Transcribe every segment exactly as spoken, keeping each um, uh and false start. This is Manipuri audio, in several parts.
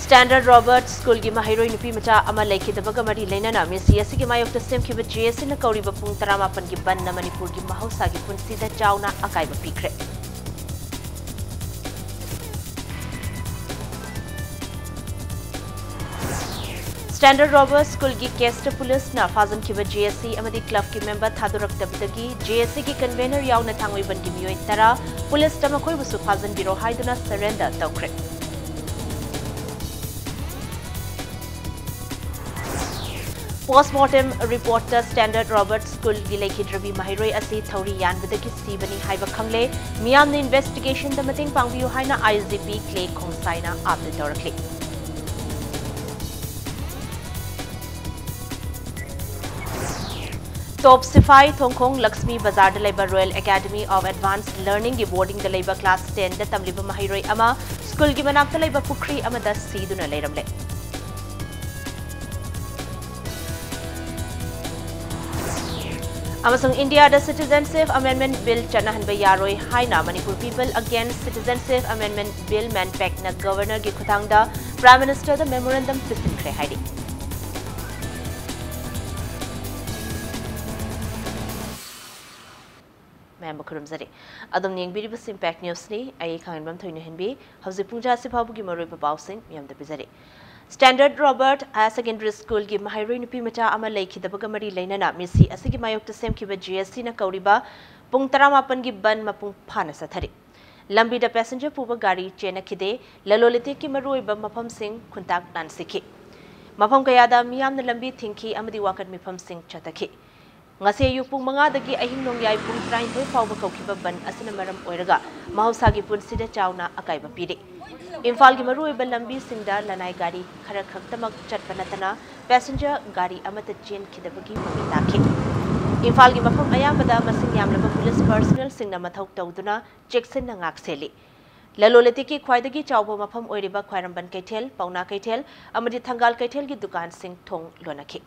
Standard Robert ꯁ꯭ꯀꯨꯜꯒꯤ ꯃꯍꯩꯔꯣꯏ ꯅꯨꯄꯤ ꯃꯆꯥ ꯑꯃ ꯂꯩꯈꯤꯗꯕꯒ ꯃꯔꯤ ꯂꯩꯅꯅ ꯃꯤꯁꯤ ꯑꯁꯤꯒꯤ ꯃꯥꯌꯣꯛꯇ ꯁꯦꯝꯈꯤꯕ ꯖꯦ ꯑꯦ ꯁꯤꯅ ꯀꯧꯔꯤꯕ ꯄꯨꯡ ꯇꯔꯥꯃꯥꯄꯟꯒꯤ ꯕꯟꯅ ꯃꯅꯤꯄꯨꯔꯒꯤ ꯃꯍꯧꯁꯥꯒꯤ ꯄꯨꯟꯁꯤꯗ ꯆꯥꯎꯅ ꯑꯀꯥꯏꯕ ꯄꯤꯈ꯭ꯔꯦ꯫ Standard Robert ꯁ꯭ꯀꯨꯜꯒꯤ ꯀꯦꯁꯇ ꯄꯨꯂꯤꯁꯅ ꯐꯥꯖꯤꯟꯈꯤꯕ ꯖꯦ ꯑꯦ ꯁꯤ ꯑꯃꯗꯤ ꯀ꯭ꯂꯕꯀꯤ ꯃꯦꯝꯕꯔ ꯊꯥꯗꯣꯔꯛꯇꯕꯗꯒꯤ ꯖꯦ ꯑꯦ ꯁꯤꯒꯤ ꯀꯟꯚꯦꯅꯔ ꯌꯥꯎꯅ ꯊꯥꯡꯃꯩꯕꯟꯒꯤ ꯃꯤꯑꯣꯏ ꯇꯔꯥ ꯄꯨꯂꯤꯁꯇ ꯃꯈꯣꯏꯕꯨꯁꯨ ꯐꯥꯖꯤꯟꯕꯤꯔꯣ ꯍꯥꯏꯗꯨꯅ ꯁꯔꯦꯟꯗꯔ ꯇꯧꯈ꯭ꯔꯦ꯫ ꯄꯣꯁꯃꯣꯔꯇꯦꯝ ꯔꯤꯄꯣꯔꯠꯇ ꯁ꯭ꯇꯦꯟꯗꯔꯗ ꯔꯣꯕꯔꯠ ꯁ꯭ꯀꯨꯜꯒꯤ ꯂꯩꯈꯤꯗ꯭ꯔꯕꯤ ꯃꯍꯩꯔꯣꯏ ꯑꯁꯤ ꯊꯧꯔꯤ ꯌꯥꯟꯕꯗꯒꯤ ꯁꯤꯕꯅꯤ ꯍꯥꯏꯕ ꯈꯪꯂꯦ꯫ ꯃꯤꯌꯥꯝꯅ ꯏꯟꯚꯦꯁꯇꯤꯒꯦꯁꯟꯗ ꯃꯇꯦꯡ ꯄꯥꯡꯕꯤꯌꯨ ꯍꯥꯏꯅ ꯑꯥꯏ ꯖꯤ ꯄꯤ ꯀ꯭ꯂꯦ ꯈꯣꯡꯁꯥꯏꯅ ꯑꯥꯄꯤꯜ ꯇꯧꯔꯛꯂꯤ꯫ ꯇꯣꯞ ꯁꯤꯐꯥꯏ ꯊꯣꯡꯈꯣꯡ ꯂꯛꯁꯃꯤ ꯕꯖꯥꯔꯗ ꯂꯩꯕ Royal Academy of Advanced Learningꯒꯤ ꯕꯣꯔꯗꯤꯡꯗ ꯂꯩꯕ ꯀ꯭ꯂꯥꯁ ꯇꯦꯟꯗ ꯇꯝꯂꯤꯕ ꯃꯍꯩꯔꯣꯏ ꯑꯃ ꯁ꯭ꯀꯨꯜꯒꯤ ꯃꯅꯥꯛꯇ ꯂꯩꯕ ꯄꯨꯈ꯭ꯔꯤ ꯑꯃꯗ ꯁꯤꯗꯨꯅ ꯂꯩꯔꯝꯂꯦ꯫ ꯑꯃꯁꯨꯡ ꯏꯟꯗꯤꯌꯥꯗ Citizenship Amendment Bill ꯆꯠꯅꯍꯟꯕ ꯌꯥꯔꯣꯏ ꯍꯥꯏꯅ Manipur People Against Citizenship Amendment Bill, MANPACꯅ ꯒꯚꯔꯅꯔꯒꯤ ꯈꯨꯠꯊꯥꯡꯗ ꯄ꯭ꯔꯥꯏꯝ ꯃꯤꯅꯤꯁꯇꯔꯗ ꯃꯦꯃꯣꯔꯦꯟꯗꯝ ꯄꯤꯁꯤꯟꯈ꯭ꯔꯦ ꯍꯥꯏꯔꯤ꯫ ꯃꯌꯥꯝꯕꯨ ꯈꯨꯔꯨꯝꯖꯔꯤ꯫ ꯑꯗꯨꯝ ꯌꯦꯡꯕꯤꯔꯤꯕꯁꯤ Impact Newsꯅꯤ꯫ ꯑꯩ ꯈꯥꯡꯍꯟꯕꯝ ꯊꯣꯏꯅ ꯍꯦꯟꯕꯤ꯫ ꯍꯧꯖꯤꯛ ꯄꯨꯡ ꯇꯔꯥ ꯑꯁꯤ ꯐꯥꯎꯕꯒꯤ ꯃꯔꯨꯑꯣꯏꯕ ꯄꯥꯎꯁꯤꯡ ꯃꯤꯌꯥꯝꯗ ꯄꯤꯖꯔꯤ꯫ Standard Robert Higher Secondary Schoolꯒꯤ ꯃꯍꯩꯔꯣꯏ ꯅꯨꯄꯤ ꯃꯆꯥ ꯑꯃ ꯂꯩꯈꯤꯗꯕꯒ ꯃꯔꯤ ꯂꯩꯅꯅ ꯃꯤꯁꯤ ꯑꯁꯤꯒꯤ ꯃꯥꯌꯣꯛꯇ ꯁꯦꯝꯈꯤꯕ ꯖꯦ ꯑꯦ ꯁꯤꯅ ꯀꯧꯔꯤꯕ ꯄꯨꯡ ꯇꯔꯥꯃꯥꯄꯟꯒꯤ ꯕꯟ ꯃꯄꯨꯡ ꯐꯥꯅ ꯆꯠꯊꯔꯤ꯫ ꯂꯝꯕꯤꯗ ꯄꯦꯁꯦꯟꯖꯔ ꯄꯨꯕ ꯒꯥꯔꯤ ꯆꯦꯟꯅꯈꯤꯗꯦ꯫ ꯂꯂꯣꯟ ꯏꯇꯤꯛꯀꯤ ꯃꯔꯨꯑꯣꯏꯕ ꯃꯐꯝꯁꯤꯡ ꯈꯨꯟꯇꯥꯛ ꯂꯥꯟꯁꯤꯈꯤ꯫ ꯃꯐꯝ ꯀꯌꯥꯗ ꯃꯤꯌꯥꯝꯅ ꯂꯝꯕꯤ ꯊꯤꯡꯈꯤ ꯑꯃꯗꯤ ꯋꯥꯀꯠ ꯃꯤꯐꯝꯁꯤꯡ ꯆꯠꯊꯈꯤ꯫ ꯉꯁꯤ ꯑꯌꯨꯛ ꯄꯨꯡ ꯃꯉꯥꯗꯒꯤ ꯑꯍꯤꯡ ꯅꯣꯡꯌꯥꯏ ꯄꯨꯡ ꯇꯔꯥꯅꯤꯊꯣꯏ ꯐꯥꯎꯕ ꯀꯧꯈꯤꯕ ꯕꯟ ꯑꯁꯤꯅ ꯃꯔꯝ ꯑꯣꯏꯔꯒ ꯃꯍꯧꯁꯥꯒꯤ ꯄꯨꯟꯁꯤꯗ ꯆꯥꯎꯅ ꯑꯀꯥꯏꯕ ꯄꯤꯔꯤ꯫ ꯏꯝꯐꯥꯜꯒꯤ ꯃꯔꯨꯑꯣꯏꯕ ꯂꯝꯕꯤꯁꯤꯡꯗ ꯂꯅꯥꯏ ꯒꯥꯔꯤ ꯈꯔ ꯈꯛꯇꯃꯛ ꯆꯠꯄ ꯅꯠꯇꯅ ꯄꯦꯁꯦꯟꯖꯔ ꯒꯥꯔꯤ ꯑꯃꯠꯇ ꯆꯦꯟꯈꯤꯗꯕꯒꯤ ꯃꯃꯤ ꯇꯥꯈꯤ꯫ ꯏꯝꯐꯥꯜꯒꯤ ꯃꯐꯝ ꯑꯌꯥꯝꯕꯗ ꯃꯁꯤꯡ ꯌꯥꯝꯂꯕ ꯄꯨꯂꯤꯁ ꯄꯔꯁꯅꯦꯜꯁꯤꯡꯅ ꯃꯊꯧ ꯇꯧꯗꯨꯅ ꯆꯦꯛꯁꯤꯟꯅ ꯉꯥꯛꯁꯦꯜꯂꯤ꯫ ꯂꯂꯣꯟ ꯏꯇꯤꯛꯀꯤ ꯈ꯭ꯋꯥꯏꯗꯒꯤ ꯆꯥꯎꯕ ꯃꯐꯝ ꯑꯣꯏꯔꯤꯕ ꯈ꯭ꯋꯥꯏꯔꯝꯕꯟ ꯀꯩꯊꯦꯜ, ꯄꯥꯎꯅꯥ ꯀꯩꯊꯦꯜ ꯑꯃꯗꯤ ꯊꯪꯒꯥꯜ ꯀꯩꯊꯦꯜꯒꯤ ꯗꯨꯀꯥꯟꯁꯤꯡ ꯊꯣꯡ ꯂꯣꯟꯅꯈꯤ꯫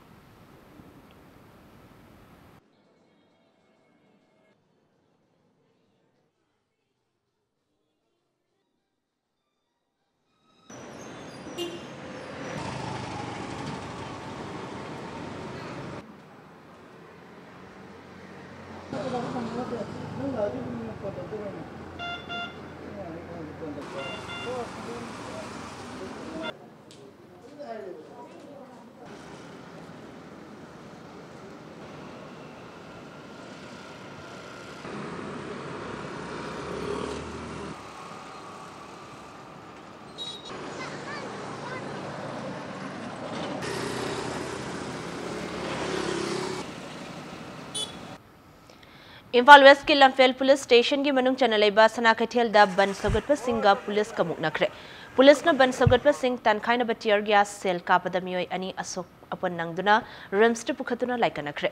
ꯏꯝꯐꯥꯜ ꯋꯦꯁꯀꯤ ꯂꯝꯐꯦꯜ ꯄꯨꯂꯤꯁ ꯁ꯭ꯇꯦꯁꯟꯒꯤ ꯃꯅꯨꯡ ꯆꯟꯅ ꯂꯩꯕ ꯁꯅꯥ ꯀꯩꯊꯦꯜꯗ ꯕꯟ ꯁꯧꯒꯠꯄꯁꯤꯡꯒ ꯄꯨꯂꯤꯁꯀ ꯃꯨꯛꯅꯈ꯭ꯔꯦ꯫ ꯄꯨꯂꯤꯁꯅ ꯕꯟ ꯁꯧꯒꯠꯄꯁꯤꯡ ꯇꯥꯟꯈꯥꯏꯅꯕ ꯇꯤꯌꯔ ꯒ꯭ꯌꯥꯁ ꯁꯦꯜ ꯀꯥꯞꯄꯗ ꯃꯤꯑꯣꯏ ꯑꯅꯤ ꯑꯁꯣꯛ ꯑꯄꯟ ꯅꯪꯗꯨꯅ ꯔꯤꯝꯁꯇ ꯄꯨꯈꯠꯇꯨꯅ ꯂꯥꯏꯀꯠꯅꯈ꯭ꯔꯦ꯫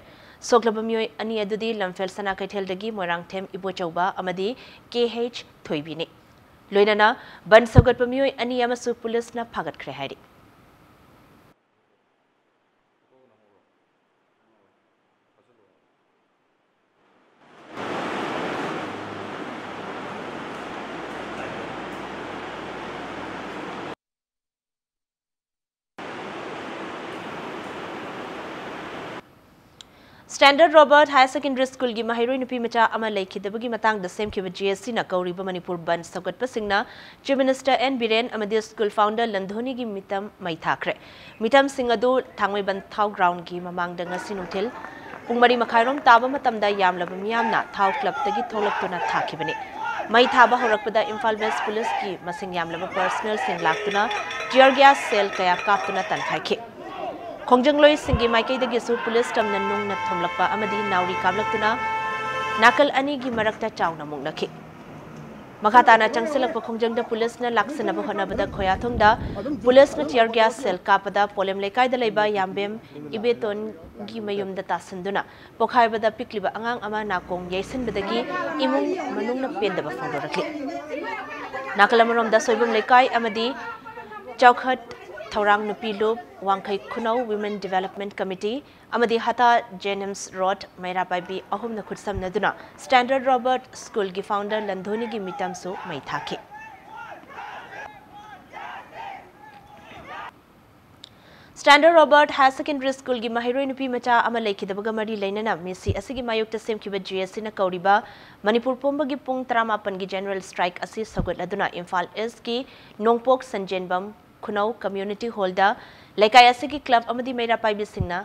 ꯁꯣꯛꯂꯕ ꯃꯤꯑꯣꯏ ꯑꯅꯤ ꯑꯗꯨꯗꯤ ꯂꯝꯐꯦꯜ ꯁꯅꯥ ꯀꯩꯊꯦꯜꯗꯒꯤ ꯃꯣꯏꯔꯥꯡꯊꯦꯝ ꯏꯕꯣꯆꯧꯕ ꯑꯃꯗꯤ ꯀꯦ ꯍꯩꯆ ꯊꯣꯏꯕꯤꯅꯤ꯫ ꯂꯣꯏꯅꯅ ꯕꯟ ꯁꯧꯒꯠꯄ ꯃꯤꯑꯣꯏ ꯑꯅꯤ ꯑꯃꯁꯨ ꯄꯨꯂꯤꯁꯅ ꯐꯥꯒꯠꯈ꯭ꯔꯦ ꯍꯥꯏꯔꯤ꯫ ꯁ꯭ꯇꯦꯟꯗꯔꯗ ꯔꯣꯕꯔꯠ ꯍꯥꯌꯔ ꯁꯦꯀꯦꯟꯗꯔꯤ ꯁ꯭ꯀꯨꯜꯒꯤ ꯃꯍꯩꯔꯣꯏ ꯅꯨꯄꯤ ꯃꯆꯥ ꯑꯃ ꯂꯩꯈꯤꯗꯕꯒꯤ ꯃꯇꯥꯡꯗ ꯁꯦꯝꯈꯤꯕ ꯖꯦ ꯑꯦꯁ ꯁꯤꯅ ꯀꯧꯔꯤꯕ ꯃꯅꯤꯄꯨꯔ ꯕꯟꯗ ꯁꯧꯒꯠꯄꯁꯤꯡꯅ ꯆꯤꯐ ꯃꯤꯅꯤꯁꯇꯔ ꯑꯦꯟ ꯕꯤꯔꯦꯟ ꯑꯃꯗꯤ ꯁ꯭ꯀꯨꯜ ꯐꯥꯎꯟꯗꯔ ꯂꯟꯙꯣꯅꯤꯒꯤ ꯃꯤꯇꯝ ꯃꯩ ꯊꯥꯈ꯭ꯔꯦ꯫ ꯃꯤꯇꯝꯁꯤꯡ ꯑꯗꯨ ꯊꯥꯡꯃꯩꯕꯟ ꯊꯥꯎ ꯒ꯭ꯔꯥꯎꯟꯒꯤ ꯃꯃꯥꯡꯗ ꯉꯁꯤ ꯅꯨꯡꯊꯤꯜ ꯄꯨꯡ ꯃꯔꯤ ꯃꯈꯥꯏꯔꯣꯝ ꯇꯥꯕ ꯃꯇꯝꯗ ꯌꯥꯝꯂꯕ ꯃꯤꯌꯥꯝꯅ ꯊꯥꯎ ꯀ꯭ꯂꯕꯇꯒꯤ ꯊꯣꯛꯂꯛꯇꯨꯅ ꯊꯥꯈꯤꯕꯅꯤ꯫ ꯃꯩ ꯊꯥꯕ ꯍꯧꯔꯛꯄꯗ ꯏꯝꯐꯥꯜ ꯋꯦꯁ ꯄꯨꯂꯤꯁꯀꯤ ꯃꯁꯤꯡ ꯌꯥꯝꯂꯕ ꯄꯔꯁꯅꯦꯜꯁꯤꯡ ꯂꯥꯛꯇꯨꯅ ꯇꯤꯌꯔ ꯒ꯭ꯌꯥꯁ ꯁꯦꯜ ꯀꯌꯥ ꯀꯥꯞꯇꯨꯅ ꯇꯥꯟꯈꯥꯏꯈꯤ꯫ ꯈꯣꯡꯖꯪꯂꯣꯏꯁꯤꯡꯒꯤ ꯃꯥꯏꯀꯩꯗꯒꯤꯁꯨ ꯄꯨꯂꯤꯁ ꯇꯝꯅ ꯅꯨꯡꯅ ꯊꯣꯝꯂꯛꯄ ꯑꯃꯗꯤ ꯅꯥꯎꯔꯤ ꯀꯥꯞꯂꯛꯇꯨꯅ ꯅꯥꯀꯜ ꯑꯅꯤꯒꯤ ꯃꯔꯛꯇ ꯆꯥꯎꯅ ꯃꯨꯛꯅꯈꯤ꯫ ꯃꯈꯥ ꯇꯥꯅ ꯆꯪꯁꯤꯜꯂꯛꯄ ꯈꯣꯡꯖꯪꯗ ꯄꯨꯂꯤꯁꯅ ꯂꯥꯛꯁꯤꯟꯅꯕ ꯍꯣꯠꯅꯕꯗ ꯈꯣꯌꯥꯊꯣꯡꯗ ꯄꯨꯂꯤꯁꯅ ꯇꯤꯌꯔ ꯒ꯭ꯌꯥꯁ ꯁꯦꯜ ꯀꯥꯞꯄꯗ ꯄꯣꯂꯦꯝ ꯂꯩꯀꯥꯏꯗ ꯂꯩꯕ ꯌꯥꯝꯕꯦꯝ ꯏꯕꯦꯇꯣꯟꯒꯤ ꯃꯌꯨꯝꯗ ꯇꯥꯁꯤꯟꯗꯨꯅ ꯄꯣꯈꯥꯏꯕꯗ ꯄꯤꯛꯂꯤꯕ ꯑꯉꯥꯡ ꯑꯃ ꯅꯥꯀꯣꯡ ꯌꯩꯁꯤꯟꯕꯗꯒꯤ ꯏꯃꯨꯡ ꯃꯅꯨꯡꯅ ꯄꯦꯟꯗꯕ ꯐꯣꯡꯗꯣꯔꯛꯂꯤ꯫ ꯅꯥꯀꯜ ꯑꯃꯔꯣꯝꯗ ꯁꯣꯏꯕꯨꯝ ꯂꯩꯀꯥꯏ ꯑꯃꯗꯤ ꯆꯥꯎꯈꯠ ꯊꯧꯔꯥꯡ ꯅꯨꯄꯤ ꯂꯨꯞ, ꯋꯥꯡꯈꯩ ꯈꯨꯅꯧ Women Development Committee ꯑꯃꯗꯤ ꯍꯇꯥ ꯖꯦꯅꯤꯝꯁ ꯔꯣꯗ ꯃꯩꯔꯥ ꯄꯥꯏꯕꯤ ꯑꯍꯨꯝꯅ ꯈꯨꯠꯁꯝꯅꯗꯨꯅ ꯁ꯭ꯇꯦꯟꯗꯔꯗ ꯔꯣꯕꯔꯠ ꯁ꯭ꯀꯨꯜꯒꯤ ꯐꯥꯎꯟꯗꯔ ꯂꯟꯙꯣꯅꯤꯒꯤ ꯃꯤꯇꯝꯁꯨ ꯃꯩ ꯊꯥꯈꯤ꯫ ꯁ꯭ꯇꯦꯟꯗꯔꯗ ꯔꯣꯕꯔꯠ ꯍꯥꯌꯔ ꯁꯦꯀꯦꯟꯗꯔꯤ ꯁ꯭ꯀꯨꯜꯒꯤ ꯃꯍꯩꯔꯣꯏ ꯅꯨꯄꯤ ꯃꯆꯥ ꯑꯃ ꯂꯩꯈꯤꯗꯕꯒ ꯃꯔꯤ ꯂꯩꯅꯅ ꯃꯤꯁꯤ ꯑꯁꯤꯒꯤ ꯃꯥꯌꯣꯛꯇ ꯁꯦꯝꯈꯤꯕ ꯖꯦ ꯑꯦꯁ ꯁꯤꯅ ꯀꯧꯔꯤꯕ ꯃꯅꯤꯄꯨꯔ ꯄꯨꯝꯕꯒꯤ ꯄꯨꯡ ꯇꯔꯥꯃꯥꯄꯟꯒꯤ ꯖꯦꯅꯔꯦꯜ ꯁ꯭ꯇ꯭ꯔꯥꯏꯛ ꯑꯁꯤ ꯁꯧꯒꯠꯂꯗꯨꯅ ꯏꯝꯐꯥꯜ ꯏꯁꯀꯤ ꯅꯣꯡꯄꯣꯛ ꯁꯟꯖꯦꯟꯕꯝ ꯈꯨꯅꯧ ꯀꯝꯃ꯭ꯌꯨꯅꯤꯇꯤ ꯍꯣꯜꯗ ꯂꯩꯀꯥꯏ ꯑꯁꯤꯒꯤ ꯀ꯭ꯂꯕ ꯑꯃꯗꯤ ꯃꯩꯔꯥ ꯄꯥꯏꯕꯤꯁꯤꯡꯅ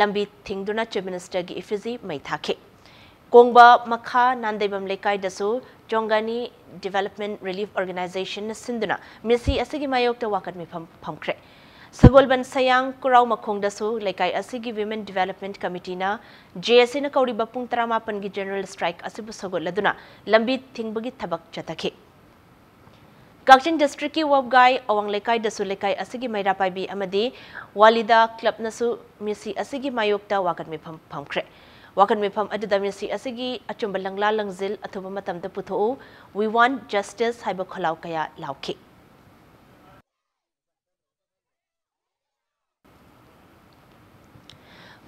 ꯂꯝꯕꯤ ꯊꯤꯡꯗꯨꯅ ꯆꯤꯐ ꯃꯤꯅꯤꯁꯇꯔꯒꯤ ꯏꯐꯤꯖꯤ ꯃꯩ ꯊꯥꯈꯤ꯫ ꯀꯣꯡꯕ ꯃꯈꯥ ꯅꯥꯟꯗꯩꯕꯝ ꯂꯩꯀꯥꯏꯗꯁꯨ ꯆꯣꯡꯒꯥꯅꯤ ꯗꯤꯚꯦꯂꯞꯃꯦꯟ ꯔꯤꯂꯤꯐ ꯑꯣꯔꯒꯅꯥꯏꯖꯦꯁꯟꯅ ꯁꯤꯟꯗꯨꯅ ꯃꯤꯁꯤ ꯑꯁꯤꯒꯤ ꯃꯥꯌꯣꯛꯇ ꯋꯥꯀꯠ ꯃꯤꯐꯝ ꯐꯝꯈ꯭ꯔꯦ꯫ ꯁꯒꯣꯜꯕꯟ ꯁꯌꯥꯡ ꯀꯨꯔꯥꯎ ꯃꯈꯣꯡꯗꯁꯨ ꯂꯩꯀꯥꯏ ꯑꯁꯤꯒꯤ Women Development Committeeꯅ JACꯅ ꯀꯧꯔꯤꯕ ꯄꯨꯡ ꯇꯔꯥꯃꯥꯄꯟꯒꯤ general strike ꯑꯁꯤꯕꯨ ꯁꯧꯒꯠꯂꯗꯨꯅ ꯂꯝꯕꯤ ꯊꯤꯡꯕꯒꯤ ꯊꯕꯛ ꯆꯠꯊꯈꯤ꯫ ꯀꯛꯆꯤꯡ districtꯀꯤ ꯋꯥꯕꯒꯥꯏ ꯑꯋꯥꯡ ꯂꯩꯀꯥꯏꯗꯁꯨ ꯂꯩꯀꯥꯏ ꯑꯁꯤꯒꯤ ꯃꯩꯔꯥ ꯄꯥꯏꯕꯤ ꯑꯃꯗꯤ ꯋꯥꯂꯤꯗꯥ clubꯅꯁꯨ ꯃꯤꯁꯤ ꯑꯁꯤꯒꯤ ꯃꯥꯌꯣꯛꯇ ꯋꯥꯀꯠ ꯃꯤꯐꯝ ꯐꯝꯈ꯭ꯔꯦ꯫ ꯋꯥꯀꯠ ꯃꯤꯐꯝ ꯑꯗꯨꯗ ꯃꯤꯁꯤ ꯑꯁꯤꯒꯤ ꯑꯆꯨꯝꯕ ꯂꯪꯂꯥ ꯂꯪꯖꯤꯜ ꯑꯊꯨꯕ ꯃꯇꯝꯗ ꯄꯨꯊꯣꯛꯎ, We want justice ꯍꯥꯏꯕ ꯈꯣꯜꯂꯥꯎ ꯀꯌꯥ ꯂꯥꯎꯈꯤ꯫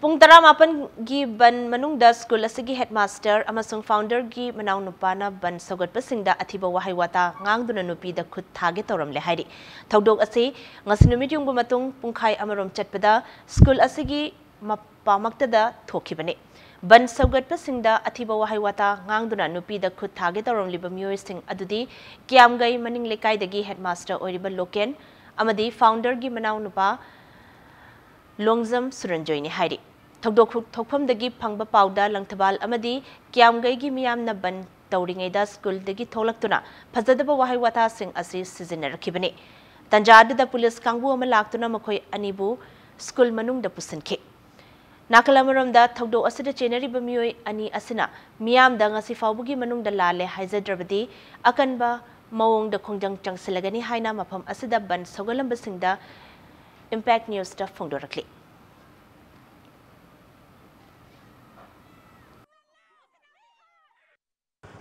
ꯄꯨꯡ ꯇꯔꯥꯃꯥꯄꯟꯒꯤ ꯕꯟ ꯃꯅꯨꯡꯗ ꯁ꯭ꯀꯨꯜ ꯑꯁꯤꯒꯤ headmaster ꯑꯃꯁꯨꯡ founderꯒꯤ ꯃꯅꯥꯎꯅꯨꯄꯥꯅ ꯕꯟ ꯁꯧꯒꯠꯄꯁꯤꯡꯗ ꯑꯊꯤꯕ ꯋꯥꯍꯩ ꯋꯥꯇꯥ ꯉꯥꯡꯗꯨꯅ ꯅꯨꯄꯤꯗ ꯈꯨꯠ ꯊꯥꯒꯦ ꯇꯧꯔꯝꯂꯦ ꯍꯥꯏꯔꯤ꯫ ꯊꯧꯗꯣꯛ ꯑꯁꯤ ꯉꯁꯤ ꯅꯨꯃꯤꯠ ꯌꯨꯡꯕ ꯃꯇꯨꯡ ꯄꯨꯡꯈꯥꯏ ꯑꯃꯔꯣꯝ ꯆꯠꯄꯗ ꯁ꯭ꯀꯨꯜ ꯑꯁꯤꯒꯤ ꯃꯄꯥꯃꯛꯇꯗ ꯊꯣꯛꯈꯤꯕꯅꯤ꯫ ꯕꯟ ꯁꯧꯒꯠꯄꯁꯤꯡꯗ ꯑꯊꯤꯕ ꯋꯥꯍꯩ ꯋꯥꯇꯥ ꯉꯥꯡꯗꯨꯅ ꯅꯨꯄꯤꯗ ꯈꯨꯠ ꯊꯥꯒꯦ ꯇꯧꯔꯝꯂꯤꯕ ꯃꯤꯑꯣꯏꯁꯤꯡ ꯑꯗꯨꯗꯤ ꯀꯤꯌꯥꯝꯒꯩ ꯃꯅꯤꯡ ꯂꯩꯀꯥꯏꯗꯒꯤ headmaster ꯑꯣꯏꯔꯤꯕ ꯂꯣꯀꯦꯟ ꯑꯃꯗꯤ founderꯒꯤ ꯃꯅꯥꯎꯅꯨꯄꯥ ꯂꯣꯡꯖꯝ ꯁꯨꯔꯟꯖꯣꯏꯅꯤ ꯍꯥꯏꯔꯤ꯫ ꯊꯧꯗꯣꯛ ꯊꯣꯛꯐꯝꯗꯒꯤ ꯐꯪꯕ ꯄꯥꯎꯗ ꯂꯪꯊꯕꯥꯜ ꯑꯃꯗꯤ ꯀꯤꯌꯥꯝꯒꯩꯒꯤ ꯃꯤꯌꯥꯝꯅ ꯕꯟ ꯇꯧꯔꯤꯉꯩꯗ ꯁ꯭ꯀꯨꯜꯗꯒꯤ ꯊꯣꯛꯂꯛꯇꯨꯅ ꯐꯖꯗꯕ ꯋꯥꯍꯩ ꯋꯥꯇꯥꯁꯤꯡ ꯑꯁꯤ ꯁꯤꯖꯤꯟꯅꯔꯛꯈꯤꯕꯅꯤ꯫ ꯇꯟꯖꯥ ꯑꯗꯨꯗ ꯄꯨꯂꯤꯁ ꯀꯥꯡꯕꯨ ꯑꯃ ꯂꯥꯛꯇꯨꯅ ꯃꯈꯣꯏ ꯑꯅꯤꯕꯨ ꯁ꯭ꯀꯨꯜ ꯃꯅꯨꯡꯗ ꯄꯨꯁꯤꯟꯈꯤ꯫ ꯅꯥꯀꯜ ꯑꯃꯔꯣꯝꯗ ꯊꯧꯗꯣꯛ ꯑꯁꯤꯗ ꯆꯦꯟꯅꯔꯤꯕ ꯃꯤꯑꯣꯏ ꯑꯅꯤ ꯑꯁꯤꯅ ꯃꯤꯌꯥꯝꯗ ꯉꯁꯤ ꯐꯥꯎꯕꯒꯤ ꯃꯅꯨꯡꯗ ꯂꯥꯜꯂꯦ ꯍꯥꯏꯖꯗ꯭ꯔꯕꯗꯤ ꯑꯀꯟꯕ ꯃꯑꯣꯡꯗ ꯈꯣꯡꯖꯪ ꯆꯪꯁꯤꯜꯂꯒꯅꯤ ꯍꯥꯏꯅ ꯃꯐꯝ ꯑꯁꯤꯗ ꯕꯟ ꯁꯧꯒꯠꯂꯝꯕꯁꯤꯡꯗ Impact Newsꯇ ꯐꯣꯡꯗꯣꯔꯛꯂꯤ꯫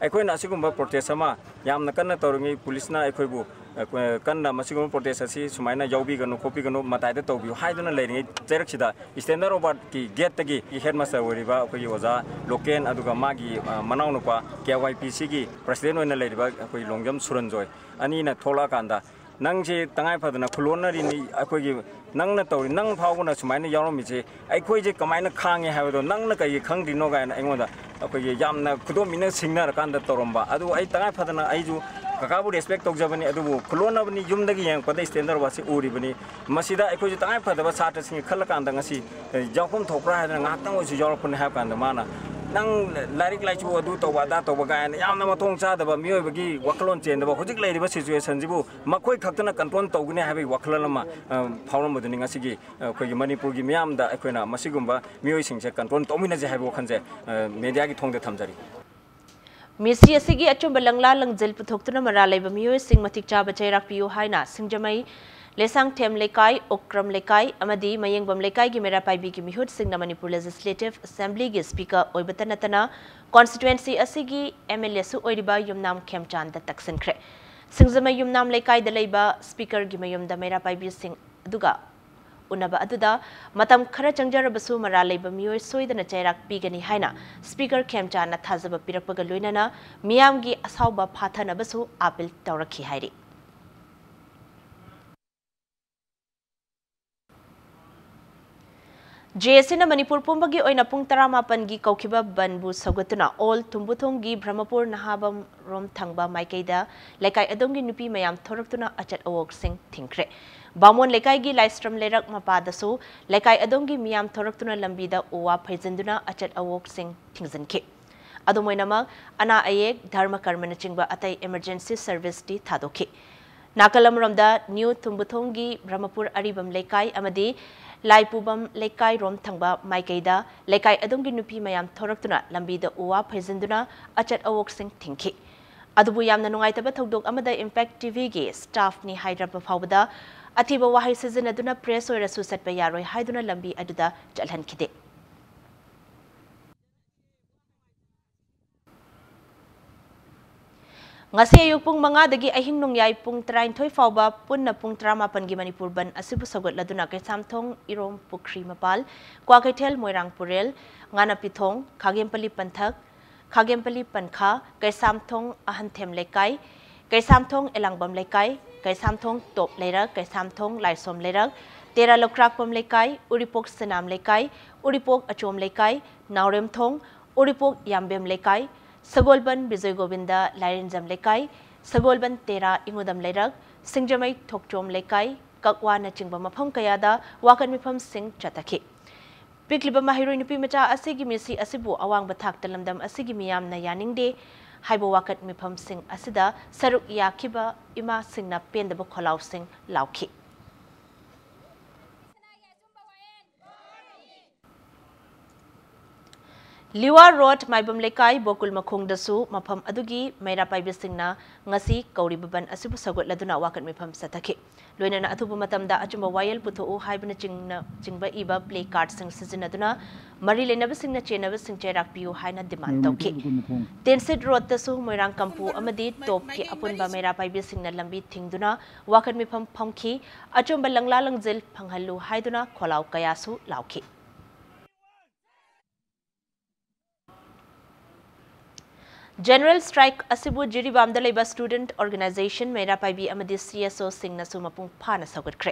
ꯑꯩꯈꯣꯏꯅ ꯑꯁꯤꯒꯨꯝꯕ protest ꯑꯃ ꯌꯥꯝꯅ ꯀꯟꯅ ꯇꯧꯔꯤꯉꯩ, ꯄꯨꯂꯤꯁꯅ ꯑꯩꯈꯣꯏꯕꯨ, ꯑ, ꯀꯟꯅ ꯃꯁꯤꯒꯨꯝꯕ protest ꯑꯁꯤ ꯁꯨꯃꯥꯏꯅ ꯌꯥꯎꯕꯤꯒꯅꯨ, ꯈꯣꯠꯄꯤꯒꯅꯨ, ꯃꯇꯥꯏꯗ ꯇꯧꯕꯤꯌꯨ ꯍꯥꯏꯗꯨꯅ ꯂꯩꯔꯤꯉꯩ ꯆꯩꯔꯛꯁꯤꯗ, Standard Robertꯀꯤ gateꯇꯒꯤ headmaster ꯑꯣꯏꯔꯤꯕ ꯑꯩꯈꯣꯏꯒꯤ ꯑꯣꯖꯥ ꯂꯣꯀꯦꯟ, ꯑꯗꯨꯒ ꯃꯥꯒꯤ, ꯑ, ꯃꯅꯥꯎꯅꯨꯄꯥ KYPCꯒꯤ president ꯑꯣꯏꯅ ꯂꯩꯔꯤꯕ ꯑꯩꯈꯣꯏ ꯂꯣꯡꯖꯝ ꯁꯨꯔꯟꯖꯣꯏ ꯑꯅꯤꯅ ꯊꯣꯛꯂꯛꯑꯀꯥꯟꯗ, "ꯅꯪꯁꯦ ꯇꯉꯥꯏ ꯐꯗꯅ ꯈꯨꯂꯣꯟꯅꯔꯤꯅꯤ, ꯑꯩꯈꯣꯏꯒꯤ ꯅꯪꯅ ꯇꯧꯔꯤ, ꯅꯪ ꯐꯥꯎꯕꯅ ꯁꯨꯃꯥꯏꯅ ꯌꯥꯎꯔꯝꯃꯤꯁꯦ, ꯑꯩꯈꯣꯏꯁꯦ ꯀꯃꯥꯏꯅ ꯈꯥꯡꯉꯦ ꯍꯥꯏꯕꯗꯣ ꯅꯪꯅ ꯀꯩꯒꯤ ꯈꯪꯗ꯭ꯔꯤꯅꯣ?" ꯀꯥꯏꯅ ꯑꯩꯉꯣꯟꯗ ꯑꯩꯈꯣꯏꯒꯤ ꯌꯥꯝꯅ ꯈꯨꯗꯣꯝꯕꯤꯅ ꯁꯤꯡꯅꯔꯀꯥꯟꯗ ꯇꯧꯔꯝꯕ꯫ ꯑꯗꯨ ꯑꯩ ꯇꯉꯥꯏ ꯐꯗꯅ ꯑꯩꯁꯨ ꯀꯀꯥꯕꯨ respect ꯇꯧꯖꯕꯅꯤ, ꯑꯗꯨꯕꯨ ꯈꯨꯂꯣꯟꯅꯕꯅꯤ, ꯌꯨꯝꯗꯒꯤ ꯌꯦꯡꯉꯛꯄꯗ Standard Robertꯁꯤ ꯎꯔꯤꯕꯅꯤ꯫ ꯃꯁꯤꯗ ꯑꯩꯈꯣꯏꯁꯨ ꯇꯉꯥꯏ ꯐꯗꯕ ꯁꯥꯇ꯭ꯔꯁꯤꯡꯒꯤ ꯈꯜꯂꯀꯥꯟꯗ ꯉꯁꯤ, ꯑꯦ, ꯌꯥꯎꯐꯝ ꯊꯣꯛꯄ꯭ꯔꯥ ꯍꯥꯏꯗꯅ ꯉꯥꯏꯍꯥꯛꯇꯪ ꯑꯣꯏꯁꯨ ꯌꯥꯎꯔꯛꯄꯅꯤ ꯍꯥꯏꯕ ꯀꯥꯟꯗ ꯃꯥꯅ ꯅꯪ ꯂꯥꯏꯔꯤꯛ ꯂꯥꯏꯁꯨ ꯑꯗꯨ ꯇꯧꯕ ꯑꯗꯥ ꯇꯧꯕ ꯀꯥꯏꯅ ꯌꯥꯝꯅ ꯃꯊꯣꯡ ꯆꯥꯗꯕ, ꯃꯤꯑꯣꯏꯕꯒꯤ ꯋꯥꯈꯜꯂꯣꯟ ꯆꯦꯟꯗꯕ ꯍꯧꯖꯤꯛ ꯂꯩꯔꯤꯕ ꯁꯤꯆꯨꯋꯦꯁꯟꯁꯤꯕꯨ ꯃꯈꯣꯏ ꯈꯛꯇꯅ ꯀꯟꯇ꯭ꯔꯣꯜ ꯇꯧꯒꯅꯤ ꯍꯥꯏꯕꯒꯤ ꯋꯥꯈꯜꯂꯣꯟ ꯑꯃ ꯑ, ꯐꯥꯎꯔꯝꯕꯗꯨꯅꯤ꯫ ꯉꯁꯤꯒꯤ ꯑ, ꯑꯩꯈꯣꯏꯒꯤ ꯃꯅꯤꯄꯨꯔꯒꯤ ꯃꯤꯌꯥꯝꯗ ꯑꯩꯈꯣꯏꯅ ꯃꯁꯤꯒꯨꯝꯕ ꯃꯤꯑꯣꯏꯁꯤꯡꯁꯦ ꯀꯟꯇ꯭ꯔꯣꯜ ꯇꯧꯃꯤꯟꯅꯁꯦ ꯍꯥꯏꯕ ꯋꯥꯈꯜꯁꯦ ꯑ, ꯃꯦꯗꯤꯌꯥꯒꯤ ꯊꯣꯡꯗ ꯊꯝꯖꯔꯤ꯫ ꯃꯤꯁꯤ ꯑꯁꯤꯒꯤ ꯑꯆꯨꯝꯕ ꯂꯪꯂꯥ ꯂꯪꯖꯦꯜ ꯄꯨꯊꯣꯛꯇꯨꯅ ꯃꯔꯥꯜ ꯂꯩꯕ ꯃꯤꯑꯣꯏꯁꯤꯡ ꯃꯇꯤꯛ ꯆꯥꯕ ꯆꯩꯔꯥꯛ ꯄꯤꯌꯨ ꯍꯥꯏꯅ ꯁꯤꯡꯖꯃꯩ ꯂꯩꯁꯥꯡꯊꯦꯝ ꯂꯩꯀꯥꯏ, ꯑꯣꯀ꯭ꯔꯝ ꯂꯩꯀꯥꯏ ꯑꯃꯗꯤ ꯃꯌꯦꯡꯕꯝ ꯂꯩꯀꯥꯏꯒꯤ ꯃꯩꯔꯥ ꯄꯥꯏꯕꯤꯒꯤ ꯃꯤꯍꯨꯠꯁꯤꯡꯅ ꯃꯅꯤꯄꯨꯔ ꯂꯦꯖꯤꯁꯂꯦꯇꯤꯚ ꯑꯦꯁꯦꯝꯕ꯭ꯂꯤꯒꯤ ꯁ꯭ꯄꯤꯀꯔ ꯑꯣꯏꯕꯇ ꯅꯠꯇꯅ ꯀꯣꯟꯁꯇꯤꯇ꯭ꯋꯦꯟꯁꯤ ꯑꯁꯤꯒꯤ ꯑꯦꯝ ꯑꯦꯜ ꯑꯦꯁꯨ ꯑꯣꯏꯔꯤꯕ ꯌꯨꯝꯅꯥꯝ ꯈꯦꯝꯆꯥꯟꯗ ꯇꯛꯁꯤꯟꯈ꯭ꯔꯦ꯫ ꯁꯤꯡꯖꯃꯩ ꯌꯨꯝꯅꯥꯝ ꯂꯩꯀꯥꯏꯗ ꯂꯩꯕ ꯁ꯭ꯄꯤꯀꯔꯒꯤ ꯃꯌꯨꯝꯗ ꯃꯩꯔꯥ ꯄꯥꯏꯕꯤꯁꯤꯡ ꯑꯗꯨꯒ ꯎꯅꯕ ꯑꯗꯨꯗ ꯃꯇꯝ ꯈꯔ ꯆꯪꯖꯔꯕꯁꯨ ꯃꯔꯥꯜ ꯂꯩꯕ ꯃꯤꯑꯣꯏ ꯁꯣꯏꯗꯅ ꯆꯩꯔꯥꯛ ꯄꯤꯒꯅꯤ ꯍꯥꯏꯅ ꯁ꯭ꯄꯤꯀꯔ ꯈꯦꯝꯆꯥꯟꯅ ꯊꯥꯖꯕ ꯄꯤꯔꯛꯄꯒ ꯂꯣꯏꯅꯅ ꯃꯤꯌꯥꯝꯒꯤ ꯑꯁꯥꯎꯕ ꯐꯥꯊꯅꯕꯁꯨ ꯑꯥꯄꯤꯜ ꯇꯧꯔꯛꯈꯤ ꯍꯥꯏꯔꯤ꯫ ꯖꯦ ꯑꯦꯁ ꯁꯤꯅ ꯃꯅꯤꯄꯨꯔ ꯄꯨꯝꯕꯒꯤ ꯑꯣꯏꯅ ꯄꯨꯡ ꯇꯔꯥꯃꯥꯄꯟꯒꯤ ꯀꯧꯈꯤꯕ ꯕꯟꯕꯨ ꯁꯧꯒꯠꯇꯨꯅ ꯑꯣꯜ ꯊꯨꯝꯕꯨꯊꯣꯡꯒꯤ ꯕ꯭ꯔꯍꯃꯄꯨꯔ ꯅꯍꯥꯕꯝ ꯔꯣꯝ ꯊꯪꯕ ꯃꯥꯏꯀꯩꯗ ꯂꯩꯀꯥꯏ ꯑꯗꯣꯝꯒꯤ ꯅꯨꯄꯤ ꯃꯌꯥꯝ ꯊꯣꯔꯛꯇꯨꯅ ꯑꯆꯠ ꯑꯋꯣꯛꯁꯤꯡ ꯊꯤꯡꯈ꯭ꯔꯦ꯫ ꯕꯥꯃꯣꯟ ꯂꯩꯀꯥꯏꯒꯤ ꯂꯥꯏꯁ꯭ꯔꯝ ꯂꯩꯔꯛ ꯃꯄꯥꯗꯁꯨ ꯂꯩꯀꯥꯏ ꯑꯗꯣꯝꯒꯤ ꯃꯤꯌꯥꯝ ꯊꯣꯔꯛꯇꯨꯅ ꯂꯝꯕꯤꯗ ꯎ ꯋꯥ ꯐꯩꯖꯤꯟꯗꯨꯅ ꯑꯆꯠ ꯑꯋꯣꯛꯁꯤꯡ ꯊꯤꯡꯖꯤꯟꯈꯤ꯫ ꯑꯗꯨꯝ ꯑꯣꯏꯅꯃꯛ, ꯑꯅꯥ ꯑꯌꯦꯛ, ꯙꯔꯃ ꯀꯔꯃꯅꯆꯤꯡꯕ ꯑꯇꯩ ꯏꯃꯔꯖꯦꯟꯁꯤ ꯁꯔꯚꯤꯁꯇꯤ ꯊꯥꯗꯣꯛꯈꯤ꯫ ꯅꯥꯀꯜ ꯑꯃꯔꯣꯝꯗ, ꯅ꯭ꯌꯨ ꯊꯨꯝꯕꯨꯊꯣꯡꯒꯤ ꯕ꯭ꯔꯍꯃꯄꯨꯔ ꯑꯔꯤꯕꯝ ꯂꯩꯀꯥꯏ ꯑꯃꯗꯤ ꯂꯥꯏꯄꯨꯕꯝ ꯂꯩꯀꯥꯏꯔꯣꯝ ꯊꯪꯕ ꯃꯥꯏꯀꯩꯗ ꯂꯩꯀꯥꯏ ꯑꯗꯣꯝꯒꯤ ꯅꯨꯄꯤ ꯃꯌꯥꯝ ꯊꯣꯔꯛꯇꯨꯅ ꯂꯝꯕꯤꯗ ꯎ ꯋꯥ ꯐꯩꯖꯤꯟꯗꯨꯅ ꯑꯆꯠ ꯑꯋꯣꯛꯁꯤꯡ ꯊꯤꯡꯈꯤ꯫ ꯑꯗꯨꯕꯨ ꯌꯥꯝꯅ ꯅꯨꯡꯉꯥꯏꯇꯕ ꯊꯧꯗꯣꯛ ꯑꯃꯗ ꯏꯝꯄꯦꯛ ꯇꯤꯚꯤꯒꯤ ꯁ꯭ꯇꯥꯐꯅꯤ ꯍꯥꯏꯔꯕ ꯐꯥꯎꯕꯗ ꯑꯊꯤꯕ ꯋꯥꯍꯩ ꯁꯤꯖꯤꯟꯅꯗꯨꯅ ꯄ꯭ꯔꯦꯁ ꯑꯣꯏꯔꯁꯨ ꯆꯠꯄ ꯌꯥꯔꯣꯏ ꯍꯥꯏꯗꯨꯅ ꯂꯝꯕꯤ ꯑꯗꯨꯗ ꯆꯠꯍꯟꯈꯤꯗꯦ꯫ ꯉꯁꯤ ꯑꯌꯨꯛ ꯄꯨꯡ ꯃꯉꯥꯗꯒꯤ ꯑꯍꯤꯡ ꯅꯣꯡꯌꯥꯏ ꯄꯨꯡ ꯇꯔꯥꯅꯤꯊꯣꯏ ꯐꯥꯎꯕ ꯄꯨꯟꯅ ꯄꯨꯡ ꯇꯔꯥꯃꯥꯄꯟꯒꯤ ꯃꯅꯤꯄꯨꯔ ꯕꯟ ꯑꯁꯤꯕꯨ ꯁꯧꯒꯠꯂꯗꯨꯅ ꯀꯩꯁꯥꯝꯊꯣꯡ, ꯏꯔꯣꯝ, ꯄꯨꯈ꯭ꯔꯤ ꯃꯄꯥꯜ, ꯀ꯭ꯋꯥꯀꯩꯊꯦꯜ, ꯃꯣꯏꯔꯥꯡ ꯄꯨꯔꯦꯜ, ꯉꯥꯅꯄꯤꯊꯣꯡ, ꯈꯥꯒꯦꯝꯄꯜꯂꯤ ꯄꯟꯊꯛ, ꯈꯥꯒꯦꯝꯄꯜꯂꯤ ꯄꯟꯈꯥ, ꯀꯩꯁꯥꯝꯊꯣꯡ ꯑꯍꯟꯊꯦꯝ ꯂꯩꯀꯥꯏ, ꯀꯩꯁꯥꯝꯊꯣꯡ ꯑꯦꯂꯥꯡꯕꯝ ꯂꯩꯀꯥꯏ, ꯀꯩꯁꯥꯝꯊꯣꯡ ꯇꯣꯞ ꯂꯩꯔꯛ, ꯀꯩꯁꯥꯝꯊꯣꯡ ꯂꯥꯏꯁꯣꯝ ꯂꯩꯔꯛ, ꯇꯦꯔꯥ ꯂꯧꯀ꯭ꯔꯥꯛꯄꯝ ꯂꯩꯀꯥꯏ, ꯎꯔꯤꯄꯣꯛ ꯁꯅꯥꯝ ꯂꯩꯀꯥꯏ, ꯎꯔꯤꯄꯣꯛ ꯑꯆꯣꯝ ꯂꯩꯀꯥꯏ, ꯅꯥꯎꯔꯦꯝꯊꯣꯡ, ꯎꯔꯤꯄꯣꯛ ꯌꯥꯝꯕꯦꯝ ꯂꯩꯀꯥꯏ, ꯁꯒꯣꯜꯕꯟ ꯕꯤꯖꯣꯏ ꯒꯣꯕꯤꯟꯗ ꯂꯥꯏꯔꯦꯟꯖꯝ ꯂꯩꯀꯥꯏ, ꯁꯒꯣꯜꯕꯟ ꯇꯦꯔꯥ ꯏꯉꯨꯗꯝ ꯂꯩꯔꯛ, ꯁꯤꯡꯖꯃꯩ ꯊꯣꯛꯆꯣꯝ ꯂꯩꯀꯥꯏ, ꯀꯛꯋꯥꯅꯆꯤꯡꯕ ꯃꯐꯝ ꯀꯌꯥꯗ ꯋꯥꯀꯠ ꯃꯤꯐꯝꯁꯤꯡ ꯆꯠꯊꯈꯤ꯫ ꯄꯤꯛꯂꯤꯕ ꯃꯍꯩꯔꯣꯏ ꯅꯨꯄꯤ ꯃꯆꯥ ꯑꯁꯤꯒꯤ ꯃꯤꯁꯤ ꯑꯁꯤꯕꯨ ꯑꯋꯥꯡꯕ ꯊꯥꯛꯇ ꯂꯝꯗꯝ ꯑꯁꯤꯒꯤ ꯃꯤꯌꯥꯝꯅ ꯌꯥꯅꯤꯡꯗꯦ ꯍꯥꯏꯕ ꯋꯥꯀꯠ ꯃꯤꯐꯝꯁꯤꯡ ꯑꯁꯤꯗ ꯁꯔꯨꯛ ꯌꯥꯈꯤꯕ ꯏꯃꯥꯁꯤꯡꯅ ꯄꯦꯟꯗꯕ ꯈꯣꯜꯂꯥꯎꯁꯤꯡ ꯂꯥꯎꯈꯤ꯫ ꯂꯤꯋꯥ ꯔꯣꯗ, ꯃꯥꯏꯕꯝ ꯂꯩꯀꯥꯏ, ꯕꯣꯀꯨꯜ ꯃꯈꯣꯡꯗꯁꯨ ꯃꯐꯝ ꯑꯗꯨꯒꯤ ꯃꯩꯔꯥ ꯄꯥꯏꯕꯤꯁꯤꯡꯅ ꯉꯁꯤ ꯀꯧꯔꯤꯕ ꯕꯟ ꯑꯁꯤꯕꯨ ꯁꯧꯒꯠꯂꯗꯨꯅ ꯋꯥꯀꯠ ꯃꯤꯐꯝ ꯆꯠꯊꯈꯤ꯫ ꯂꯣꯏꯅꯅ ꯑꯊꯨꯕ ꯃꯇꯝꯗ ꯑꯆꯨꯝꯕ ꯋꯥꯌꯦꯜ ꯄꯨꯊꯣꯛꯎ ꯍꯥꯏꯕꯅ ꯆꯤꯡꯅ-, ꯆꯤꯡꯕ ꯏꯕ ꯄ꯭ꯂꯦ ꯀꯥꯔꯗꯁꯤꯡ ꯁꯤꯖꯤꯟꯅꯗꯨꯅ ꯃꯔꯤ ꯂꯩꯅꯕꯁꯤꯡꯅ ꯆꯦꯟꯅꯕꯁꯤꯡ ꯆꯩꯔꯥꯛ ꯄꯤꯌꯨ ꯍꯥꯏꯅ ꯗꯤꯃꯥꯟ ꯇꯧꯈꯤ꯫ ꯇꯦꯟꯁꯤꯠ ꯔꯣꯗꯇꯁꯨ ꯃꯣꯏꯔꯥꯡ ꯀꯝꯄꯨ ꯑꯃꯗꯤ ꯇꯣꯞꯀꯤ ꯑꯄꯨꯟꯕ ꯃꯩꯔꯥ ꯄꯥꯏꯕꯤꯁꯤꯡꯅ ꯂꯝꯕꯤ ꯊꯤꯡꯗꯨꯅ ꯋꯥꯀꯠ ꯃꯤꯐꯝ ꯐꯝꯈꯤ꯫ ꯑꯆꯨꯝꯕ ꯂꯪꯂꯥ ꯂꯪꯖꯤꯜ ꯐꯪꯍꯜꯂꯨ ꯍꯥꯏꯗꯨꯅ ꯈꯣꯜꯂꯥꯎ ꯀꯌꯥꯁꯨ ꯂꯥꯎꯈꯤ꯫ General strike ꯑꯁꯤꯕꯨ ꯖꯤꯔꯤꯕꯥꯝꯗ ꯂꯩꯕ student organization, ꯃꯩꯔꯥ ꯄꯥꯏꯕꯤ ꯑꯃꯗꯤ C S O ꯁꯤꯡꯅꯁꯨ ꯃꯄꯨꯡ ꯐꯥꯅ ꯁꯧꯒꯠꯈ꯭ꯔꯦ꯫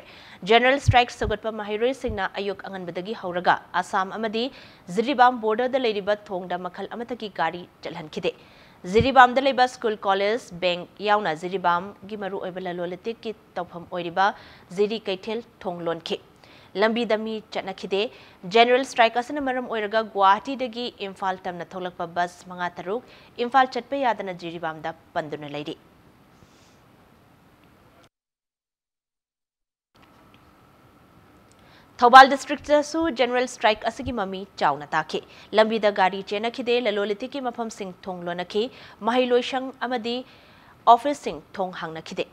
General strike ꯁꯧꯒꯠꯄ ꯃꯍꯩꯔꯣꯏꯁꯤꯡꯅ ꯑꯌꯨꯛ ꯑꯉꯟꯕꯗꯒꯤ ꯍꯧꯔꯒ ꯑꯁꯥꯝ ꯑꯃꯗꯤ ꯖꯤꯔꯤꯕꯥꯝ border ꯗ ꯂꯩꯔꯤꯕ ꯊꯣꯡꯗ ꯃꯈꯜ ꯑꯃꯠꯇꯒꯤ ꯒꯥꯔꯤ ꯆꯠꯍꯟꯈꯤꯗꯦ꯫ ꯖꯤꯔꯤꯕꯥꯝꯗ ꯂꯩꯕ school, college, bank ꯌꯥꯎꯅ ꯖꯤꯔꯤꯕꯥꯝꯒꯤ ꯃꯔꯨꯑꯣꯏꯕ ꯂꯂꯣꯟ ꯏꯇꯤꯛꯀꯤ ꯇꯧꯐꯝ ꯑꯣꯏꯔꯤꯕ ꯖꯤꯔꯤ ꯀꯩꯊꯦꯜ ꯊꯣꯡ ꯂꯣꯟꯈꯤ꯫ ꯂꯝꯕꯤꯗ ꯃꯤ ꯆꯠꯅꯈꯤꯗꯦ꯫ General strike ꯑꯁꯤꯅ ꯃꯔꯝ ꯑꯣꯏꯔꯒ ꯒꯨꯋꯥꯍꯥꯇꯤꯗꯒꯤ ꯏꯝꯐꯥꯜ ꯇꯝꯅ ꯊꯣꯛꯂꯛꯄ ꯕꯁ ꯃꯉꯥ ꯇꯔꯨꯛ ꯏꯝꯐꯥꯜ ꯆꯠꯄ ꯌꯥꯗꯅ ꯖꯤꯔꯤꯕꯥꯝꯗ ꯄꯟꯗꯨꯅ ꯂꯩꯔꯤ꯫ ꯊꯧꯕꯥꯜ district ꯇꯁꯨ general strike ꯑꯁꯤꯒꯤ ꯃꯃꯤ ꯆꯥꯎꯅ ꯇꯥꯈꯤ꯫ ꯂꯝꯕꯤꯗ ꯒꯥꯔꯤ ꯆꯦꯟꯅꯈꯤꯗꯦ, ꯂꯂꯣꯟ ꯏꯇꯤꯛꯀꯤ ꯃꯐꯝꯁꯤꯡ ꯊꯣꯡ ꯂꯣꯟꯅꯈꯤ, ꯃꯍꯩ ꯂꯣꯏꯁꯪ ꯑꯃꯗꯤ office ꯁꯤꯡ ꯊꯣꯡ ꯍꯥꯡꯅꯈꯤꯗꯦ꯫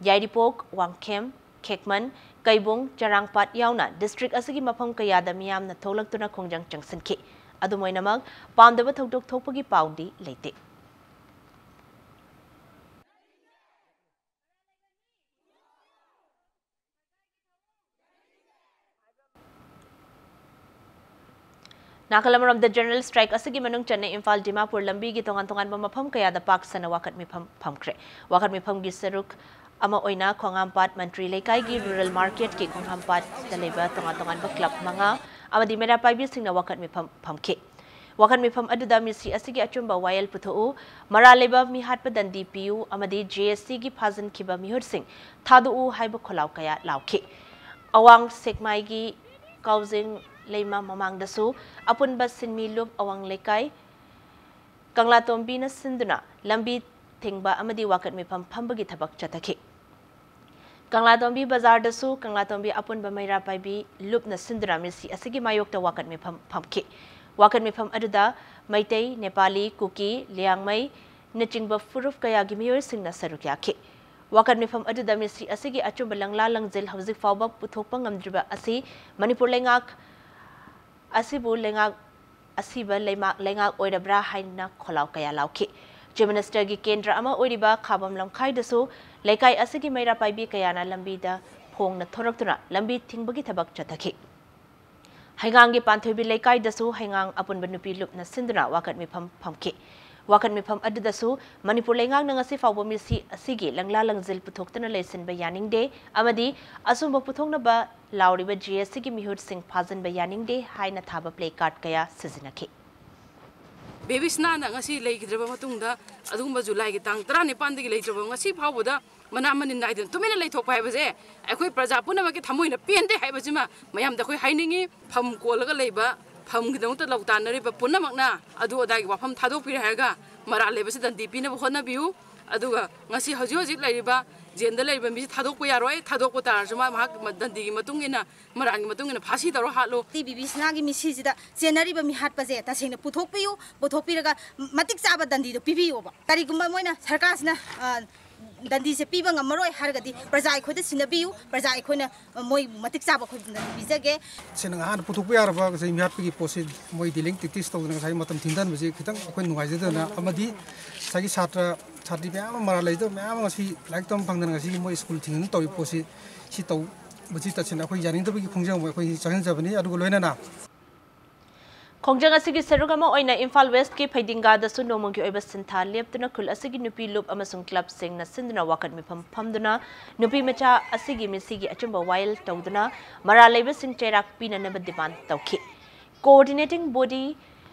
ꯌꯥꯏꯔꯤꯄꯣꯛ, ꯋꯥꯡꯈꯦꯝ, ꯈꯦꯛꯃꯟ, ꯀꯩꯕꯨꯡ, ꯆꯔꯥꯡꯄꯥꯠ ꯌꯥꯎꯅ district ꯑꯁꯤꯒꯤ ꯃꯐꯝ ꯀꯌꯥꯗ ꯃꯤꯌꯥꯝꯅ ꯊꯣꯛꯂꯛꯇꯨꯅ ꯈꯣꯡꯖꯪ ꯆꯪꯁꯤꯟꯈꯤ꯫ ꯑꯗꯨꯝ ꯑꯣꯏꯅꯃꯛ, ꯄꯥꯝꯗꯕ ꯊꯧꯗꯣꯛ ꯊꯣꯛꯄꯒꯤ ꯄꯥꯎꯗꯤ ꯂꯩꯇꯦ꯫ ꯅꯥꯀꯜ ꯑꯃꯔꯣꯝꯗ, general strike ꯑꯁꯤꯒꯤ ꯃꯅꯨꯡ ꯆꯟꯅ ꯏꯝꯐꯥꯜ ꯗꯤꯃꯥꯄꯨꯔ ꯂꯝꯕꯤꯒꯤ ꯇꯣꯉꯥꯟ ꯇꯣꯉꯥꯟꯕ ꯃꯐꯝ ꯀꯌꯥꯗ ꯄꯥꯛ ꯁꯟꯅ ꯋꯥꯀꯠ ꯃꯤꯐꯝ ꯐꯝꯈ꯭ꯔꯦ꯫ ꯋꯥꯀꯠ ꯃꯤꯐꯝꯒꯤ ꯁꯔꯨꯛ ꯑꯃ ꯑꯣꯏꯅ ꯈꯣꯡꯍꯥꯝꯄꯥꯠ ꯃꯟꯇ꯭ꯔꯤ ꯂꯩꯀꯥꯏꯒꯤ rural market ꯀꯤ ꯈꯣꯡꯍꯥꯝꯄꯥꯠꯇ ꯂꯩꯕ ꯇꯣꯉꯥꯟ ꯇꯣꯉꯥꯟꯕ club ꯃꯉꯥ ꯑꯃꯗꯤ ꯃꯩꯔꯥ ꯄꯥꯏꯕꯤꯁꯤꯡꯅ ꯋꯥꯀꯠ ꯃꯤꯐꯝ ꯐꯝꯈꯤ꯫ ꯋꯥꯀꯠ ꯃꯤꯐꯝ ꯑꯗꯨꯗ ꯃꯤꯁꯤ ꯑꯁꯤꯒꯤ ꯑꯆꯨꯝꯕ ꯋꯥꯌꯦꯜ ꯄꯨꯊꯣꯛꯎ, ꯃꯔꯥꯜ ꯂꯩꯕ ꯃꯤꯍꯥꯠꯄ ꯗꯟꯗꯤ ꯄꯤꯌꯨ ꯑꯃꯗꯤ J S C ꯒꯤ ꯐꯥꯖꯤꯟꯈꯤꯕ ꯃꯤꯍꯨꯠꯁꯤꯡ ꯊꯥꯗꯣꯛꯎ ꯍꯥꯏꯕ ꯈꯣꯜꯂꯥꯎ ꯀꯌꯥ ꯂꯥꯎꯈꯤ꯫ ꯑꯋꯥꯡ ꯁꯦꯛꯃꯥꯏꯒꯤ ꯀꯥꯎꯖꯤꯡ ꯂꯩꯃ ꯃꯃꯥꯡꯗꯁꯨ ꯑꯄꯨꯟꯕ ꯁꯤꯟꯃꯤ ꯂꯨꯞ ꯑꯋꯥꯡ ꯂꯩꯀꯥꯏ ꯀꯪꯂꯥꯇꯣꯝꯕꯤꯅ ꯁꯤꯟꯗꯨꯅ ꯂꯝꯕꯤ ꯊꯤꯡꯕ ꯑꯃꯗꯤ ꯋꯥꯀꯠ ꯃꯤꯐꯝ ꯐꯝꯕꯒꯤ ꯊꯕꯛ ꯆꯠꯊꯈꯤ꯫ ꯀꯪꯂꯥꯇꯣꯝꯕꯤ ꯕꯖꯥꯔꯗꯁꯨ ꯀꯪꯂꯥꯇꯣꯝꯕꯤ ꯑꯄꯨꯟꯕ ꯃꯩꯔꯥ ꯄꯥꯏꯕꯤ ꯂꯨꯞꯅ ꯁꯤꯟꯗꯨꯅ ꯃꯤꯁꯤ ꯑꯁꯤꯒꯤ ꯃꯥꯌꯣꯛꯇ ꯋꯥꯀꯠ ꯃꯤꯐꯝ ꯐꯝꯈꯤ꯫ ꯋꯥꯀꯠ ꯃꯤꯐꯝ ꯑꯗꯨꯗ ꯃꯩꯇꯩ, ꯅꯦꯄꯥꯂꯤ, ꯀꯨꯀꯤ, ꯂꯤꯌꯥꯡꯃꯩ ꯅꯆꯤꯡꯕ ꯐꯨꯔꯨꯞ ꯀꯌꯥꯒꯤ ꯃꯤꯑꯣꯏꯁꯤꯡꯅ ꯁꯔꯨꯛ ꯌꯥꯈꯤ꯫ ꯋꯥꯀꯠ ꯃꯤꯐꯝ ꯑꯗꯨꯗ ꯃꯤꯁꯤ ꯑꯁꯤꯒꯤ ꯑꯆꯨꯝꯕ ꯂꯪꯂꯥ ꯂꯪꯖꯤꯜ ꯍꯧꯖꯤꯛ ꯐꯥꯎꯕ ꯄꯨꯊꯣꯛꯄ ꯉꯝꯗ꯭ꯔꯤꯕ ꯑꯁꯤ ꯃꯅꯤꯄꯨꯔ ꯂꯩꯉꯥꯛ ꯑꯁꯤꯕꯨ ꯂꯩꯉꯥꯛ ꯑꯁꯤꯕ ꯂꯩꯃꯥꯛ ꯂꯩꯉꯥꯛ ꯑꯣꯏꯔꯕ꯭ꯔꯥ ꯍꯥꯏꯅ ꯈꯣꯜꯂꯥꯎ ꯀꯌꯥ ꯂꯥꯎꯈꯤ꯫ ꯆꯤꯐ ꯃꯤꯅꯤꯁꯇꯔꯒꯤ ꯀꯦꯟꯗ꯭ꯔ ꯑꯃ ꯑꯣꯏꯔꯤꯕ ꯈꯥꯕꯝ ꯂꯝꯈꯥꯏꯗꯁꯨ ꯂꯩꯀꯥꯏ ꯑꯁꯤꯒꯤ ꯃꯩꯔꯥ ꯄꯥꯏꯕꯤ ꯀꯌꯥꯅ ꯂꯝꯕꯤꯗ ꯐꯣꯡꯅ ꯊꯣꯔꯛꯇꯨꯅ ꯂꯝꯕꯤ ꯊꯤꯡꯕꯒꯤ ꯊꯕꯛ ꯆꯠꯊꯈꯤ꯫ ꯍꯩꯉꯥꯡꯒꯤ ꯄꯥꯟꯊꯣꯏꯕꯤ ꯂꯩꯀꯥꯏꯗꯁꯨ ꯍꯩꯉꯥꯡ ꯑꯄꯨꯟꯕ ꯅꯨꯄꯤ ꯂꯨꯞꯅ ꯁꯤꯟꯗꯨꯅ ꯋꯥꯀꯠ ꯃꯤꯐꯝ ꯐꯝꯈꯤ꯫ ꯋꯥꯀꯠ ꯃꯤꯐꯝ ꯑꯗꯨꯗꯁꯨ ꯃꯅꯤꯄꯨꯔ ꯂꯩꯉꯥꯛꯅ ꯉꯁꯤ ꯐꯥꯎꯕ ꯃꯤꯁꯤ ꯑꯁꯤꯒꯤ ꯂꯪꯂꯥ ꯂꯪꯖꯤꯜ ꯄꯨꯊꯣꯛꯇꯨꯅ ꯂꯩꯁꯤꯟꯕ ꯌꯥꯅꯤꯡꯗꯦ ꯑꯃꯗꯤ ꯑꯁꯨꯝꯕ ꯄꯨꯊꯣꯛꯅꯕ ꯂꯥꯎꯔꯤꯕ ꯖꯦ ꯑꯦꯁ ꯁꯤꯒꯤ ꯃꯤꯍꯨꯠꯁꯤꯡ ꯐꯥꯖꯤꯟꯕ ꯌꯥꯅꯤꯡꯗꯦ ꯍꯥꯏꯅ ꯊꯥꯕ ꯄ꯭ꯂꯦ ꯀꯥꯔꯗ ꯀꯌꯥ ꯁꯤꯖꯤꯟꯅꯈꯤ꯫ ꯕꯦꯕꯤꯁꯅꯥꯅ ꯉꯁꯤ ꯂꯩꯈꯤꯗ꯭ꯔꯕ ꯃꯇꯨꯡꯗ ꯑꯗꯨꯒꯨꯝꯕ ꯖꯨꯂꯥꯏꯒꯤ ꯇꯥꯡ ꯇꯔꯥꯅꯤꯄꯥꯟꯗꯒꯤ ꯂꯩꯇ꯭ꯔꯕ ꯉꯁꯤ ꯐꯥꯎꯕꯗ ꯃꯅꯥ ꯃꯅꯤꯟ ꯅꯥꯏꯗꯅ ꯇꯨꯃꯤꯟꯅ ꯂꯩꯊꯣꯛꯄ ꯍꯥꯏꯕꯁꯦ ꯑꯩꯈꯣꯏ ꯄ꯭ꯔꯖꯥ ꯄꯨꯝꯅꯃꯛꯀꯤ ꯊꯃꯣꯏꯅ ꯄꯦꯟꯗꯦ ꯍꯥꯏꯕꯁꯤꯃ ꯃꯌꯥꯝꯗ ꯑꯩꯈꯣꯏ ꯍꯥꯏꯅꯤꯡꯉꯤ꯫ ꯐꯝ ꯀꯣꯜꯂꯒ ꯂꯩꯕ, ꯐꯝꯒꯤꯗꯃꯛꯇ ꯂꯧ ꯇꯥꯟꯅꯔꯤꯕ ꯄꯨꯝꯅꯃꯛꯅ ꯑꯗꯨ ꯑꯗꯥꯒꯤ ꯋꯥꯐꯝ ꯊꯥꯗꯣꯛꯄꯤꯔꯦ ꯍꯥꯏꯔꯒ ꯃꯔꯥꯜ ꯂꯩꯕꯁꯤ ꯗꯟꯗꯤ ꯄꯤꯅꯕ ꯍꯣꯠꯅꯕꯤꯌꯨ꯫ ꯑꯗꯨꯒ ꯉꯁꯤ ꯍꯧꯖꯤꯛ ꯍꯧꯖꯤꯛ ꯂꯩꯔꯤꯕ ꯖꯦꯜꯗ ꯂꯩꯔꯤꯕ ꯃꯤꯁꯤ ꯊꯥꯗꯣꯛꯄ ꯌꯥꯔꯣꯏ꯫ ꯊꯥꯗꯣꯛꯄ ꯇꯥꯔꯁꯨ ꯃꯥ ꯃꯍꯥꯛ ꯗꯟꯗꯤꯒꯤ ꯃꯇꯨꯡ ꯏꯟꯅ, ꯃꯔꯥꯜꯒꯤ ꯃꯇꯨꯡ ꯏꯟꯅ ꯐꯥꯁꯤ ꯇꯧꯔ ꯍꯥꯠꯂꯨ꯫ ꯕꯦꯕꯤꯁꯅꯥꯒꯤ ꯃꯤꯁꯤꯁꯤꯗ ꯆꯦꯟꯅꯔꯤꯕ ꯃꯤꯍꯥꯠꯄꯁꯦ ꯇꯁꯦꯡꯅ ꯄꯨꯊꯣꯛꯄꯤꯌꯨ, ꯄꯨꯊꯣꯛꯄꯤꯔꯒ ꯃꯇꯤꯛ ꯆꯥꯕ ꯗꯟꯗꯤꯗꯣ ꯄꯤꯕꯤꯌꯣꯕ꯫ ꯀꯔꯤꯒꯨꯝꯕ ꯃꯣꯏꯅ ꯁꯔꯀꯥꯔꯁꯤꯅ, ꯑ, ꯗꯟꯗꯤꯁꯦ ꯄꯤꯕ ꯉꯝꯃꯔꯣꯏ ꯍꯥꯏꯔꯒꯗꯤ ꯄ꯭ꯔꯖꯥ ꯑꯩꯈꯣꯏꯗ ꯁꯤꯟꯅꯕꯤꯌꯨ, ꯄ꯭ꯔꯖꯥ ꯑꯩꯈꯣꯏꯅ, ꯑ, ꯃꯣꯏ ꯃꯇꯤꯛ ꯆꯥꯕ ꯑꯩꯈꯣꯏ ꯗꯟꯗꯤ ꯄꯤꯖꯒꯦ꯫ ꯁꯦꯡꯅ ꯍꯥꯟꯅ ꯄꯨꯊꯣꯛꯄ ꯌꯥꯔꯕ ꯉꯁꯥꯏ ꯃꯤꯍꯥꯠꯄꯒꯤ ꯄꯣꯠꯁꯤ ꯃꯣꯏ dealing tactics ꯇꯧꯗꯅ ꯉꯁꯥꯏ ꯃꯇꯝ ꯊꯤꯟꯊꯍꯟꯕꯁꯤ ꯈꯤꯇꯪ ꯑꯩꯈꯣꯏ ꯅꯨꯡꯉꯥꯏꯖꯗꯅ, ꯑꯃꯗꯤ ꯉꯁꯥꯏꯒꯤ ꯁꯥꯇ꯭ꯔ ꯁꯥꯇ꯭ꯔꯤ ꯃꯌꯥꯝ ꯑꯃ, ꯃꯔꯥꯜ ꯂꯩꯖꯗꯕ ꯃꯌꯥꯝ ꯑꯃ ꯉꯁꯤ ꯂꯥꯏꯔꯤꯛ ꯇꯝꯕ ꯐꯪꯗꯅ ꯉꯁꯤ ꯃꯣꯏ ꯁ꯭ꯀꯨꯜ ꯊꯤꯡꯗꯅ ꯇꯧꯔꯤꯕ ꯄꯣꯠꯁꯤ, ꯁꯤ ꯇꯧꯕꯁꯤ ꯇꯁꯦꯡꯅ ꯑꯩꯈꯣꯏ ꯌꯥꯅꯤꯡꯗꯕꯒꯤ ꯈꯣꯡꯖꯪ ꯑꯃ ꯑꯩꯈꯣꯏ ꯆꯪꯍꯟꯖꯕꯅꯤ꯫ ꯑꯗꯨꯒ ꯂꯣꯏꯅꯅ ꯈꯣꯡꯖꯪ ꯑꯁꯤꯒꯤ ꯁꯔꯨꯛ ꯑꯃ ꯑꯣꯏꯅ ꯏꯝꯐꯥꯜ ꯋꯦꯁ꯭ꯠꯀꯤ ꯐꯩꯗꯤꯡꯒꯥꯗꯁꯨ ꯅꯣꯡꯃꯒꯤ ꯑꯣꯏꯕ ꯁꯤꯟꯊꯥ ꯂꯦꯞꯇꯨꯅ ꯈꯨꯜ ꯑꯁꯤꯒꯤ ꯅꯨꯄꯤ ꯂꯨꯞ ꯑꯃꯁꯨꯡ ꯀ꯭ꯂꯕꯁꯤꯡꯅ ꯁꯤꯟꯗꯨꯅ ꯋꯥꯀꯠ ꯃꯤꯐꯝ ꯐꯝꯗꯨꯅ ꯅꯨꯄꯤ ꯃꯆꯥ ꯑꯁꯤꯒꯤ ꯃꯤꯁꯤꯒꯤ ꯑꯆꯨꯝꯕ ꯋꯥꯌꯦꯜ ꯇꯧꯗꯨꯅ ꯃꯔꯥꯜ ꯂꯩꯕꯁꯤꯡ ꯆꯩꯔꯥꯛ ꯄꯤꯅꯅꯕ demand ꯇꯧꯈꯤ꯫ Coordinating body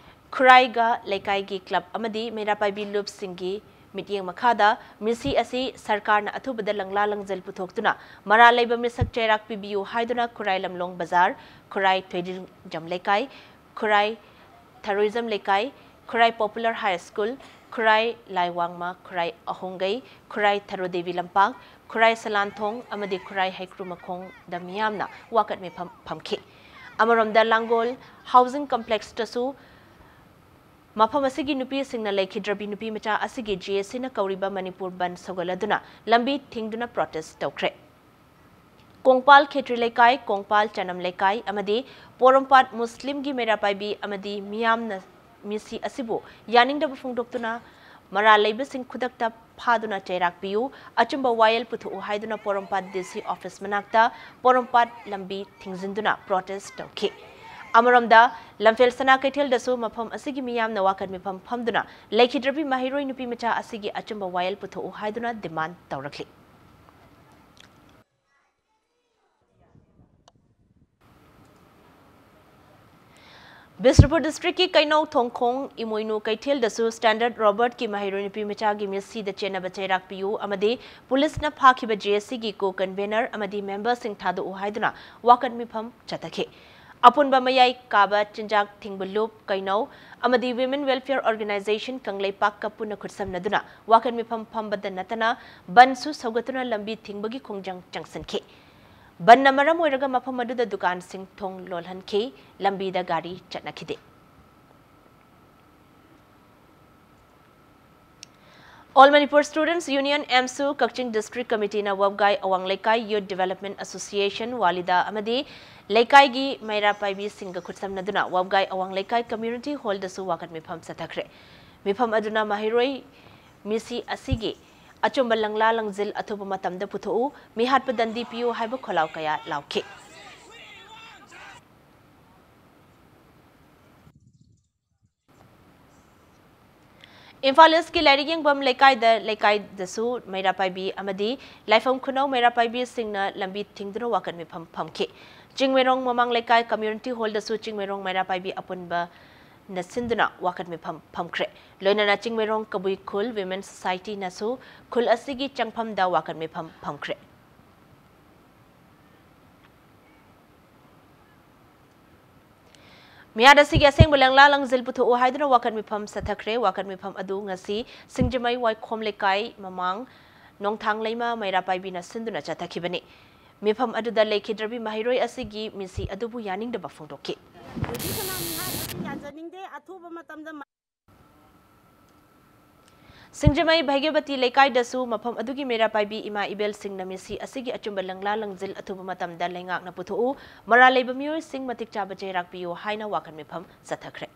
ꯈꯨꯔꯥꯏꯒ ꯂꯩꯀꯥꯏꯒꯤ ꯀ꯭ꯂꯕ ꯑꯃꯗꯤ ꯃꯩꯔꯥ ꯄꯥꯏꯕꯤ ꯂꯨꯞꯁꯤꯡꯒꯤ ꯃꯤꯠꯌꯦꯡ ꯃꯈꯥꯗ ꯃꯤꯁꯤ ꯑꯁꯤ ꯁꯔꯀꯥꯔꯅ ꯑꯊꯨꯕꯗ ꯂꯪꯂꯥ ꯂꯪꯖꯜ ꯄꯨꯊꯣꯛꯇꯨꯅ ꯃꯔꯥꯜ ꯂꯩꯕ ꯃꯤꯁꯛ ꯆꯩꯔꯥꯛ ꯄꯤꯕꯤꯌꯨ ꯍꯥꯏꯗꯨꯅ ꯈꯨꯔꯥꯏ ꯂꯝꯂꯣꯡ ꯕꯖꯥꯔ, ꯈꯨꯔꯥꯏ ꯊꯣꯏꯗꯤꯡꯖꯝ ꯂꯩꯀꯥꯏ, ꯈꯨꯔꯥꯏ ꯊꯔꯣꯏꯖꯝ ꯂꯩꯀꯥꯏ, ꯈꯨꯔꯥꯏ ꯄꯣꯄꯨꯂꯔ ꯍꯥꯏ ꯁ꯭ꯀꯨꯜ, ꯈꯨꯔꯥꯏ ꯂꯥꯏꯋꯥꯡꯃ, ꯈꯨꯔꯥꯏ ꯑꯍꯣꯡꯒꯩ, ꯈꯨꯔꯥꯏ ꯊꯔꯣꯗꯦꯕꯤ ꯂꯝꯄꯥꯛ, ꯈꯨꯔꯥꯏ ꯁꯂꯥꯟꯊꯣꯡ ꯑꯃꯗꯤ ꯈꯨꯔꯥꯏ ꯍꯩꯀ꯭ꯔꯨ ꯃꯈꯣꯡꯗ ꯃꯤꯌꯥꯝꯅ ꯋꯥꯀꯠ ꯃꯤꯐꯝ ꯐꯝꯈꯤ꯫ ꯑꯃꯔꯣꯝꯗ ꯂꯥꯡꯒꯣꯜ ꯍꯥꯎꯁꯤꯡ ꯀꯝꯄ꯭ꯂꯦꯛꯁꯇꯁꯨ ꯃꯐꯝ ꯑꯁꯤꯒꯤ ꯅꯨꯄꯤꯁꯤꯡꯅ ꯂꯩꯈꯤꯗ꯭ꯔꯕꯤ ꯅꯨꯄꯤ ꯃꯆꯥ ꯑꯁꯤꯒꯤ ꯖꯦ ꯑꯦꯁ ꯁꯤꯅ ꯀꯧꯔꯤꯕ ꯃꯅꯤꯄꯨꯔ ꯕꯟꯗ ꯁꯧꯒꯠꯂꯗꯨꯅ ꯂꯝꯕꯤ ꯊꯤꯡꯗꯨꯅ ꯄ꯭ꯔꯣꯇꯦꯁ ꯇꯧꯈ꯭ꯔꯦ꯫ ꯀꯣꯡꯄꯥꯜ ꯈꯦꯇ꯭ꯔꯤ ꯂꯩꯀꯥꯏ, ꯀꯣꯡꯄꯥꯜ ꯆꯅꯝ ꯂꯩꯀꯥꯏ ꯑꯃꯗꯤ ꯄꯣꯔꯣꯝꯄꯥꯠ ꯃꯨꯁꯂꯤꯝꯒꯤ ꯃꯩꯔꯥ ꯄꯥꯏꯕꯤ ꯑꯃꯗꯤ ꯃꯤꯌꯥꯝꯅ ꯃꯤꯁꯤ ꯑꯁꯤꯕꯨ ꯌꯥꯅꯤꯡꯗꯕ ꯐꯣꯡꯗꯣꯛꯇꯨꯅ ꯃꯔꯥꯜ ꯂꯩꯕꯁꯤꯡ ꯈꯨꯗꯛꯇ ꯐꯥꯗꯨꯅ ꯆꯩꯔꯥꯛ ꯄꯤꯌꯨ, ꯑꯆꯨꯝꯕ ꯋꯥꯌꯦꯜ ꯄꯨꯊꯣꯛꯎ ꯍꯥꯏꯗꯨꯅ ꯄꯣꯔꯣꯝꯄꯥꯠ ꯗꯤ ꯁꯤ ꯑꯣꯐꯤꯁ ꯃꯅꯥꯛꯇ ꯄꯣꯔꯣꯝꯄꯥꯠ ꯂꯝꯕꯤ ꯊꯤꯡꯖꯤꯟꯗꯨꯅ ꯄ꯭ꯔꯣꯇꯦꯁ ꯇꯧꯈꯤ꯫ ꯑꯃꯔꯣꯝꯗ ꯂꯝꯐꯦꯜ ꯁꯅꯥ ꯀꯩꯊꯦꯜꯗꯁꯨ ꯃꯐꯝ ꯑꯁꯤꯒꯤ ꯃꯤꯌꯥꯝꯅ ꯋꯥꯀꯠ ꯃꯤꯐꯝ ꯐꯝꯗꯨꯅ ꯂꯩꯈꯤꯗ꯭ꯔꯕꯤ ꯃꯍꯩꯔꯣꯏ ꯅꯨꯄꯤ ꯃꯆꯥ ꯑꯁꯤꯒꯤ ꯑꯆꯨꯝꯕ ꯋꯥꯌꯦꯜ ꯄꯨꯊꯣꯛꯎ ꯍꯥꯏꯗꯨꯅ ꯗꯤꯃꯥꯟ ꯇꯧꯔꯛꯂꯤ꯫ ꯕꯤꯁꯅꯨꯄꯨꯔ ꯗꯤꯁꯇ꯭ꯔꯤꯛꯀꯤ ꯀꯩꯅꯧ ꯊꯣꯡꯈꯣꯡ ꯏꯃꯣꯏꯅꯨ ꯀꯩꯊꯦꯜꯗꯁꯨ ꯁ꯭ꯇꯦꯟꯗꯔꯗ ꯔꯣꯕꯔꯠꯀꯤ ꯃꯍꯩꯔꯣꯏ ꯅꯨꯄꯤ ꯃꯆꯥꯒꯤ ꯃꯤꯠꯁꯤꯗ ꯆꯦꯟꯅꯕ ꯆꯩꯔꯥꯛ ꯄꯤꯌꯨ ꯑꯃꯗꯤ ꯄꯨꯂꯤꯁꯅ ꯐꯥꯈꯤꯕ ꯖꯦ ꯑꯦꯁ ꯁꯤꯒꯤ ꯀꯣ ꯀꯟꯚꯦꯅꯔ ꯑꯃꯗꯤ ꯃꯦꯝꯕꯔꯁꯤꯡ ꯊꯥꯗꯣꯛꯎ ꯍꯥꯏꯗꯨꯅ ꯋꯥꯀꯠ ꯃꯤꯐꯝ ꯆꯠꯊꯈꯤ꯫ ꯑꯄꯨꯟꯕ ꯃꯌꯥꯏ ꯀꯥꯕ ꯆꯤꯟꯖꯥꯛ ꯊꯤꯡꯕ ꯂꯨꯞ ꯀꯩꯅꯧ ꯑꯃꯗꯤ Women Welfare Organization ꯀꯪꯂꯩꯄꯥꯛꯀ ꯄꯨꯟꯅ ꯈꯨꯠꯁꯝꯅꯗꯨꯅ ꯋꯥꯀꯠ ꯃꯤꯐꯝ ꯐꯝꯕꯗ ꯅꯠꯇꯅ ꯕꯟꯁꯨ ꯁꯧꯒꯠꯇꯨꯅ ꯂꯝꯕꯤ ꯊꯤꯡꯕꯒꯤ ꯈꯣꯡꯖꯪ ꯆꯪꯁꯤꯟꯈꯤ꯫ ꯕꯟꯅ ꯃꯔꯝ ꯑꯣꯏꯔꯒ ꯃꯐꯝ ꯑꯗꯨꯗ ꯗꯨꯀꯥꯟꯁꯤꯡ ꯊꯣꯡ ꯂꯣꯜꯍꯟꯈꯤ, ꯂꯝꯕꯤꯗ ꯒꯥꯔꯤ ꯆꯠꯅꯈꯤꯗꯦ꯫ All Manipur Students Union, ꯑꯦꯝꯁꯨ, ꯀꯛꯆꯤꯡ District Committeeꯅ ꯋꯥꯕꯒꯥꯏ ꯑꯋꯥꯡ ꯂꯩꯀꯥꯏ Youth Development Association, ꯋꯥꯂꯤꯗ ꯑꯃꯗꯤ ꯂꯩꯀꯥꯏꯒꯤ ꯃꯩꯔꯥ ꯄꯥꯏꯕꯤꯁꯤꯡꯒ ꯈꯨꯠꯁꯝꯅꯗꯨꯅ ꯋꯥꯕꯒꯥꯏ ꯑꯋꯥꯡ ꯂꯩꯀꯥꯏ Community Hallꯗꯁꯨ ꯋꯥꯀꯠ ꯃꯤꯐꯝ ꯆꯠꯊꯈ꯭ꯔꯦ꯫ ꯃꯤꯐꯝ ꯑꯗꯨꯅ ꯃꯍꯩꯔꯣꯏ ꯃꯤꯁꯤ ꯑꯁꯤꯒꯤ ꯑꯆꯨꯝꯕ ꯂꯪꯂꯥ ꯂꯪꯖꯤꯜ ꯑꯊꯨꯕ ꯃꯇꯝꯗ ꯄꯨꯊꯣꯛꯎ, ꯃꯤꯍꯥꯠꯄ ꯗꯟꯗꯤ ꯄꯤꯌꯨ ꯍꯥꯏꯕ ꯈꯣꯜꯂꯥꯎ ꯀꯌꯥ ꯂꯥꯎꯈꯤ꯫ ꯏꯝꯐꯥꯜ ꯏꯁꯀꯤ ꯂꯥꯏꯔꯤꯛ ꯌꯦꯡꯐꯝ ꯂꯩꯀꯥꯏꯗ, ꯂꯩꯀꯥꯏꯗꯁꯨ ꯃꯩꯔꯥ ꯄꯥꯏꯕꯤ ꯑꯃꯗꯤ ꯂꯥꯏꯐꯝ ꯈꯨꯅꯧ ꯃꯩꯔꯥ ꯄꯥꯏꯕꯤꯁꯤꯡꯅ ꯂꯝꯕꯤ ꯊꯤꯡꯗꯨꯅ ꯋꯥꯀꯠ ꯃꯤꯐꯝ ꯐꯝꯈꯤ꯫ ꯆꯤꯡꯃꯩꯔꯣꯡ ꯃꯃꯥꯡ ꯂꯩꯀꯥꯏ Community Hallꯗꯁꯨ ꯆꯤꯡꯃꯩꯔꯣꯡ ꯃꯩꯔꯥ ꯄꯥꯏꯕꯤ ꯑꯄꯨꯟꯕ ꯅ ꯁꯤꯟꯗꯨꯅ ꯋꯥꯀꯠ ꯃꯤꯐꯝ ꯐꯝꯈ꯭ꯔꯦ꯫ ꯂꯣꯏꯅꯅ ꯆꯤꯡꯃꯩꯔꯣꯡ ꯀꯕꯨꯏ ꯈꯨꯜ Women Society ꯅꯁꯨ ꯈꯨꯜ ꯑꯁꯤꯒꯤ ꯆꯪꯐꯝꯗ ꯋꯥꯀꯠ ꯃꯤꯐꯝ ꯐꯝꯈ꯭ꯔꯦ꯫ ꯃꯤꯍꯥꯠ ꯑꯁꯤꯒꯤ ꯑꯁꯦꯡꯕ ꯂꯪꯂꯥ ꯂꯪꯖꯤꯜ ꯄꯨꯊꯣꯛꯎ ꯍꯥꯏꯗꯨꯅ ꯋꯥꯀꯠ ꯃꯤꯐꯝ ꯆꯠꯊꯈ꯭ꯔꯦ꯫ ꯋꯥꯀꯠ ꯃꯤꯐꯝ ꯑꯗꯨ ꯉꯁꯤ ꯁꯤꯡꯖꯃꯩ ꯋꯥꯏꯈꯣꯝ ꯂꯩꯀꯥꯏ ꯃꯃꯥꯡ ꯅꯣꯡꯊꯥꯡ ꯂꯩꯃ ꯃꯩꯔꯥ ꯄꯥꯏꯕꯤꯅ ꯁꯤꯟꯗꯨꯅ ꯆꯠꯊꯈꯤꯕꯅꯤ꯫ ꯃꯤꯐꯝ ꯑꯗꯨꯗ ꯂꯩꯈꯤꯗ꯭ꯔꯕꯤ ꯃꯍꯩꯔꯣꯏ ꯑꯁꯤꯒꯤ ꯃꯤꯁꯤ ꯑꯗꯨꯕꯨ ꯌꯥꯅꯤꯡꯗꯕ ꯐꯣꯡꯗꯣꯛꯈꯤ꯫ ꯍꯧꯖꯤꯛ ꯀꯅꯥ ꯃꯤꯍꯥꯠ ꯑꯁꯤ ꯌꯥꯖꯅꯤꯡꯗꯦ꯫ ꯑꯊꯨꯕ ꯃꯇꯝꯗ ꯁꯤꯡꯖꯃꯩ ꯚꯩꯒ꯭ꯌꯕꯇꯤ ꯂꯩꯀꯥꯏꯗꯁꯨ ꯃꯐꯝ ꯑꯗꯨꯒꯤ ꯃꯩꯔꯥ ꯄꯥꯏꯕꯤ ꯏꯃꯥ ꯏꯕꯦꯜꯁꯤꯡꯅ ꯃꯤꯁꯤ ꯑꯁꯤꯒꯤ ꯑꯆꯨꯝꯕ ꯂꯪꯂꯥ ꯂꯪꯖꯤꯜ ꯑꯊꯨꯕ ꯃꯇꯝꯗ ꯂꯩꯉꯥꯛꯅ ꯄꯨꯊꯣꯛꯎ, ꯃꯔꯥꯜ ꯂꯩꯕ ꯃꯤꯑꯣꯏꯁꯤꯡ ꯃꯇꯤꯛ ꯆꯥꯕ ꯆꯩꯔꯥꯛ ꯄꯤꯌꯨ ꯍꯥꯏꯅ ꯋꯥꯀꯠ ꯃꯤꯐꯝ ꯆꯠꯊꯈ꯭ꯔꯦ꯫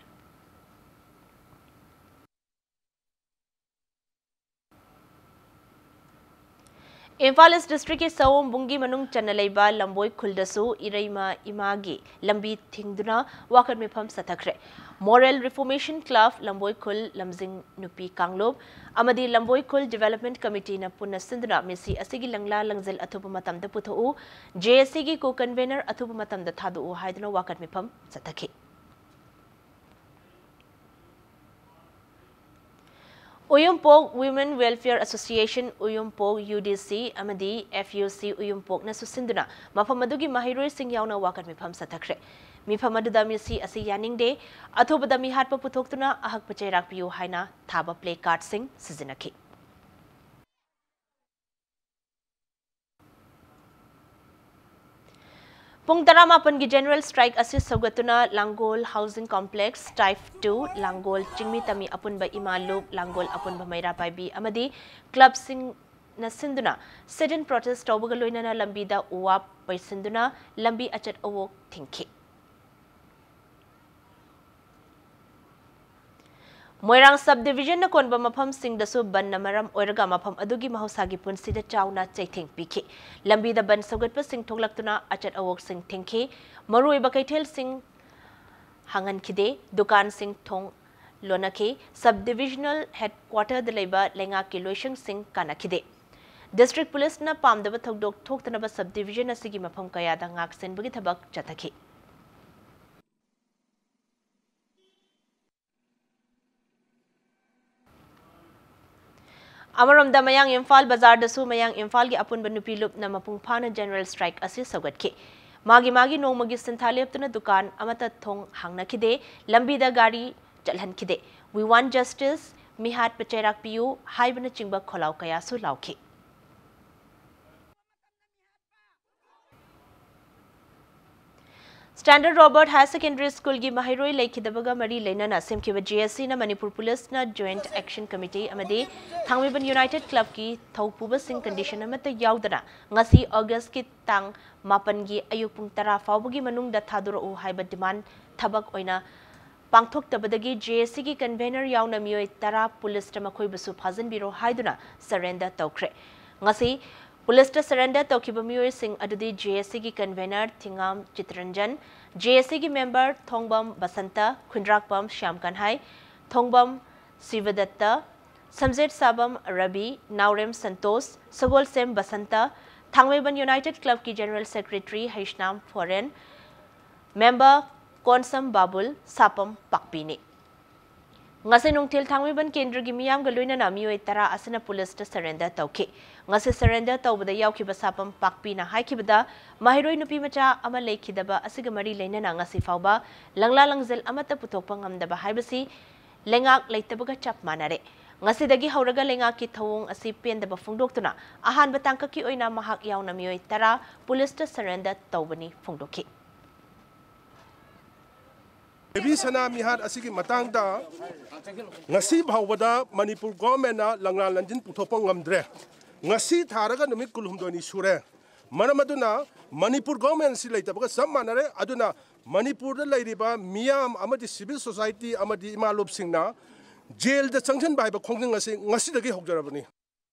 ꯏꯝꯐꯥꯜ ꯏꯁ ꯗꯤꯁꯇ꯭ꯔꯤꯛꯀꯤ ꯁꯑꯣꯝꯕꯨꯡꯒꯤ ꯃꯅꯨꯡ ꯆꯟꯅ ꯂꯩꯕ ꯂꯝꯕꯣꯏ ꯈꯨꯜꯗꯁꯨ ꯏꯔꯩꯃ ꯏꯃꯥꯒꯤ ꯂꯝꯕꯤ ꯊꯤꯡꯗꯨꯅ ꯋꯥꯀꯠ ꯃꯤꯐꯝ ꯆꯠꯊꯈ꯭ꯔꯦ꯫ Moral Reformation Club, ꯂꯝꯕꯣꯏ ꯈꯨꯜ ꯂꯝꯖꯤꯡ ꯅꯨꯄꯤ ꯀꯥꯡꯂꯨꯞ ꯑꯃꯗꯤ ꯂꯝꯕꯣꯏ ꯈꯨꯜ Development Committeeꯅ ꯄꯨꯟꯅ ꯁꯤꯟꯗꯨꯅ ꯃꯤꯁꯤ ꯑꯁꯤꯒꯤ ꯂꯪꯂꯥ ꯂꯪꯖꯤꯜ ꯑꯊꯨꯕ ꯃꯇꯝꯗ ꯄꯨꯊꯣꯛꯎ, JACꯒꯤ co-convener ꯑꯊꯨꯕ ꯃꯇꯝꯗ ꯊꯥꯗꯣꯛꯎ ꯍꯥꯏꯗꯨꯅ ꯋꯥꯀꯠ ꯃꯤꯐꯝ ꯆꯠꯊꯈꯤ꯫ ꯎꯌꯨꯝꯄꯣꯛ Women Welfare Association, ꯎꯌꯨꯝꯄꯣꯛ UDC ꯑꯃꯗꯤ FUC ꯎꯌꯨꯝꯄꯣꯛꯅꯁꯨ ꯁꯤꯟꯗꯨꯅ ꯃꯐꯝ ꯑꯗꯨꯒꯤ ꯃꯍꯩꯔꯣꯏꯁꯤꯡ ꯌꯥꯎꯅ ꯋꯥꯀꯠ ꯃꯤꯐꯝ ꯆꯠꯊꯈ꯭ꯔꯦ꯫ ꯃꯤꯐꯝ ꯑꯗꯨꯗ ꯃꯤꯁꯤ ꯑꯁꯤ ꯌꯥꯅꯤꯡꯗꯦ, ꯑꯊꯨꯕꯗ ꯃꯤꯍꯥꯠꯄ ꯄꯨꯊꯣꯛꯇꯨꯅ ꯑꯍꯛꯄ ꯆꯩꯔꯥꯛ ꯄꯤꯌꯨ ꯍꯥꯏꯅ ꯊꯥꯕ placardꯁꯤꯡ ꯁꯤꯖꯤꯟꯅꯈꯤ꯫ ꯄꯨꯡ ꯇꯔꯥꯃꯥꯄꯟꯒꯤ general strike ꯑꯁꯤ ꯁꯧꯒꯠꯇꯨꯅ ꯂꯥꯡꯒꯣꯜ Housing Complex, Type two, ꯂꯥꯡꯒꯣꯜ ꯆꯤꯡꯃꯤ ꯇꯝꯃꯤ ꯑꯄꯨꯟꯕ ꯏꯃꯥ ꯂꯨꯞ, ꯂꯥꯡꯒꯣꯜ ꯑꯄꯨꯟꯕ ꯃꯩꯔꯥ ꯄꯥꯏꯕꯤ ꯑꯃꯗꯤ clubꯁꯤꯡꯅ ꯁꯤꯟꯗꯨꯅ sit-in protest ꯇꯧꯕꯒ ꯂꯣꯏꯅꯅ ꯂꯝꯕꯤꯗ ꯎ ꯋꯥ ꯄꯩꯁꯤꯟꯗꯨꯅ ꯂꯝꯕꯤ ꯑꯆꯠ ꯑꯋꯣꯛ ꯊꯤꯡꯈꯤ꯫ ꯃꯣꯏꯔꯥꯡ sub-divisionꯅ ꯀꯣꯟꯕ ꯃꯐꯝꯁꯤꯡꯗꯁꯨ ꯕꯟꯅ ꯃꯔꯝ ꯑꯣꯏꯔꯒ ꯃꯐꯝ ꯑꯗꯨꯒꯤ ꯃꯍꯧꯁꯥꯒꯤ ꯄꯨꯟꯁꯤꯗ ꯆꯥꯎꯅ ꯆꯩꯊꯦꯡ ꯄꯤꯈꯤ꯫ ꯂꯝꯕꯤꯗ ꯕꯟ ꯁꯧꯒꯠꯄꯁꯤꯡ ꯊꯣꯛꯂꯛꯇꯨꯅ ꯑꯆꯠ ꯑꯋꯣꯛꯁꯤꯡ ꯊꯤꯡꯈꯤ꯫ ꯃꯔꯨꯑꯣꯏꯕ ꯀꯩꯊꯦꯜꯁꯤꯡ ꯍꯥꯡꯍꯟꯈꯤꯗꯦ, ꯗꯨꯀꯥꯟꯁꯤꯡ ꯊꯣꯡ ꯂꯣꯟꯅꯈꯤ꯫ Sub-divisional headquarterꯗ ꯂꯩꯕ ꯂꯩꯉꯥꯛꯀꯤ ꯂꯣꯏꯁꯪꯁꯤꯡ ꯀꯥꯟꯅꯈꯤꯗꯦ꯫ District Policeꯅ ꯄꯥꯝꯗꯕ ꯊꯧꯗꯣꯛ ꯊꯣꯛꯇꯅꯕ sub-division ꯑꯁꯤꯒꯤ ꯃꯐꯝ ꯀꯌꯥꯗ ꯉꯥꯛ ꯁꯦꯟꯕꯒꯤ ꯊꯕꯛ ꯆꯠꯊꯈꯤ꯫ ꯑꯃꯔꯣꯝꯗ, ꯃꯌꯥꯡ ꯏꯝꯐꯥꯜ ꯕꯖꯥꯔꯗꯁꯨ ꯃꯌꯥꯡ ꯏꯝꯐꯥꯜꯒꯤ ꯑꯄꯨꯟꯕ ꯅꯨꯄꯤ ꯂꯨꯞꯅ ꯃꯄꯨꯡ ꯐꯥꯅ ꯖꯦꯅꯔꯦꯜ ꯁ꯭ꯇ꯭ꯔꯥꯏꯛ ꯑꯁꯤ ꯁꯧꯒꯠꯈꯤ꯫ ꯃꯥꯒꯤ ꯃꯥꯒꯤ ꯅꯣꯡꯃꯒꯤ ꯁꯤꯟꯊꯥ ꯂꯦꯞꯇꯨꯅ ꯗꯨꯀꯥꯟ ꯑꯃꯠꯇ ꯊꯣꯡ ꯍꯥꯡꯅꯈꯤꯗꯦ꯫ ꯂꯝꯕꯤꯗ ꯒꯥꯔꯤ ꯆꯠꯍꯟꯈꯤꯗꯦ꯫ "We want justice, ꯃꯤꯍꯥꯠꯄ ꯆꯩꯔꯥꯛ ꯄꯤꯌꯨ" ꯍꯥꯏꯕꯅꯆꯤꯡꯕ ꯈꯣꯜꯂꯥꯎ ꯀꯌꯥꯁꯨ ꯂꯥꯎꯈꯤ꯫ ꯁ꯭ꯇꯦꯟꯗꯔꯗ ꯔꯣꯕꯔꯠ ꯍꯥꯌꯔ ꯁꯦꯀꯦꯟꯗꯔꯤ ꯁ꯭ꯀꯨꯜꯒꯤ ꯃꯍꯩꯔꯣꯏ ꯂꯩꯈꯤꯗꯕꯒ ꯃꯔꯤ ꯂꯩꯅꯅ ꯁꯦꯝꯈꯤꯕ ꯖꯦ ꯑꯦꯁ ꯁꯤꯅ ꯃꯅꯤꯄꯨꯔ ꯄꯨꯂꯤꯁꯅ ꯖꯣꯏꯟꯠ ꯑꯦꯛꯁꯟ ꯀꯃꯤꯇꯤ ꯑꯃꯗꯤ ꯊꯥꯡꯃꯩꯕꯟ ꯌꯨꯅꯥꯏꯇꯦꯗ ꯀ꯭ꯂꯕꯀꯤ ꯊꯧꯄꯨꯕꯁꯤꯡ ꯀꯟꯗꯤꯁꯟ ꯑꯃꯠꯇ ꯌꯥꯎꯗꯅ ꯉꯁꯤ ꯑꯣꯒꯁꯀꯤ ꯇꯥꯡ ꯃꯥꯄꯟꯒꯤ ꯑꯌꯨꯛ ꯄꯨꯡ ꯇꯔꯥ ꯐꯥꯎꯕꯒꯤ ꯃꯅꯨꯡꯗ ꯊꯥꯗꯣꯔꯛꯎ ꯍꯥꯏꯕ ꯗꯤꯃꯥꯟꯗ ꯊꯕꯛ ꯑꯣꯏꯅ ꯄꯥꯡꯊꯣꯛꯇꯕꯗꯒꯤ ꯖꯦ ꯑꯦꯁ ꯁꯤꯒꯤ ꯀꯟꯚꯦꯅꯔ ꯌꯥꯎꯅ ꯃꯤꯑꯣꯏ ꯇꯔꯥ ꯄꯨꯂꯤꯁꯇ ꯃꯈꯣꯏꯕꯨꯁꯨ ꯐꯥꯖꯤꯟꯕꯤꯔꯣ ꯍꯥꯏꯗꯨꯅ ꯁꯔꯦꯟꯗꯔ ꯇꯧꯈ꯭ꯔꯦ꯫ ꯉꯁꯤ ꯄꯨꯂꯤꯁꯇ ꯁꯔꯦꯟꯗꯔ ꯇꯧꯈꯤꯕ ꯃꯤꯑꯣꯏꯁꯤꯡ ꯑꯗꯨꯗꯤ ꯖꯦ ꯑꯦꯁ ꯁꯤꯒꯤ convenor Thingam Chitaranjan, J S ꯁꯤꯒꯤ ꯃꯦꯝꯕꯔ ꯊꯣꯡꯕꯝ ꯕꯁꯟꯇ, ꯈꯨꯟꯗ꯭ꯔꯥꯛꯄꯝ ꯁ꯭ꯌꯥꯝ ꯀꯟꯍꯥꯏ, ꯊꯣꯡꯕꯝ ꯁꯤꯕꯗꯠꯇ, ꯁꯝꯖꯦꯠ ꯁꯥꯕꯝ ꯔꯕꯤ, ꯅꯥꯎꯔꯦꯝ ꯁꯟꯇꯣꯁ, ꯁꯒꯣꯜꯁꯦꯝ ꯕꯁꯟꯇ, ꯊꯥꯡꯃꯩꯕꯟ ꯌꯨꯅꯥꯏꯇꯦꯗ ꯀ꯭ꯂꯕꯀꯤ general secretary Heisnam Foren, member Konsam Babul, Sapam ꯄꯥꯛꯄꯤꯅꯤ꯫ ꯉꯁꯤ ꯅꯨꯡꯊꯤꯜ ꯊꯥꯡꯃꯩꯕꯟ ꯀꯦꯟꯗ꯭ꯔꯒꯤ ꯃꯤꯌꯥꯝꯒ ꯂꯣꯏꯅꯅ ꯃꯤꯑꯣꯏ ꯇꯔꯥ ꯑꯁꯤꯅ ꯄꯨꯂꯤꯁꯇ ꯁꯔꯦꯟꯗꯔ ꯇꯧꯈꯤ꯫ ꯉꯁꯤ ꯁꯔꯦꯟꯗꯔ ꯇꯧꯕꯗ ꯌꯥꯎꯈꯤꯕ ꯁꯥꯄꯝ ꯄꯥꯛꯄꯤꯅ ꯍꯥꯏꯈꯤꯕꯗ, ꯃꯍꯩꯔꯣꯏ ꯅꯨꯄꯤ ꯃꯆꯥ ꯑꯃ ꯂꯩꯈꯤꯗꯕ ꯑꯁꯤꯒ ꯃꯔꯤ ꯂꯩꯅꯅ ꯉꯁꯤ ꯐꯥꯎꯕ ꯂꯪꯂꯥ ꯂꯪꯖꯦꯜ ꯑꯃꯠꯇ ꯄꯨꯊꯣꯛꯄ ꯉꯝꯗꯕ ꯍꯥꯏꯕꯁꯤ ꯂꯩꯉꯥꯛ ꯂꯩꯇꯕꯒ ꯆꯞ ꯃꯥꯟꯅꯔꯦ꯫ ꯉꯁꯤꯗꯒꯤ ꯍꯧꯔꯒ ꯂꯩꯉꯥꯛꯀꯤ ꯊꯧꯑꯣꯡ ꯑꯁꯤ ꯄꯦꯟꯗꯕ ꯐꯣꯡꯗꯣꯛꯇꯨꯅ ꯑꯍꯥꯟꯕ ꯇꯥꯡꯀꯛꯀꯤ ꯑꯣꯏꯅ ꯃꯍꯥꯛ ꯌꯥꯎꯅ ꯃꯤꯑꯣꯏ ꯇꯔꯥ ꯄꯨꯂꯤꯁꯇ ꯁꯔꯦꯟꯗꯔ ꯇꯧꯕꯅꯤ ꯐꯣꯡꯗꯣꯛꯈꯤ꯫ ꯕꯦꯕꯤ ꯁꯅꯥ ꯃꯤꯍꯥꯠ ꯑꯁꯤꯒꯤ ꯃꯇꯥꯡꯗ ꯉꯁꯤ ꯐꯥꯎꯕꯗ ꯃꯅꯤꯄꯨꯔ ꯒꯣꯔꯃꯦꯟꯅ ꯂꯪꯂꯥ ꯂꯪꯖꯤꯟ ꯄꯨꯊꯣꯛꯄ ꯉꯝꯗ꯭ꯔꯦ꯫ ꯉꯁꯤ ꯊꯥꯔꯒ ꯅꯨꯃꯤꯠ ꯀꯨꯟꯍꯨꯝꯗꯣꯏꯅꯤ ꯁꯨꯔꯦ꯫ ꯃꯔꯝ ꯑꯗꯨꯅ ꯃꯅꯤꯄꯨꯔ ꯒꯣꯔꯃꯦꯟꯁꯤ ꯂꯩꯇꯕꯒ ꯆꯞ ꯃꯥꯟꯅꯔꯦ꯫ ꯑꯗꯨꯅ ꯃꯅꯤꯄꯨꯔꯗ ꯂꯩꯔꯤꯕ ꯃꯤꯌꯥꯝ ꯑꯃꯗꯤ ꯁꯤꯚꯤꯜ ꯁꯣꯁꯥꯏꯇꯤ ꯑꯃꯗꯤ ꯏꯃꯥꯂꯣꯞꯁꯤꯡꯅ ꯖꯦꯜꯗ ꯆꯪꯁꯤꯟꯕ ꯍꯥꯏꯕ ꯈꯣꯡꯖꯪ ꯑꯁꯤ ꯉꯁꯤꯗꯒꯤ ꯍꯧꯖꯔꯕꯅꯤ꯫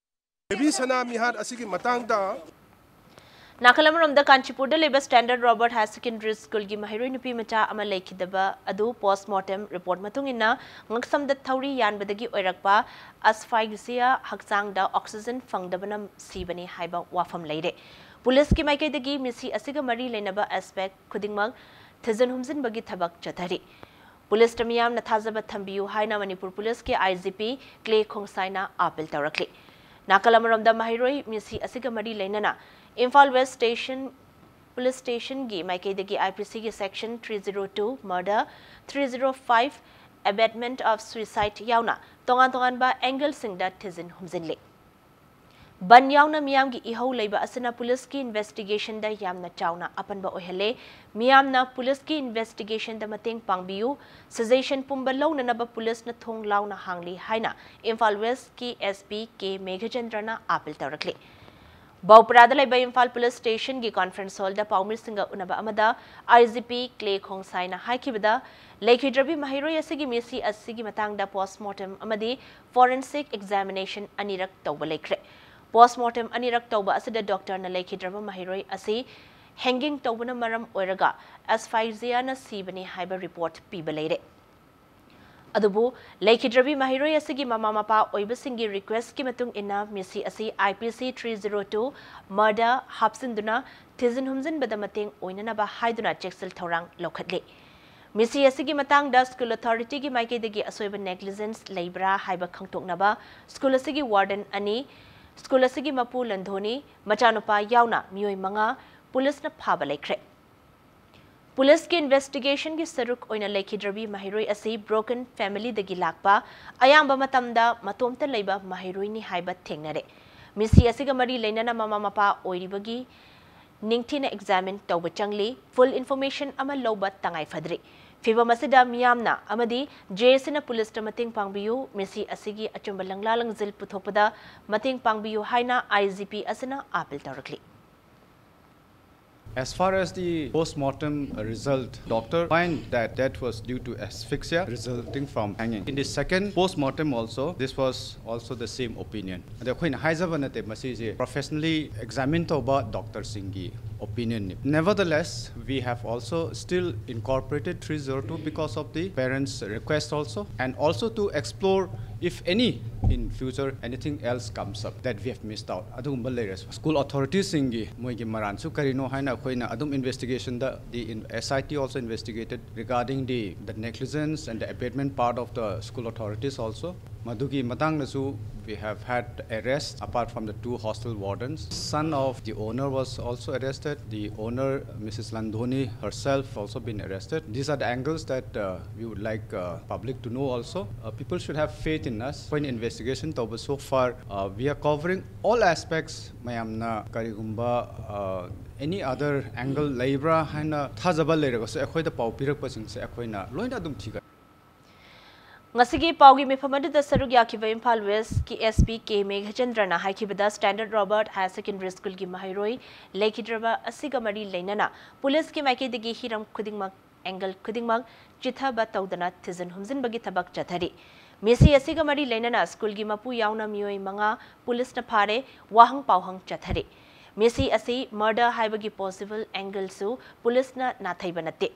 ꯕꯦꯕꯤ ꯁꯅꯥ ꯃꯤꯍꯥꯠ ꯑꯁꯤꯒꯤ ꯃꯇꯥꯡꯗ ꯅꯥꯀꯜ ꯑꯃꯔꯣꯝꯗ, ꯀꯥꯟꯆꯤꯄꯨꯔꯗ ꯂꯩꯕ ꯁ꯭ꯇꯦꯟꯗꯔꯗ ꯔꯣꯕꯔꯠ ꯍꯥꯌꯔ ꯁꯦꯀꯦꯟꯗꯔꯤ ꯁ꯭ꯀꯨꯜꯒꯤ ꯃꯍꯩꯔꯣꯏ ꯅꯨꯄꯤ ꯃꯆꯥ ꯑꯃ ꯂꯩꯈꯤꯗꯕ ꯑꯗꯨ ꯄꯣꯁꯃꯣꯔꯇꯦꯝ ꯔꯤꯄꯣꯔꯠ ꯃꯇꯨꯡ ꯏꯟꯅ ꯉꯛꯁꯝꯗ ꯊꯧꯔꯤ ꯌꯥꯟꯕꯗꯒꯤ ꯑꯣꯏꯔꯛꯄ ꯑꯁꯐꯥꯏꯛꯁꯤꯌꯥ, ꯍꯛꯆꯥꯡꯗ ꯑꯣꯛꯁꯤꯖꯟ ꯐꯪꯗꯕꯅ ꯁꯤꯕꯅꯤ ꯍꯥꯏꯕ ꯋꯥꯐꯝ ꯂꯩꯔꯦ꯫ ꯄꯨꯂꯤꯁꯀꯤ ꯃꯥꯏꯀꯩꯗꯒꯤ ꯃꯤꯁꯤ ꯑꯁꯤꯒ ꯃꯔꯤ ꯂꯩꯅꯕ ꯑꯦꯁꯄꯦꯛ ꯈꯨꯗꯤꯡꯃꯛ ꯊꯤꯖꯤꯟ ꯍꯨꯝꯖꯤꯟꯕꯒꯤ ꯊꯕꯛ ꯆꯠꯊꯔꯤ꯫ ꯄꯨꯂꯤꯁꯇ ꯃꯤꯌꯥꯝꯅ ꯊꯥꯖꯕ ꯊꯝꯕꯤꯌꯨ ꯍꯥꯏꯅ ꯃꯅꯤꯄꯨꯔ ꯄꯨꯂꯤꯁꯀꯤ ꯑꯥꯏ ꯖꯤ ꯄꯤ ꯀ꯭ꯂꯦ ꯈꯣꯡꯁꯥꯏꯅ ꯑꯥꯄꯤꯜ ꯇꯧꯔꯛꯂꯤ꯫ ꯅꯥꯀꯜ ꯑꯃꯔꯣꯝꯗ, ꯃꯍꯩꯔꯣꯏ ꯃꯤꯁꯤ ꯑꯁꯤꯒ ꯃꯔꯤ ꯂꯩꯅꯅ ꯏꯝꯐꯥꯜ ꯋꯦꯁ ꯁ꯭ꯇꯦꯁꯟ, ꯄꯨꯂꯤꯁ ꯁ꯭ꯇꯦꯁꯟꯒꯤ ꯃꯥꯏꯀꯩꯗꯒꯤ ꯑꯥꯏ ꯄꯤ ꯁꯤꯒꯤ section three zero two, murder, three zero five, abetment of suicide ꯌꯥꯎꯅ ꯇꯣꯉꯥꯟ ꯇꯣꯉꯥꯟꯕ angle ꯁꯤꯡꯗ ꯊꯤꯖꯤꯟ ꯍꯨꯝꯖꯤꯜꯂꯤ꯫ ꯕꯟ ꯌꯥꯎꯅ ꯃꯤꯌꯥꯝꯒꯤ ꯏꯍꯧ ꯂꯩꯕ ꯑꯁꯤꯅ ꯄꯨꯂꯤꯁꯀꯤ investigation ꯗ ꯌꯥꯝꯅ ꯆꯥꯎꯅ ꯑꯄꯟꯕ ꯑꯣꯏꯍꯜꯂꯦ꯫ ꯃꯤꯌꯥꯝꯅ ꯄꯨꯂꯤꯁꯀꯤ investigation ꯗ ꯃꯇꯦꯡ ꯄꯥꯡꯕꯤꯌꯨ, suggestion ꯄꯨꯝꯕ ꯂꯧꯅꯅꯕ ꯄꯨꯂꯤꯁꯅ ꯊꯣꯡ ꯂꯥꯎꯅ ꯍꯥꯡꯂꯤ ꯍꯥꯏꯅ ꯏꯝꯐꯥꯜ ꯋꯦꯁꯀꯤ ꯑꯦꯁ ꯄꯤ ꯀꯦ ꯃꯦꯘꯆꯟꯗ꯭ꯔꯅ ꯑꯥꯄꯤꯜ ꯇꯧꯔꯛꯂꯤ꯫ ꯕꯧꯄ꯭ꯔꯥꯗ ꯂꯩꯕ ꯏꯝꯐꯥꯜ ꯄꯨꯂꯤꯁ ꯁ꯭ꯇꯦꯁꯟꯒꯤ conference hall ꯗ ꯄꯥꯎꯃꯤꯁꯤꯡꯒ ꯎꯅꯕ ꯑꯃꯗ ꯑꯥꯏ ꯖꯤ ꯄꯤ ꯀ꯭ꯂꯦ ꯈꯣꯡꯁꯥꯏꯅ ꯍꯥꯏꯈꯤꯕꯗ, ꯂꯩꯈꯤꯗ꯭ꯔꯕꯤ ꯃꯍꯩꯔꯣꯏ ꯑꯁꯤꯒꯤ ꯃꯤꯁꯤ ꯑꯁꯤꯒꯤ ꯃꯇꯥꯡꯗ postmortem ꯑꯃꯗꯤ forensic examination ꯑꯅꯤꯔꯛ ꯇꯧꯕ ꯂꯩꯈ꯭ꯔꯦ꯫ Postmortem ꯑꯅꯤꯔꯛ ꯇꯧꯕ ꯑꯁꯤꯗ ꯗꯣꯛꯇꯔꯅ ꯂꯩꯈꯤꯗ꯭ꯔꯕ ꯃꯍꯩꯔꯣꯏ ꯑꯁꯤ hanging ꯇꯧꯕꯅ ꯃꯔꯝ ꯑꯣꯏꯔꯒ asphyxia ꯅ ꯁꯤꯕꯅꯤ ꯍꯥꯏꯕ report ꯄꯤꯕ ꯂꯩꯔꯦ꯫ ꯑꯗꯨꯕꯨ ꯂꯩꯈꯤꯗ꯭ꯔꯕꯤ ꯃꯍꯩꯔꯣꯏ ꯑꯁꯤꯒꯤ ꯃꯃꯥ ꯃꯄꯥ ꯑꯣꯏꯕꯁꯤꯡꯒꯤ request ꯀꯤ ꯃꯇꯨꯡ ꯏꯟꯅ ꯃꯤꯁꯤ ꯑꯁꯤ ꯑꯥꯏ ꯄꯤ ꯁꯤ three zero two, murder ꯍꯥꯞꯆꯤꯟꯗꯨꯅ ꯊꯤꯖꯤꯟ ꯍꯨꯝꯖꯤꯟꯕꯗ ꯃꯇꯦꯡ ꯑꯣꯏꯅꯅꯕ ꯍꯥꯏꯗꯨꯅ ꯆꯦꯛꯁꯤꯜ ꯊꯧꯔꯥꯡ ꯂꯧꯈꯠꯂꯤ꯫ ꯃꯤꯁꯤ ꯑꯁꯤꯒꯤ ꯃꯇꯥꯡꯗ school authority ꯒꯤ ꯃꯥꯏꯀꯩꯗꯒꯤ ꯑꯁꯣꯏꯕ negligence ꯂꯩꯕ꯭ꯔꯥ ꯍꯥꯏꯕ ꯈꯪꯗꯣꯛꯅꯕ school ꯑꯁꯤꯒꯤ warden ꯑꯅꯤ, school ꯑꯁꯤꯒꯤ ꯃꯄꯨ ꯂꯟꯗꯣꯅꯤ, ꯃꯆꯥꯅꯨꯄꯥ ꯌꯥꯎꯅ ꯃꯤꯑꯣꯏ ꯃꯉꯥ ꯄꯨꯂꯤꯁꯅ ꯐꯥꯕ ꯂꯩꯈ꯭ꯔꯦ꯫ ꯄꯨꯂꯤꯁꯀꯤ investigation ꯒꯤ ꯁꯔꯨꯛ ꯑꯣꯏꯅ ꯂꯩꯈꯤꯗ꯭ꯔꯕꯤ ꯃꯍꯩꯔꯣꯏ ꯑꯁꯤ broken family ꯗꯒꯤ ꯂꯥꯛꯄ, ꯑꯌꯥꯝꯕ ꯃꯇꯝꯗ ꯃꯇꯣꯝꯇ ꯂꯩꯕ ꯃꯍꯩꯔꯣꯏꯅꯤ ꯍꯥꯏꯕ ꯊꯦꯡꯅꯔꯦ꯫ ꯃꯤꯁꯤ ꯑꯁꯤꯒ ꯃꯔꯤ ꯂꯩꯅꯅ ꯃꯃꯥ ꯃꯄꯥ ꯑꯣꯏꯔꯤꯕꯒꯤ ꯅꯤꯡꯊꯤꯅ examine ꯇꯧꯕ ꯆꯪꯂꯤ꯫ Full information ꯑꯃ ꯂꯧꯕ ꯇꯉꯥꯏ ꯐꯗ꯭ꯔꯤ꯫ ꯐꯤꯚꯝ ꯑꯁꯤꯗ ꯃꯤꯌꯥꯝꯅ ꯑꯃꯗꯤ ꯖꯦ ꯑꯦꯁ ꯁꯤꯅ ꯄꯨꯂꯤꯁꯇ ꯃꯇꯦꯡ ꯄꯥꯡꯕꯤꯌꯨ, ꯃꯤꯁꯤ ꯑꯁꯤꯒꯤ ꯑꯆꯨꯝꯕ ꯂꯪꯂꯥ ꯂꯪꯖꯤꯜ ꯄꯨꯊꯣꯛꯄꯗ ꯃꯇꯦꯡ ꯄꯥꯡꯕꯤꯌꯨ ꯍꯥꯏꯅ ꯑꯥꯏ ꯖꯤ ꯄꯤ ꯑꯁꯤꯅ appeal ꯇꯧꯔꯛꯂꯤ꯫ As far as the post-mortem result, doctor find that death was due to asphyxia resulting from hanging. In the second post-mortem also, this was also the same opinion. ꯑꯗ ꯑꯩꯈꯣꯏꯅ ꯍꯥꯏꯖꯕ ꯅꯠꯇꯦ, ꯃꯁꯤꯁꯦ professionally examine ꯇꯧꯕ doctor ꯁꯤꯡꯒꯤ opinion. Nevertheless, we have also still incorporated three zero two because of the parents' request also, and also to explore if any in future anything else comes up that we have missed out. ꯑꯗꯨꯒꯨꯝꯕ ꯂꯩꯔꯁꯨ school authorities ꯁꯤꯡꯒꯤ ꯃꯣꯏꯒꯤ ꯃꯔꯥꯟꯁꯨ ꯀꯔꯤꯅꯣ ꯍꯥꯏꯅ ꯑꯩꯈꯣꯏꯅ ꯑꯗꯨꯝ investigation the the in-, S I T also investigated regarding the, the negligence and the abetment part of the school authorities also. ꯃꯗꯨꯒꯤ ꯃꯇꯥꯡꯗꯁꯨ we have had arrest apart from the two hostel wardens. Son of the owner was also arrested. The owner, Missus Landhoni herself, also been arrested. These are the angles that uh, we would like uh, public to know also. Uh, people should have faith in us. ꯑꯩꯈꯣꯏꯅ investigation ꯇꯧꯕ, so far uh, we are covering all aspects. ꯃꯌꯥꯝꯅ ꯀꯔꯤꯒꯨꯝꯕ uh, any other angle ꯂꯩꯕ꯭ꯔꯥ ꯍꯥꯏꯅ ꯊꯥꯖꯕ ꯂꯩꯔꯒꯁꯨ ꯑꯩꯈꯣꯏꯗ ꯄꯥꯎ ꯄꯤꯔꯛꯄꯁꯤꯡꯁꯦ ꯑꯩꯈꯣꯏꯅ ꯂꯣꯏꯅ ꯑꯗꯨꯝ ꯊꯤꯒꯠ ꯉꯁꯤꯒꯤ ꯄꯥꯎꯒꯤ ꯃꯤꯐꯝ ꯑꯗꯨꯗ ꯁꯔꯨꯛ ꯌꯥꯈꯤꯕ ꯏꯝꯐꯥꯜ ꯋꯦꯁꯀꯤ S P K ꯃꯦꯘꯆꯟꯗ꯭ꯔꯅ ꯍꯥꯏꯈꯤꯕꯗ, Standard Robert Higher Secondary School ꯒꯤ ꯃꯍꯩꯔꯣꯏ ꯂꯩꯈꯤꯗ꯭ꯔꯕ ꯑꯁꯤꯒ ꯃꯔꯤ ꯂꯩꯅꯅ ꯄꯨꯂꯤꯁꯀꯤ ꯃꯥꯏꯀꯩꯗꯒꯤ ꯍꯤꯔꯝ ꯈꯨꯗꯤꯡꯃꯛ, angle ꯈꯨꯗꯤꯡꯃꯛ ꯆꯤꯊꯕ ꯇꯧꯗꯅ ꯊꯤꯖꯤꯟ ꯍꯨꯝꯖꯤꯟꯕꯒꯤ ꯊꯕꯛ ꯆꯠꯊꯔꯤ꯫ ꯃꯤꯁꯤ ꯑꯁꯤꯒ ꯃꯔꯤ ꯂꯩꯅꯅ school ꯒꯤ ꯃꯄꯨ ꯌꯥꯎꯅ ꯃꯤꯑꯣꯏ ꯃꯉꯥ ꯄꯨꯂꯤꯁꯅ ꯐꯥꯔꯦ, ꯋꯥꯍꯪ ꯄꯥꯎꯍꯪ ꯆꯠꯊꯔꯤ꯫ ꯃꯤꯁꯤ ꯑꯁꯤ murder ꯍꯥꯏꯕꯒꯤ possible angle ꯁꯨ ꯄꯨꯂꯤꯁꯅ ꯅꯥꯊꯩꯕ ꯅꯠꯇꯦ꯫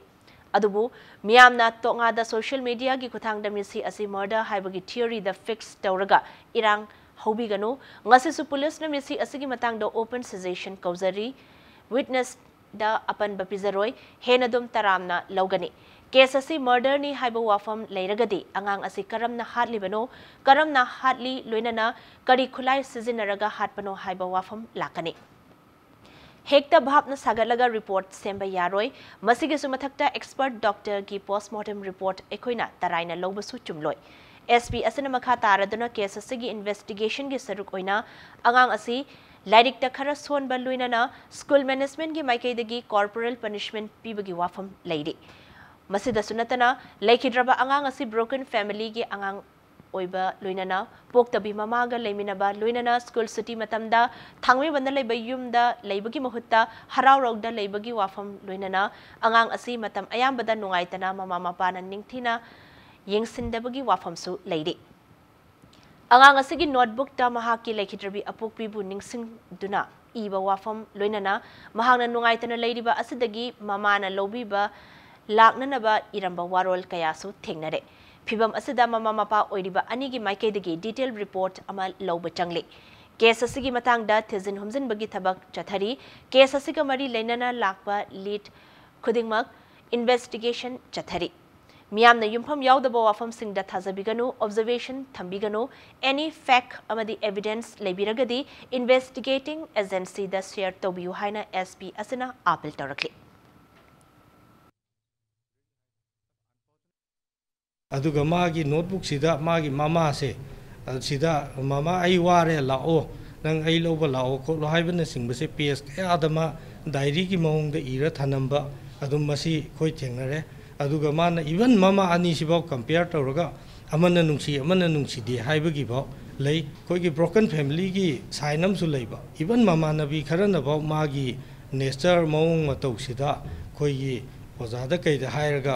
ꯑꯗꯨꯕꯨ ꯃꯤꯌꯥꯝꯅ ꯇꯣꯉꯥꯟꯗ social media ꯒꯤ ꯈꯨꯠꯊꯥꯡꯗ ꯃꯤꯁꯤ ꯑꯁꯤ murder ꯍꯥꯏꯕꯒꯤ theory ꯗ fix ꯇꯧꯔꯒ ꯏꯔꯥꯡ ꯍꯧꯕꯤꯒꯅꯨ꯫ ꯉꯁꯤꯁꯨ ꯄꯨꯂꯤꯁꯅ ꯃꯤꯁꯤ ꯑꯁꯤꯒꯤ ꯃꯇꯥꯡꯗ open suggestion ꯀꯧꯖꯔꯤ꯫ Witness ꯗ ꯑꯄꯟꯕ ꯄꯤꯖꯔꯣꯏ꯫ ꯍꯦꯟꯅ ꯑꯗꯨꯝ ꯇꯔꯥꯝꯅ ꯂꯧꯒꯅꯤ꯫ Case ꯑꯁꯤ murder ꯅꯤ ꯍꯥꯏꯕ ꯋꯥꯐꯝ ꯂꯩꯔꯒꯗꯤ ꯑꯉꯥꯡ ꯑꯁꯤ ꯀꯔꯝꯅ ꯍꯥꯠꯂꯤꯕꯅꯣ, ꯀꯔꯝꯅ ꯍꯥꯠꯂꯤ, ꯂꯣꯏꯅꯅ ꯀꯔꯤ ꯈꯨꯠꯂꯥꯏ ꯁꯤꯖꯤꯟꯅꯔꯒ ꯍꯥꯠꯄꯅꯣ ꯍꯥꯏꯕ ꯋꯥꯐꯝ ꯂꯥꯛꯀꯅꯤ꯫ ꯍꯦꯛꯇ ꯚꯥꯞꯅ ꯁꯥꯒꯠꯂꯒ report ꯁꯦꯝꯕ ꯌꯥꯔꯣꯏ꯫ ꯃꯁꯤꯒꯤꯁꯨ ꯃꯊꯛꯇ expert doctor ꯒꯤ postmortem report ꯑꯩꯈꯣꯏꯅ ꯇꯔꯥꯏꯅ ꯂꯧꯕꯁꯨ ꯆꯨꯝꯂꯣꯏ꯫ S P ꯑꯁꯤꯅ ꯃꯈꯥ ꯇꯥꯔꯗꯨꯅ case ꯑꯁꯤꯒꯤ investigation ꯒꯤ ꯁꯔꯨꯛ ꯑꯣꯏꯅ ꯑꯉꯥꯡ ꯑꯁꯤ ꯂꯥꯏꯔꯤꯛꯇ ꯈꯔ ꯁꯣꯟꯕ ꯂꯣꯏꯅꯅ school management ꯀꯤ ꯃꯥꯏꯀꯩꯗꯒꯤ corporal punishment ꯄꯤꯕꯒꯤ ꯋꯥꯐꯝ ꯂꯩꯔꯤ꯫ ꯃꯁꯤꯗꯁꯨ ꯅꯠꯇꯅ, ꯂꯩꯈꯤꯗ꯭ꯔꯕ ꯑꯉꯥꯡ ꯑꯁꯤ broken family ꯒꯤ ꯑꯉꯥꯡ ꯑꯣꯏꯕ ꯂꯣꯏꯅꯅ ꯄꯣꯛꯇꯕꯤ ꯃꯃꯥꯒ ꯂꯩꯃꯤꯟꯅꯕ ꯂꯣꯏꯅꯅ school ꯁꯨꯇꯤ ꯃꯇꯝꯗ ꯊꯥꯡꯃꯩꯕꯟꯗ ꯂꯩꯕ ꯌꯨꯝꯗ ꯂꯩꯕꯒꯤ ꯃꯍꯨꯠꯇ ꯍꯔꯥꯎꯔꯧꯗ ꯂꯩꯕꯒꯤ ꯋꯥꯐꯝ ꯂꯣꯏꯅꯅ ꯑꯉꯥꯡ ꯑꯁꯤ ꯃꯇꯝ ꯑꯌꯥꯝꯕꯗ ꯅꯨꯡꯉꯥꯏꯇꯅ ꯃꯃꯥ ꯃꯄꯥꯅ ꯅꯤꯡꯊꯤꯅ ꯌꯦꯡꯁꯤꯟꯗꯕꯒꯤ ꯋꯥꯐꯝꯁꯨ ꯂꯩꯔꯤ꯫ ꯑꯉꯥꯡ ꯑꯁꯤꯒꯤ ꯅꯣꯠꯕꯨꯛꯇ ꯃꯍꯥꯛꯀꯤ ꯂꯩꯈꯤꯗ꯭ꯔꯕꯤ ꯑꯄꯣꯛꯄꯤꯕꯨ ꯅꯤꯡꯁꯤꯡꯗꯨꯅ ꯏꯕ ꯋꯥꯐꯝ, ꯂꯣꯏꯅꯅ ꯃꯍꯥꯛꯅ ꯅꯨꯡꯉꯥꯏꯇꯅ ꯂꯩꯔꯤꯕ ꯑꯁꯤꯗꯒꯤ ꯃꯃꯥꯅ ꯂꯧꯕꯤꯕ ꯂꯥꯛꯅꯅꯕ ꯏꯔꯝꯕ ꯋꯥꯔꯣꯜ ꯀꯌꯥꯁꯨ ꯊꯦꯡꯅꯔꯦ꯫ ꯐꯤꯚꯝ ꯑꯁꯤꯗ ꯃꯃꯥ ꯃꯄꯥ ꯑꯣꯏꯔꯤꯕ ꯑꯅꯤꯒꯤ ꯃꯥꯏꯀꯩꯗꯒꯤ detail report ꯑꯃ ꯂꯧꯕ ꯆꯪꯂꯤ꯫ ꯀꯦꯁ ꯑꯁꯤꯒꯤ ꯃꯇꯥꯡꯗ ꯊꯤꯖꯤꯟ ꯍꯨꯝꯖꯤꯟꯕꯒꯤ ꯊꯕꯛ ꯆꯠꯊꯔꯤ꯫ ꯀꯦꯁ ꯑꯁꯤꯒ ꯃꯔꯤ ꯂꯩꯅꯅ ꯂꯥꯛꯄ lead ꯈꯨꯗꯤꯡꯃꯛ investigation ꯆꯠꯊꯔꯤ꯫ ꯃꯤꯌꯥꯝꯅ ꯌꯨꯝꯐꯝ ꯌꯥꯎꯗꯕ ꯋꯥꯐꯝꯁꯤꯡꯗ ꯊꯥꯖꯕꯤꯒꯅꯨ, observation ꯊꯝꯕꯤꯒꯅꯨ꯫ Any fact ꯑꯃꯗꯤ evidence ꯂꯩꯕꯤꯔꯒꯗꯤ investigating agencyꯗ share ꯇꯧꯕꯤꯌꯨ ꯍꯥꯏꯅ SP ꯑꯁꯤꯅ appeal ꯇꯧꯔꯛꯂꯤ꯫ ꯑꯗꯨꯒ ꯃꯥꯒꯤ ꯅꯣꯠꯕꯨꯛꯁꯤꯗ ꯃꯥꯒꯤ ꯃꯃꯥꯁꯦ, ꯑ, ꯁꯤꯗ, "ꯃꯃꯥ, ꯑꯩ ꯋꯥꯔꯦ, ꯂꯥꯛꯑꯣ, ꯅꯪ ꯑꯩ ꯂꯧꯕ ꯂꯥꯛꯑꯣ ꯈꯣꯠꯂꯣ" ꯍꯥꯏꯕꯅꯆꯤꯡꯕꯁꯦ ꯄꯦꯖ ꯀꯌꯥꯗ ꯃꯥ ꯗꯥꯏꯔꯤꯒꯤ ꯃꯑꯣꯡꯗ ꯏꯔ ꯊꯅꯝꯕ, ꯑꯗꯨꯝ ꯃꯁꯤ ꯑꯩꯈꯣꯏ ꯊꯦꯡꯅꯔꯦ꯫ ꯑꯗꯨꯒ ꯃꯥꯅ even ꯃꯃꯥ ꯑꯅꯤꯁꯤꯐꯥꯎ compare ꯇꯧꯔꯒ ꯑꯃꯅ ꯅꯨꯡꯁꯤ, ꯑꯃꯅ ꯅꯨꯡꯁꯤꯗꯦ ꯍꯥꯏꯕꯒꯤꯐꯥꯎ ꯂꯩ꯫ ꯑꯩꯈꯣꯏꯒꯤ broken familyꯒꯤ sign ꯑꯃꯁꯨ ꯂꯩꯕ꯫ Even ꯃꯃꯥꯟꯅꯕꯤ ꯈꯔꯅꯐꯥꯎ ꯃꯥꯒꯤ nature, ꯃꯑꯣꯡ ꯃꯇꯧꯁꯤꯗ ꯑꯩꯈꯣꯏꯒꯤ ꯑꯣꯖꯥꯗ ꯀꯩꯗ ꯍꯥꯏꯔꯒ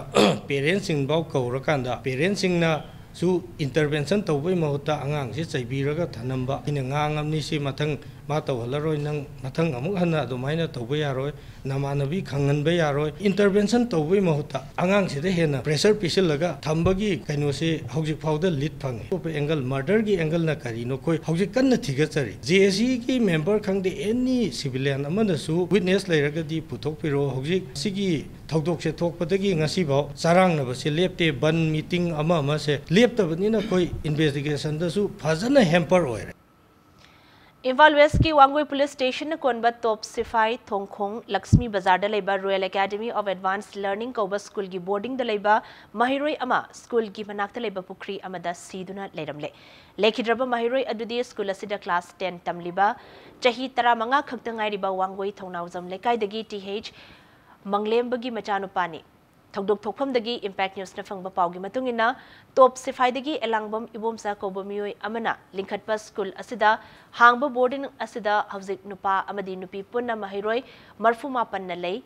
parentꯁꯤꯡꯐꯥꯎ ꯀꯧꯔꯀꯥꯟꯗ parentꯁꯤꯡꯅꯁꯨ intervention ꯇꯧꯕꯩ ꯃꯍꯨꯠꯇ ꯑꯉꯥꯡꯁꯤ ꯆꯩꯕꯤꯔꯒ ꯊꯅꯝꯕ꯫ ꯑꯩꯅ ꯉꯥꯡꯉꯕꯅꯤ, ꯁꯤ ꯃꯊꯪ ꯃꯥ ꯇꯧꯍꯜꯂꯔꯣꯏ, ꯅꯪ ꯃꯊꯪ ꯑꯃꯨꯛ ꯍꯟꯅ ꯑꯗꯨꯃꯥꯏꯅ ꯇꯧꯕ ꯌꯥꯔꯣꯏ, ꯅꯃꯥꯟꯅꯕꯤ ꯈꯪꯍꯟꯕ ꯌꯥꯔꯣꯏ꯫ Intervention ꯇꯧꯕꯩ ꯃꯍꯨꯠꯇ ꯑꯉꯥꯡꯁꯤꯗ ꯍꯦꯟꯅ pressure ꯄꯤꯁꯤꯜꯂꯒ ꯊꯝꯕꯒꯤ ꯀꯩꯅꯣꯁꯤ ꯍꯧꯖꯤꯛ ꯐꯥꯎꯗ lead ꯐꯪꯉꯤ꯫ ꯑꯇꯣꯞꯄ angle, murderꯒꯤ angleꯅ ꯀꯔꯤꯅꯣ, ꯑꯩꯈꯣꯏ ꯍꯧꯖꯤꯛ ꯀꯟꯅ ꯊꯤꯒꯠꯆꯔꯤ꯫ JACꯒꯤ member ꯈꯪꯗꯦ, any civilian ꯑꯃꯅꯁꯨ witness ꯂꯩꯔꯒꯗꯤ ꯄꯨꯊꯣꯛꯄꯤꯔꯛꯑꯣ꯫ ꯍꯧꯖꯤꯛ ꯁꯤꯒꯤ ꯊꯧꯗꯣꯛꯁꯦ ꯊꯣꯛꯄꯗꯒꯤ ꯉꯁꯤꯐꯥꯎ ꯆꯔꯥꯡꯅꯕꯁꯦ ꯂꯦꯞꯇꯦ꯫ ꯕꯟ, meeting ꯑꯃ ꯑꯃꯁꯦ ꯂꯦꯞꯇꯕꯅꯤꯅ ꯑꯩꯈꯣꯏ investigationꯗꯁꯨ ꯐꯖꯅ hamper ꯑꯣꯏꯔꯦ꯫ ꯏꯝꯐꯥꯜ ꯋꯦꯁꯀꯤ ꯋꯥꯡꯒꯣꯏ ꯄꯨꯂꯤꯁ ꯁ꯭ꯇꯦꯁꯟꯅ ꯀꯣꯟꯕ ꯇꯣꯞ ꯁꯤꯐꯥꯏ ꯊꯣꯡꯈꯣꯡ ꯂꯛꯁꯃꯤ ꯕꯖꯥꯔꯗ ꯂꯩꯕ Royal Academy of Advanced Learning ꯀꯧꯕ ꯁ꯭ꯀꯨꯜꯒꯤ ꯕꯣꯔꯗꯤꯡꯗ ꯂꯩꯕ ꯃꯍꯩꯔꯣꯏ ꯑꯃ ꯁ꯭ꯀꯨꯜꯒꯤ ꯃꯅꯥꯛꯇ ꯂꯩꯕ ꯄꯨꯈ꯭ꯔꯤ ꯑꯃꯗ ꯁꯤꯗꯨꯅ ꯂꯩꯔꯝꯂꯦ꯫ ꯂꯩꯈꯤꯗ꯭ꯔꯕ ꯃꯍꯩꯔꯣꯏ ꯑꯗꯨꯗꯤ ꯁ꯭ꯀꯨꯜ ꯑꯁꯤꯗ ꯀ꯭ꯂꯥꯁ ten ꯇꯝꯂꯤꯕ ꯆꯍꯤ ꯇꯔꯥꯃꯉꯥ ꯈꯛꯇ ꯉꯥꯏꯔꯤꯕ ꯋꯥꯡꯒꯣꯏ ꯊꯧꯅꯥꯎꯖꯝ ꯂꯩꯀꯥꯏꯗꯒꯤ th ꯃꯪꯂꯦꯝꯕꯒꯤ ꯃꯆꯥꯅꯨꯄꯥꯅꯤ꯫ ꯊꯧꯗꯣꯛ ꯊꯣꯛꯐꯝꯗꯒꯤ Impact Newsꯅ ꯐꯪꯕ ꯄꯥꯎꯒꯤ ꯃꯇꯨꯡ ꯏꯟꯅ, ꯇꯣꯞ ꯁꯤꯐꯥꯏꯗꯒꯤ ꯑꯦꯂꯥꯡꯕꯝ ꯏꯕꯣꯝꯆꯥ ꯀꯧꯕ ꯃꯤꯑꯣꯏ ꯑꯃꯅ ꯂꯤꯡꯈꯠꯄ ꯁ꯭ꯀꯨꯜ ꯑꯁꯤꯗ ꯍꯥꯡꯕ ꯕꯣꯔꯗꯤꯡ ꯑꯁꯤꯗ ꯍꯧꯖꯤꯛ ꯅꯨꯄꯥ ꯑꯃꯗꯤ ꯅꯨꯄꯤ ꯄꯨꯟꯅ ꯃꯍꯩꯔꯣꯏ ꯃꯔꯐꯨ ꯃꯥꯄꯟꯅ ꯂꯩ꯫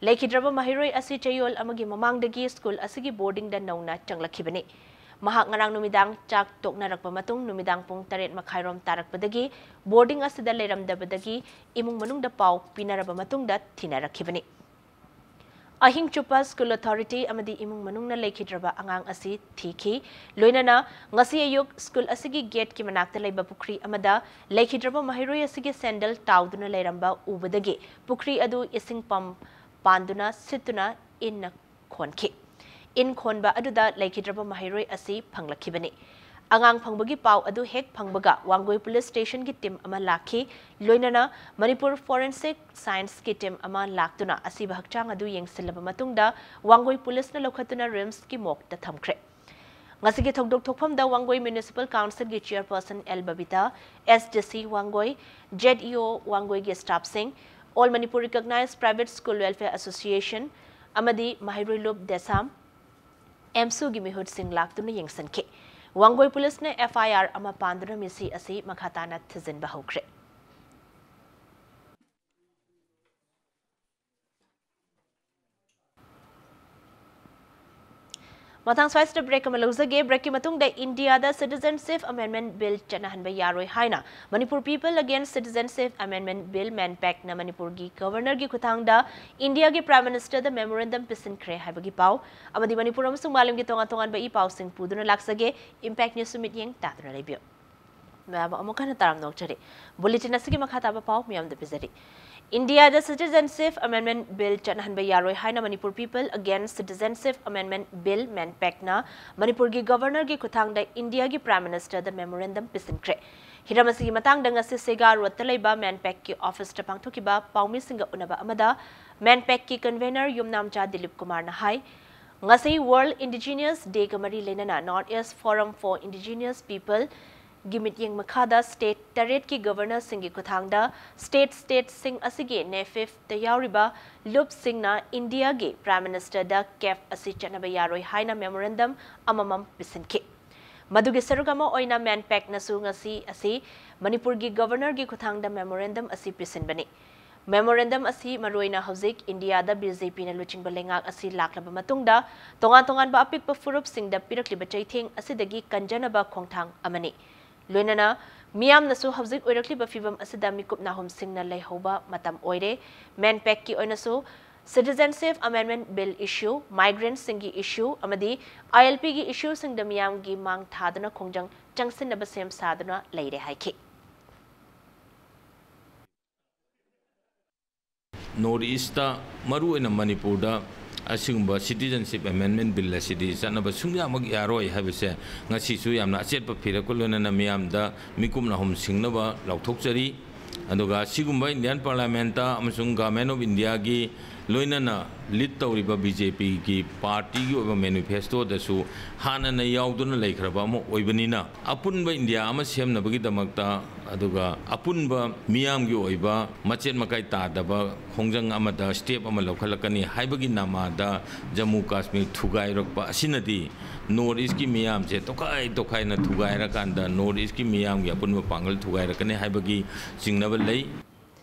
ꯂꯩꯈꯤꯗ꯭ꯔꯕ ꯃꯍꯩꯔꯣꯏ ꯑꯁꯤ ꯆꯌꯣꯜ ꯑꯃꯒꯤ ꯃꯃꯥꯡꯗꯒꯤ ꯁ꯭ꯀꯨꯜ ꯑꯁꯤꯒꯤ ꯕꯣꯔꯗꯤꯡꯗ ꯅꯧꯅ ꯆꯪꯂꯛꯈꯤꯕꯅꯤ꯫ ꯃꯍꯥꯛ ꯉꯔꯥꯡ ꯅꯨꯃꯤꯗꯥꯡ ꯆꯥꯛ ꯇꯣꯛꯅꯔꯛꯄ ꯃꯇꯨꯡ ꯅꯨꯃꯤꯗꯥꯡ ꯄꯨꯡ ꯇꯔꯦꯠ ꯃꯈꯥꯏꯔꯣꯝ ꯇꯥꯔꯛꯄꯗꯒꯤ ꯕꯣꯔꯗꯤꯡ ꯑꯁꯤꯗ ꯂꯩꯔꯝꯗꯕꯗꯒꯤ ꯏꯃꯨꯡ ꯃꯅꯨꯡꯗ ꯄꯥꯎ ꯄꯤꯅꯔꯕ ꯃꯇꯨꯡꯗ ꯊꯤꯅꯔꯛꯈꯤꯕꯅꯤ꯫ ꯑꯍꯤꯡ ꯆꯨꯞꯄ ꯁ꯭ꯀꯨꯜ ꯑꯣꯊꯣꯔꯤꯇꯤ ꯑꯃꯗꯤ ꯏꯃꯨꯡ ꯃꯅꯨꯡꯅ ꯂꯩꯈꯤꯗ꯭ꯔꯕ ꯑꯉꯥꯡ ꯑꯁꯤ ꯊꯤꯈꯤ꯫ ꯂꯣꯏꯅꯅ ꯉꯁꯤ ꯑꯌꯨꯛ ꯁ꯭ꯀꯨꯜ ꯑꯁꯤꯒꯤ ꯒꯦꯠꯀꯤ ꯃꯅꯥꯛꯇ ꯂꯩꯕ ꯄꯨꯈ꯭ꯔꯤ ꯑꯃꯗ ꯂꯩꯈꯤꯗ꯭ꯔꯕ ꯃꯍꯩꯔꯣꯏ ꯑꯁꯤꯒꯤ ꯁꯦꯟꯗꯜ ꯇꯥꯎꯗꯨꯅ ꯂꯩꯔꯝꯕ ꯎꯕꯗꯒꯤ ꯄꯨꯈ꯭ꯔꯤ ꯑꯗꯨ ꯏꯁꯤꯡ ꯄꯝ ꯄꯥꯟꯗꯨꯅ ꯁꯤꯠꯇꯨꯅ ꯏꯟꯅ ꯈꯣꯟꯈꯤ꯫ ꯏꯟ ꯈꯣꯟꯕ ꯑꯗꯨꯗ ꯂꯩꯈꯤꯗ꯭ꯔꯕ ꯃꯍꯩꯔꯣꯏ ꯑꯁꯤ ꯐꯪꯂꯛꯈꯤꯕꯅꯤ꯫ ꯑꯉꯥꯡ ꯐꯪꯕꯒꯤ ꯄꯥꯎ ꯑꯗꯨ ꯍꯦꯛ ꯐꯪꯕꯒ ꯋꯥꯡꯒꯣꯏ ꯄꯨꯂꯤꯁ ꯁ꯭ꯇꯦꯁꯟꯒꯤ ꯇꯤꯝ ꯑꯃ ꯂꯥꯛꯈꯤ꯫ ꯂꯣꯏꯅꯅ ꯃꯅꯤꯄꯨꯔ ꯐꯣꯔꯦꯟꯁꯤꯛ ꯁꯥꯏꯟꯁꯀꯤ ꯇꯤꯝ ꯑꯃ ꯂꯥꯛꯇꯨꯅ ꯑꯁꯤꯕ ꯍꯛꯆꯥꯡ ꯑꯗꯨ ꯌꯦꯡꯁꯤꯜꯂꯕ ꯃꯇꯨꯡꯗ ꯋꯥꯡꯒꯣꯏ ꯄꯨꯂꯤꯁꯅ ꯂꯧꯈꯠꯇꯨꯅ ꯔꯤꯝꯁꯀꯤ ꯃꯣꯔꯒꯇ ꯊꯝꯈ꯭ꯔꯦ꯫ ꯉꯁꯤꯒꯤ ꯊꯧꯗꯣꯛ ꯊꯣꯛꯐꯝꯗ ꯋꯥꯡꯒꯣꯏ ꯃ꯭ꯌꯨꯅꯤꯁꯤꯄꯥꯜ ꯀꯥꯎꯟꯁꯤꯜꯒꯤ ꯆꯤꯌꯔꯄꯔꯁꯟ ꯑꯦꯜ ꯕꯕꯤꯇꯥ, ꯑꯦꯁ ꯗꯤ ꯁꯤ ꯋꯥꯡꯒꯣꯏ, ꯖꯦꯗ ꯏ ꯑꯣ ꯋꯥꯡꯒꯣꯏꯒꯤ ꯁ꯭ꯇꯥꯐꯁꯤꯡ, all Manipur recognised private school welfare association ꯑꯃꯗꯤ ꯃꯍꯩꯔꯣꯏ ꯂꯨꯞ ꯗꯦꯁꯥꯝ, ꯑꯦꯝꯁꯨꯒꯤ ꯃꯤꯍꯨꯠꯁꯤꯡ ꯂꯥꯛꯇꯨꯅ ꯌꯦꯡꯁꯤꯟꯈꯤ꯫ ꯋꯥꯡꯒꯣꯏ ꯄꯨꯂꯤꯁꯅ ꯑꯦꯐ ꯑꯥꯏ ꯑꯥꯔ ꯑꯃ ꯄꯥꯟꯗꯨꯅ ꯃꯤꯁꯤ ꯑꯁꯤ ꯃꯈꯥ ꯇꯥꯅ ꯊꯤꯖꯤꯟꯕ ꯍꯧꯈ꯭ꯔꯦ꯫ ꯃꯊꯪ ꯁ꯭ꯋꯥꯏꯁꯤꯗ ꯕ꯭ꯔꯦꯛ ꯑꯃ ꯂꯧꯖꯒꯦ꯫ ꯕ꯭ꯔꯦꯛꯀꯤ ꯃꯇꯨꯡꯗ ꯏꯟꯗꯤꯌꯥꯗ ꯁꯤꯇꯤꯖꯦꯟꯁꯤꯞ ꯑꯦꯃꯦꯟꯗꯃꯦꯟꯠ ꯕꯤꯜ ꯆꯠꯅꯍꯟꯕ ꯌꯥꯔꯣꯏ ꯍꯥꯏꯅ Manipur people against citizenship amendment bill, ꯃꯦꯟꯄꯦꯛꯅ ꯃꯅꯤꯄꯨꯔꯒꯤ ꯒꯕꯔꯅꯔꯒꯤ ꯈꯨꯠꯊꯥꯡꯗ ꯏꯟꯗꯤꯌꯥꯒꯤ ꯄ꯭ꯔꯥꯏꯝ ꯃꯤꯅꯤꯁꯇꯔꯗ ꯃꯦꯃꯣꯔꯦꯟꯗꯝ ꯄꯤꯁꯤꯟꯈ꯭ꯔꯦ ꯍꯥꯏꯕꯒꯤ ꯄꯥꯎ ꯑꯃꯗꯤ ꯃꯅꯤꯄꯨꯔ ꯑꯃꯁꯨꯡ ꯃꯥꯂꯦꯝꯒꯤ ꯇꯣꯉꯥꯟ ꯇꯣꯉꯥꯟꯕ ꯏ ꯄꯥꯎꯁꯤꯡ ꯄꯨꯗꯨꯅ ꯂꯥꯛꯆꯒꯦ꯫ ꯏꯝꯄꯦꯛ ꯅ꯭ꯌꯨꯁꯁꯨ ꯃꯤꯠꯌꯦꯡ ꯇꯥꯗꯨꯅ ꯂꯩꯕꯤꯌꯨ꯫ ꯃꯌꯥꯝ ꯑꯃꯨꯛ ꯍꯟꯅ ꯇꯔꯥꯝꯅ ꯑꯣꯛꯆꯔꯤ꯫ ꯕꯨꯂꯦꯇꯤꯟ ꯑꯁꯤꯒꯤ ꯃꯈꯥ ꯇꯥꯕ ꯄꯥꯎ ꯃꯤꯌꯥꯝꯗ ꯄꯤꯖꯔꯤ꯫ ꯏꯟꯗꯤꯌꯥꯗ ꯁꯤꯇꯤꯖꯦꯟꯁꯤꯞ ꯑꯦꯃꯦꯟꯗꯃꯦꯟꯠ ꯕꯤꯜ ꯆꯠꯅꯍꯟꯕ ꯌꯥꯔꯣꯏ ꯍꯥꯏꯅ Manipur people against citizenship amendment bill, ꯃꯦꯟꯄꯦꯛꯅ ꯃꯅꯤꯄꯨꯔꯒꯤ ꯒꯕꯔꯅꯔꯒꯤ ꯈꯨꯠꯊꯥꯡꯗ ꯏꯟꯗꯤꯌꯥꯒꯤ ꯄ꯭ꯔꯥꯏꯝ ꯃꯤꯅꯤꯁꯇꯔꯗ ꯃꯦꯃꯣꯔꯦꯟꯗꯝ ꯄꯤꯁꯤꯟꯈ꯭ꯔꯦ꯫ ꯍꯤꯔꯝ ꯑꯁꯤꯒꯤ ꯃꯇꯥꯡꯗ ꯉꯁꯤ ꯁꯦꯒꯥ ꯔꯣꯗꯇ ꯂꯩꯕ ꯃꯦꯟꯄꯦꯛꯀꯤ ꯑꯣꯐꯤꯁꯇ ꯄꯥꯡꯊꯣꯛꯈꯤꯕ ꯄꯥꯎꯃꯤꯁꯤꯡꯒ ꯎꯅꯕ ꯑꯃꯗ ꯃꯦꯟꯄꯦꯛꯀꯤ ꯀꯟꯚꯦꯅꯔ ꯌꯨꯝꯅꯥꯝꯆꯥ ꯗꯤꯂꯤꯞ ꯀꯨꯃꯥꯔꯅ ꯍꯥꯏ, ꯉꯁꯤ ꯋꯥꯔꯜꯗ ꯏꯟꯗꯤꯖꯤꯅꯁ ꯗꯦꯒ ꯃꯔꯤ ꯂꯩꯅꯅ North East Forum for Indigenous People ꯒꯤ ꯃꯤꯠꯌꯦꯡ ꯃꯈꯥꯗ ꯁ꯭ꯇꯦꯠ ꯇꯔꯦꯠꯀꯤ ꯒꯕꯔꯅꯔꯁꯤꯡꯒꯤ ꯈꯨꯠꯊꯥꯡꯗ ꯁ꯭ꯇꯦꯠ ꯁ꯭ꯇꯦꯠꯁꯤꯡ ꯑꯁꯤꯒꯤ ꯅꯦꯐꯤꯐꯇ ꯌꯥꯎꯔꯤꯕ ꯂꯨꯞꯁꯤꯡꯅ ꯏꯟꯗꯤꯌꯥꯒꯤ ꯄ꯭ꯔꯥꯏꯝ ꯃꯤꯅꯤꯁꯇꯔꯗ ꯀꯦꯞ ꯑꯁꯤ ꯆꯠꯅꯕ ꯌꯥꯔꯣꯏ ꯍꯥꯏꯅ ꯃꯦꯃꯣꯔꯦꯟꯗꯝ ꯑꯃꯃꯝ ꯄꯤꯁꯤꯟꯈꯤ꯫ ꯃꯗꯨꯒꯤ ꯁꯔꯨꯛ ꯑꯃ ꯑꯣꯏꯅ ꯃꯦꯟꯄꯦꯛꯅꯁꯨ ꯉꯁꯤ ꯑꯁꯤ ꯃꯅꯤꯄꯨꯔꯒꯤ ꯒꯕꯔꯅꯔꯒꯤ ꯈꯨꯠꯊꯥꯡꯗ ꯃꯦꯃꯣꯔꯦꯟꯗꯝ ꯑꯁꯤ ꯄꯤꯁꯤꯟꯕꯅꯤ꯫ Memorandum ꯑꯁꯤ ꯃꯔꯨꯑꯣꯏꯅ ꯍꯧꯖꯤꯛ ꯏꯟꯗꯤꯌꯥꯗ ꯕꯤ ꯖꯦ ꯄꯤꯅ ꯂꯨꯆꯤꯡꯕ ꯂꯩꯉꯥꯛ ꯑꯁꯤ ꯂꯥꯛꯂꯕ ꯃꯇꯨꯡꯗ ꯇꯣꯉꯥꯟ ꯇꯣꯉꯥꯟꯕ ꯑꯄꯤꯛꯄ ꯐꯨꯔꯨꯞꯁꯤꯡꯗ ꯄꯤꯔꯛꯂꯤꯕ ꯆꯩꯊꯦꯡ ꯑꯁꯤꯗꯒꯤ ꯀꯟꯖꯅꯕ ꯈꯣꯡꯊꯥꯡ ꯑꯃꯅꯤ꯫ ꯂꯣꯏꯅꯅ ꯃꯤꯌꯥꯝꯅꯁꯨ ꯍꯧꯖꯤꯛ ꯑꯣꯏꯔꯛꯂꯤꯕ ꯐꯤꯚꯝ ꯑꯁꯤꯗ ꯃꯤꯀꯨꯞ ꯅꯥꯍꯨꯝꯁꯤꯡꯅ ꯂꯩꯍꯧꯕ ꯃꯇꯝ ꯑꯣꯏꯔꯦ꯫ ꯃꯦꯟꯄꯦꯛꯀꯤ ꯑꯣꯏꯅꯁꯨ Citizenship Amendment Bill issue, migrantꯁꯤꯡꯒꯤ issue ꯑꯃꯗꯤ ꯑꯥꯏ ꯑꯦꯜ ꯄꯤꯒꯤ issueꯁꯤꯡꯗ ꯃꯤꯌꯥꯝꯒꯤ ꯃꯥꯡ ꯊꯥꯗꯨꯅ ꯈꯣꯡꯖꯪ ꯆꯪꯁꯤꯟꯅꯕ ꯁꯦꯝ ꯁꯥꯗꯨꯅ ꯂꯩꯔꯦ ꯍꯥꯏꯈꯤ꯫ ꯅꯣꯔꯠ ꯏꯁꯇ, ꯃꯔꯨꯑꯣꯏꯅ ꯃꯅꯤꯄꯨꯔꯗ, ꯑꯁꯤꯒꯨꯝꯕ Citizenship Amendment Bill ꯑꯁꯤꯗꯤ ꯆꯠꯅꯕ ꯁꯨꯡꯌꯥꯃꯛ ꯌꯥꯔꯣꯏ ꯍꯥꯏꯕꯁꯦ ꯉꯁꯤꯁꯨ ꯌꯥꯝꯅ ꯑꯆꯦꯠꯄ ꯐꯤꯔꯛꯀ ꯂꯣꯏꯅꯅ ꯃꯤꯌꯥꯝꯗ ꯃꯤꯀꯨꯞ ꯅꯥꯍꯨꯝ ꯁꯤꯡꯅꯕ ꯂꯥꯎꯊꯣꯛꯆꯔꯤ꯫ ꯑꯗꯨꯒ ꯑꯁꯤꯒꯨꯝꯕ Indian Parliamentꯇ ꯑꯃꯁꯨꯡ Government of Indiaꯒꯤ ꯂꯣꯏꯅꯅ lead ꯇꯧꯔꯤꯕ ꯕꯤ ꯖꯦ ꯄꯤꯒꯤ partyꯒꯤ ꯑꯣꯏꯕ manifestoꯗꯁꯨ ꯍꯥꯟꯅꯅ ꯌꯥꯎꯗꯨꯅ ꯂꯩꯈ꯭ꯔꯕ ꯑꯃ ꯑꯣꯏꯕꯅꯤꯅ, ꯑꯄꯨꯟꯕ ꯏꯟꯗꯤꯌꯥ ꯑꯃ ꯁꯦꯝꯅꯕꯒꯤꯗꯃꯛꯇ, ꯑꯗꯨꯒ ꯑꯄꯨꯟꯕ ꯃꯤꯌꯥꯝꯒꯤ ꯑꯣꯏꯕ ꯃꯆꯦꯠ ꯃꯀꯥꯏ ꯇꯥꯗꯕ ꯈꯣꯡꯖꯪ ꯑꯃꯗ step ꯑꯃ ꯂꯧꯈꯠꯂꯛꯀꯅꯤ ꯍꯥꯏꯕꯒꯤ ꯅꯃꯥꯗ ꯖꯝꯃꯨ ꯀꯥꯁꯃꯤꯔ ꯊꯨꯒꯥꯏꯔꯛꯄ ꯑꯁꯤꯅꯗꯤ ꯅꯣꯔꯠ ꯏꯁꯀꯤ ꯃꯤꯌꯥꯝꯁꯦ ꯇꯣꯈꯥꯏ ꯇꯣꯈꯥꯏꯅ ꯊꯨꯒꯥꯏꯔꯀꯥꯟꯗ ꯅꯣꯔꯠ ꯏꯁꯀꯤ ꯃꯤꯌꯥꯝꯒꯤ ꯑꯄꯨꯟꯕ ꯄꯥꯡꯒꯜ ꯊꯨꯒꯥꯏꯔꯛꯀꯅꯤ ꯍꯥꯏꯕꯒꯤ ꯆꯤꯡꯅꯕ ꯂꯩ꯫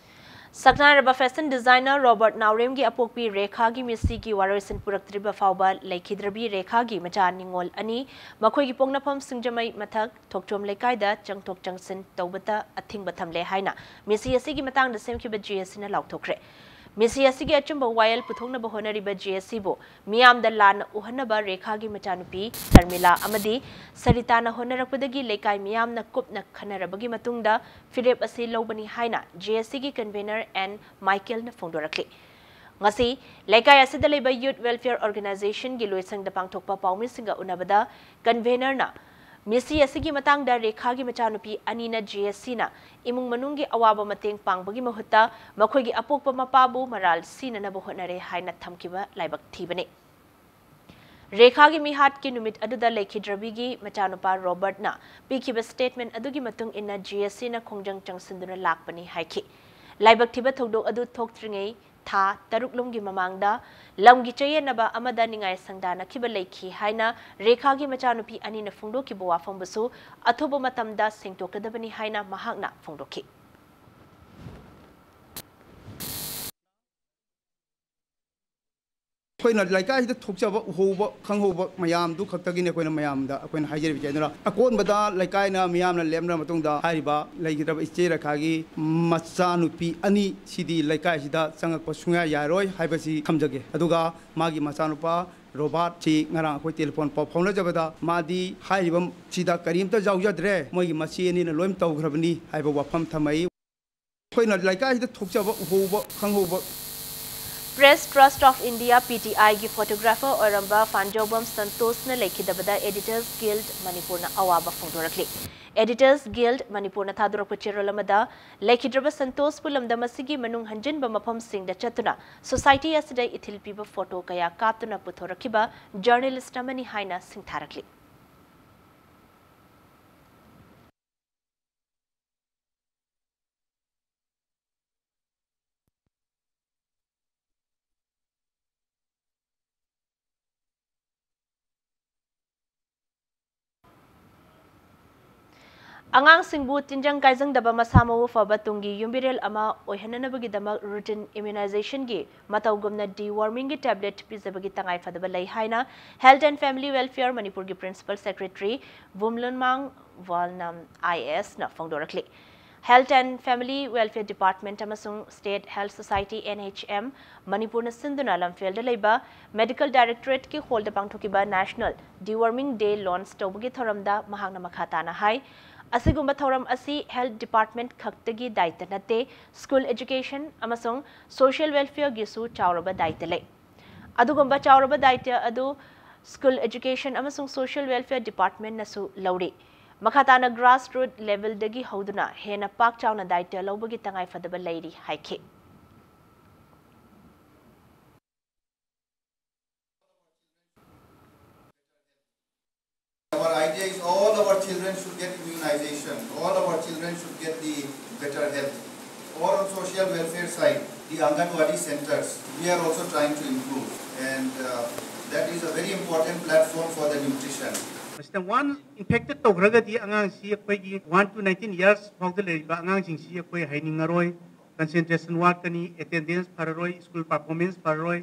ꯁꯛꯅꯥꯏꯔꯕ fashion designer ꯔꯣꯕꯔꯠ ꯅꯥꯎꯔꯦꯝꯒꯤ ꯑꯄꯣꯛꯄꯤ ꯔꯦꯈꯥꯒꯤ ꯃꯤꯠꯁꯤꯒꯤ ꯋꯥꯔꯣꯏꯁꯤꯟ ꯄꯨꯔꯛꯇ꯭ꯔꯤꯕ ꯐꯥꯎꯕ ꯂꯩꯈꯤꯗ꯭ꯔꯕꯤ ꯔꯦꯈꯥꯒꯤ ꯃꯆꯥ ꯅꯤꯉꯣꯜ ꯑꯅꯤ ꯃꯈꯣꯏꯒꯤ ꯄꯣꯛꯅꯐꯝ ꯁꯤꯡꯖꯃꯩ ꯃꯊꯛ ꯊꯣꯛꯆꯣꯝ ꯂꯩꯀꯥꯏꯗ ꯆꯪꯊꯣꯛ ꯆꯪꯁꯤꯟ ꯇꯧꯕꯇ ꯑꯊꯤꯡꯕ ꯊꯝꯂꯦ ꯍꯥꯏꯅ ꯃꯤꯠꯁꯤ ꯑꯁꯤꯒꯤ ꯃꯇꯥꯡꯗ ꯁꯦꯝꯈꯤꯕ ꯖꯦ ꯑꯦꯁ ꯁꯤꯅ ꯂꯥꯎꯊꯣꯛꯈ꯭ꯔꯦ꯫ ꯃꯤꯠꯁꯤ ꯑꯁꯤꯒꯤ ꯑꯆꯨꯝꯕ ꯋꯥꯌꯦꯜ ꯄꯨꯊꯣꯛꯅꯕ ꯍꯣꯠꯅꯔꯤꯕ ꯖꯦ ꯑꯦꯁ ꯁꯤꯕꯨ ꯃꯤꯌꯥꯝꯗ ꯂꯥꯟꯅ ꯎꯍꯟꯅꯕ ꯔꯦꯈꯥꯒꯤ ꯃꯆꯥꯅꯨꯄꯤ ꯁꯔꯃꯤꯂꯥ ꯑꯃꯗꯤ ꯁꯔꯤꯇꯥꯅ ꯍꯣꯠꯅꯔꯛꯄꯗꯒꯤ ꯂꯩꯀꯥꯏ ꯃꯤꯌꯥꯝꯅ ꯀꯨꯞꯅ ꯈꯟꯅꯔꯕꯒꯤ ꯃꯇꯨꯡꯗ ꯐꯤꯔꯦꯞ ꯑꯁꯤ ꯂꯧꯕꯅꯤ ꯍꯥꯏꯅ ꯖꯦ ꯑꯦꯁ ꯁꯤꯒꯤ convener ꯑꯦꯟ ꯃꯥꯏꯀꯦꯜꯅ ꯐꯣꯡꯗꯣꯔꯛꯂꯤ꯫ ꯉꯁꯤ ꯂꯩꯀꯥꯏ ꯑꯁꯤꯗ ꯂꯩꯕ Youth Welfare Organizationꯒꯤ ꯂꯣꯏꯁꯪꯗ ꯄꯥꯡꯊꯣꯛꯄ ꯄꯥꯎꯃꯤꯁꯤꯡꯒ ꯎꯅꯕꯗ convenerꯅ ꯃꯤꯠꯁꯤ ꯑꯁꯤꯒꯤ ꯃꯇꯥꯡꯗ ꯔꯦꯈꯥꯒꯤ ꯃꯆꯥꯅꯨꯄꯤ ꯑꯅꯤꯅ ꯖꯦ ꯑꯦꯁ ꯁꯤꯅ ꯏꯃꯨꯡ ꯃꯅꯨꯡꯒꯤ ꯑꯋꯥꯕ ꯃꯇꯦꯡ ꯄꯥꯡꯕꯒꯤ ꯃꯍꯨꯠꯇ ꯃꯈꯣꯏꯒꯤ ꯑꯄꯣꯛꯄ ꯃꯄꯥꯕꯨ ꯃꯔꯥꯜ ꯁꯤꯅꯅꯕ ꯍꯣꯠꯅꯔꯦ ꯍꯥꯏꯅ ꯊꯝꯈꯤꯕ ꯂꯥꯏꯕꯛ ꯊꯤꯕꯅꯤ꯫ ꯔꯦꯈꯥꯒꯤ ꯃꯤꯍꯥꯠꯀꯤ ꯅꯨꯃꯤꯠ ꯑꯗꯨꯗ ꯂꯩꯈꯤꯗ꯭ꯔꯕꯤꯒꯤ ꯃꯆꯥꯅꯨꯄꯥ ꯔꯣꯕꯔꯠꯅ ꯄꯤꯈꯤꯕ statement ꯑꯗꯨꯒꯤ ꯃꯇꯨꯡ ꯏꯟꯅ ꯖꯦ ꯑꯦꯁ ꯁꯤꯅ ꯈꯣꯡꯖꯪ ꯆꯪꯁꯤꯟꯗꯨꯅ ꯂꯥꯛꯄꯅꯤ ꯍꯥꯏꯈꯤ꯫ ꯂꯥꯏꯕꯛ ꯊꯤꯕ ꯊꯧꯗꯣꯛ ꯑꯗꯨ ꯊꯣꯛꯇ꯭ꯔꯤꯉꯩ ꯊꯥ ꯇꯔꯨꯛꯂꯣꯝꯒꯤ ꯃꯃꯥꯡꯗ ꯂꯝꯒꯤ ꯆꯌꯦꯠꯅꯕ ꯑꯃꯗ ꯅꯤꯡꯉꯥꯏ ꯁꯪꯗꯥꯅꯈꯤꯕ ꯂꯩꯈꯤ ꯍꯥꯏꯅ ꯔꯦꯈꯥꯒꯤ ꯃꯆꯥꯅꯨꯄꯤ ꯑꯅꯤꯅ ꯐꯣꯡꯗꯣꯛꯈꯤꯕ ꯋꯥꯐꯝꯕꯨꯁꯨ ꯑꯊꯨꯕ ꯃꯇꯝꯗ ꯁꯦꯡꯗꯣꯛꯀꯗꯕꯅꯤ ꯍꯥꯏꯅ ꯃꯍꯥꯛꯅ ꯐꯣꯡꯗꯣꯛꯈꯤ꯫ ꯑꯩꯈꯣꯏꯅ ꯂꯩꯀꯥꯏꯁꯤꯗ ꯊꯣꯛꯆꯕ, ꯎꯍꯧꯕ, ꯈꯪꯍꯧꯕ ꯃꯌꯥꯝꯗꯨ ꯈꯛꯇꯒꯤꯅꯤ ꯑꯩꯈꯣꯏꯅ ꯃꯌꯥꯝꯗ ꯑꯩꯈꯣꯏꯅ ꯍꯥꯏꯖꯔꯤꯕꯁꯦ꯫ ꯑꯗꯨꯅ ꯑꯀꯣꯟꯕꯗ ꯂꯩꯀꯥꯏꯅ ꯃꯤꯌꯥꯝꯅ ꯂꯦꯞꯅꯔ ꯃꯇꯨꯡꯗ ꯍꯥꯏꯔꯤꯕ ꯂꯩꯈꯤꯗ꯭ꯔꯕ ꯏꯆꯦ ꯔꯦꯈꯥꯒꯤ ꯃꯆꯥꯅꯨꯄꯤ ꯑꯅꯤ ꯁꯤꯗꯤ ꯂꯩꯀꯥꯏꯁꯤꯗ ꯆꯪꯉꯛꯄ ꯁꯨꯡꯌꯥ ꯌꯥꯔꯣꯏ ꯍꯥꯏꯕꯁꯤ ꯊꯝꯖꯒꯦ꯫ ꯑꯗꯨꯒ ꯃꯥꯒꯤ ꯃꯆꯥꯅꯨꯄꯥ ꯔꯣꯕꯥꯔꯠꯁꯤ ꯉꯔꯥꯡ ꯑꯩꯈꯣꯏ ꯇꯦꯂꯤꯐꯣꯟ ꯄꯥꯎ ꯐꯥꯎꯅꯖꯕꯗ ꯃꯥꯗꯤ ꯍꯥꯏꯔꯤꯕ ꯁꯤꯗ ꯀꯔꯤꯝꯇ ꯌꯥꯎꯖꯗ꯭ꯔꯦ, ꯃꯣꯏꯒꯤ ꯃꯆꯦ ꯑꯅꯤꯅ ꯂꯣꯏ ꯇꯧꯈ꯭ꯔꯕꯅꯤ ꯍꯥꯏꯕ ꯋꯥꯐꯝ ꯊꯝꯃꯛꯏ꯫ ꯑꯩꯈꯣꯏꯅ ꯂꯩꯀꯥꯏꯁꯤꯗ ꯊꯣꯛꯆꯕ, ꯎꯍꯧꯕ, ꯈꯪꯍꯧꯕ꯫ Press Trust of India, P T I, ꯒꯤ photographer ꯑꯣꯏꯔꯝꯕ ꯐꯥꯟꯖꯧꯕꯝ ꯁꯟꯇꯣꯁꯅ ꯂꯩꯈꯤꯗꯕꯗ Editors Guild ꯃꯅꯤꯄꯨꯔꯅ ꯑꯋꯥꯕ ꯐꯣꯡꯗꯣꯔꯛꯂꯤ꯫ Editors Guild ꯃꯅꯤꯄꯨꯔꯅ ꯊꯥꯗꯣꯔꯛꯄ ꯆꯦꯔꯣꯜ ꯑꯃꯗ ꯂꯩꯈꯤꯗ꯭ꯔꯕ ꯁꯟꯇꯣꯁꯄꯨ ꯂꯝꯗꯝ ꯑꯁꯤꯒꯤ ꯃꯅꯨꯡ ꯍꯟꯖꯤꯟꯕ ꯃꯐꯝꯁꯤꯡꯗ ꯆꯠꯇꯨꯅ society ꯑꯁꯤꯗ ꯏꯊꯤꯜ ꯄꯤꯕ photo ꯀꯌꯥ ꯀꯥꯞꯇꯨꯅ ꯄꯨꯊꯣꯔꯛꯈꯤꯕ journalist ꯑꯃꯅꯤ ꯍꯥꯏꯅ ꯁꯤꯡꯊꯥꯔꯛꯂꯤ꯫ ꯑꯉꯥꯡꯁꯤꯡꯕꯨ ꯇꯤꯟꯖꯪ ꯀꯥꯏꯖꯪꯗꯕ ꯃꯁꯥ ꯃꯎ ꯐꯕ ꯇꯨꯡꯒꯤ ꯌꯨꯝꯕꯤꯔꯦꯜ ꯑꯃ ꯑꯣꯏꯍꯟꯅꯅꯕꯒꯤꯗꯃꯛ routine immunizationꯒꯤ ꯃꯇꯧꯒꯨꯝꯅ dewormingꯒꯤ tablet ꯄꯤꯖꯕꯒꯤ ꯇꯉꯥꯏꯐꯗꯕ ꯂꯩ ꯍꯥꯏꯅ Health and Family Welfare ꯃꯅꯤꯄꯨꯔꯒꯤ Principal Secretary ꯚꯨꯝꯂꯨꯟꯃꯥꯡ ꯋꯥꯜꯅꯝ IASꯅ ꯐꯣꯡꯗꯣꯔꯛꯂꯤ꯫ Health and Family Welfare Department ꯑꯃꯁꯨꯡ State Health Society, NHM, ꯃꯅꯤꯄꯨꯔꯅ ꯁꯤꯟꯗꯨꯅ ꯂꯝꯐꯦꯜꯗ ꯂꯩꯕ Medical Directorateꯀꯤ hallꯗ ꯄꯥꯡꯊꯣꯛꯈꯤꯕ National Deworming Day launch ꯇꯧꯕꯒꯤ ꯊꯧꯔꯝꯗ ꯃꯍꯥꯛꯅ ꯃꯈꯥ ꯇꯥꯅ ꯍꯥꯏ, ꯑꯁꯤꯒꯨꯝꯕ ꯊꯧꯔꯝ ꯑꯁꯤ health department ꯈꯛꯇꯒꯤ ꯗꯥꯏꯇ ꯅꯠꯇꯦ, school education ꯑꯃꯁꯨꯡ social welfareꯒꯤꯁꯨ ꯆꯥꯎꯔꯕ ꯗꯥꯏꯇ ꯂꯩ꯫ ꯑꯗꯨꯒꯨꯝꯕ ꯆꯥꯎꯔꯕ ꯗꯥꯏꯇ ꯑꯗꯨ school education ꯑꯃꯁꯨꯡ social welfare departmentꯅꯁꯨ ꯂꯧꯔꯤ꯫ ꯃꯈꯥ ꯇꯥꯅ grassroot levelꯗꯒꯤ ꯍꯧꯗꯨꯅ ꯍꯦꯟꯅ ꯄꯥꯛ ꯆꯥꯎꯅ ꯗꯥꯏꯇ ꯂꯧꯕꯒꯤ ꯇꯉꯥꯏꯐꯗꯕ ꯂꯩꯔꯤ ꯍꯥꯏꯈꯤ꯫ Our idea is all our children should get immunization, all our children should get the better health. Or on social welfare side, the Anganwadi centers, we are also trying to improve. And uh, that is a very important platform for the nutrition. ꯃꯁꯤꯗ ꯋꯥꯟ ꯏꯟꯐꯦꯛꯇꯦꯠ ꯇꯧꯈ꯭ꯔꯒꯗꯤ ꯑꯉꯥꯡꯁꯤ ꯑꯩꯈꯣꯏꯒꯤ ꯋꯥꯟ ꯇꯨ ꯅꯥꯏꯟꯇꯤꯟ ꯏꯌꯥꯔꯁ ꯐꯥꯎꯗ ꯂꯩꯔꯤꯕ ꯑꯉꯥꯡꯁꯤꯡꯁꯤ ꯑꯩꯈꯣꯏ ꯍꯩꯅꯤꯡꯉꯔꯣꯏ, ꯀꯟꯁꯦꯟꯇ꯭ꯔꯦꯁꯟ ꯋꯥꯠꯀꯅꯤ, ꯑꯦꯇꯦꯟꯗꯦꯟꯁ ꯐꯔꯔꯣꯏ, ꯁ꯭ꯀꯨꯜ ꯄꯔꯐꯣꯔꯃꯦꯟꯁ ꯐꯔꯔꯣꯏ꯫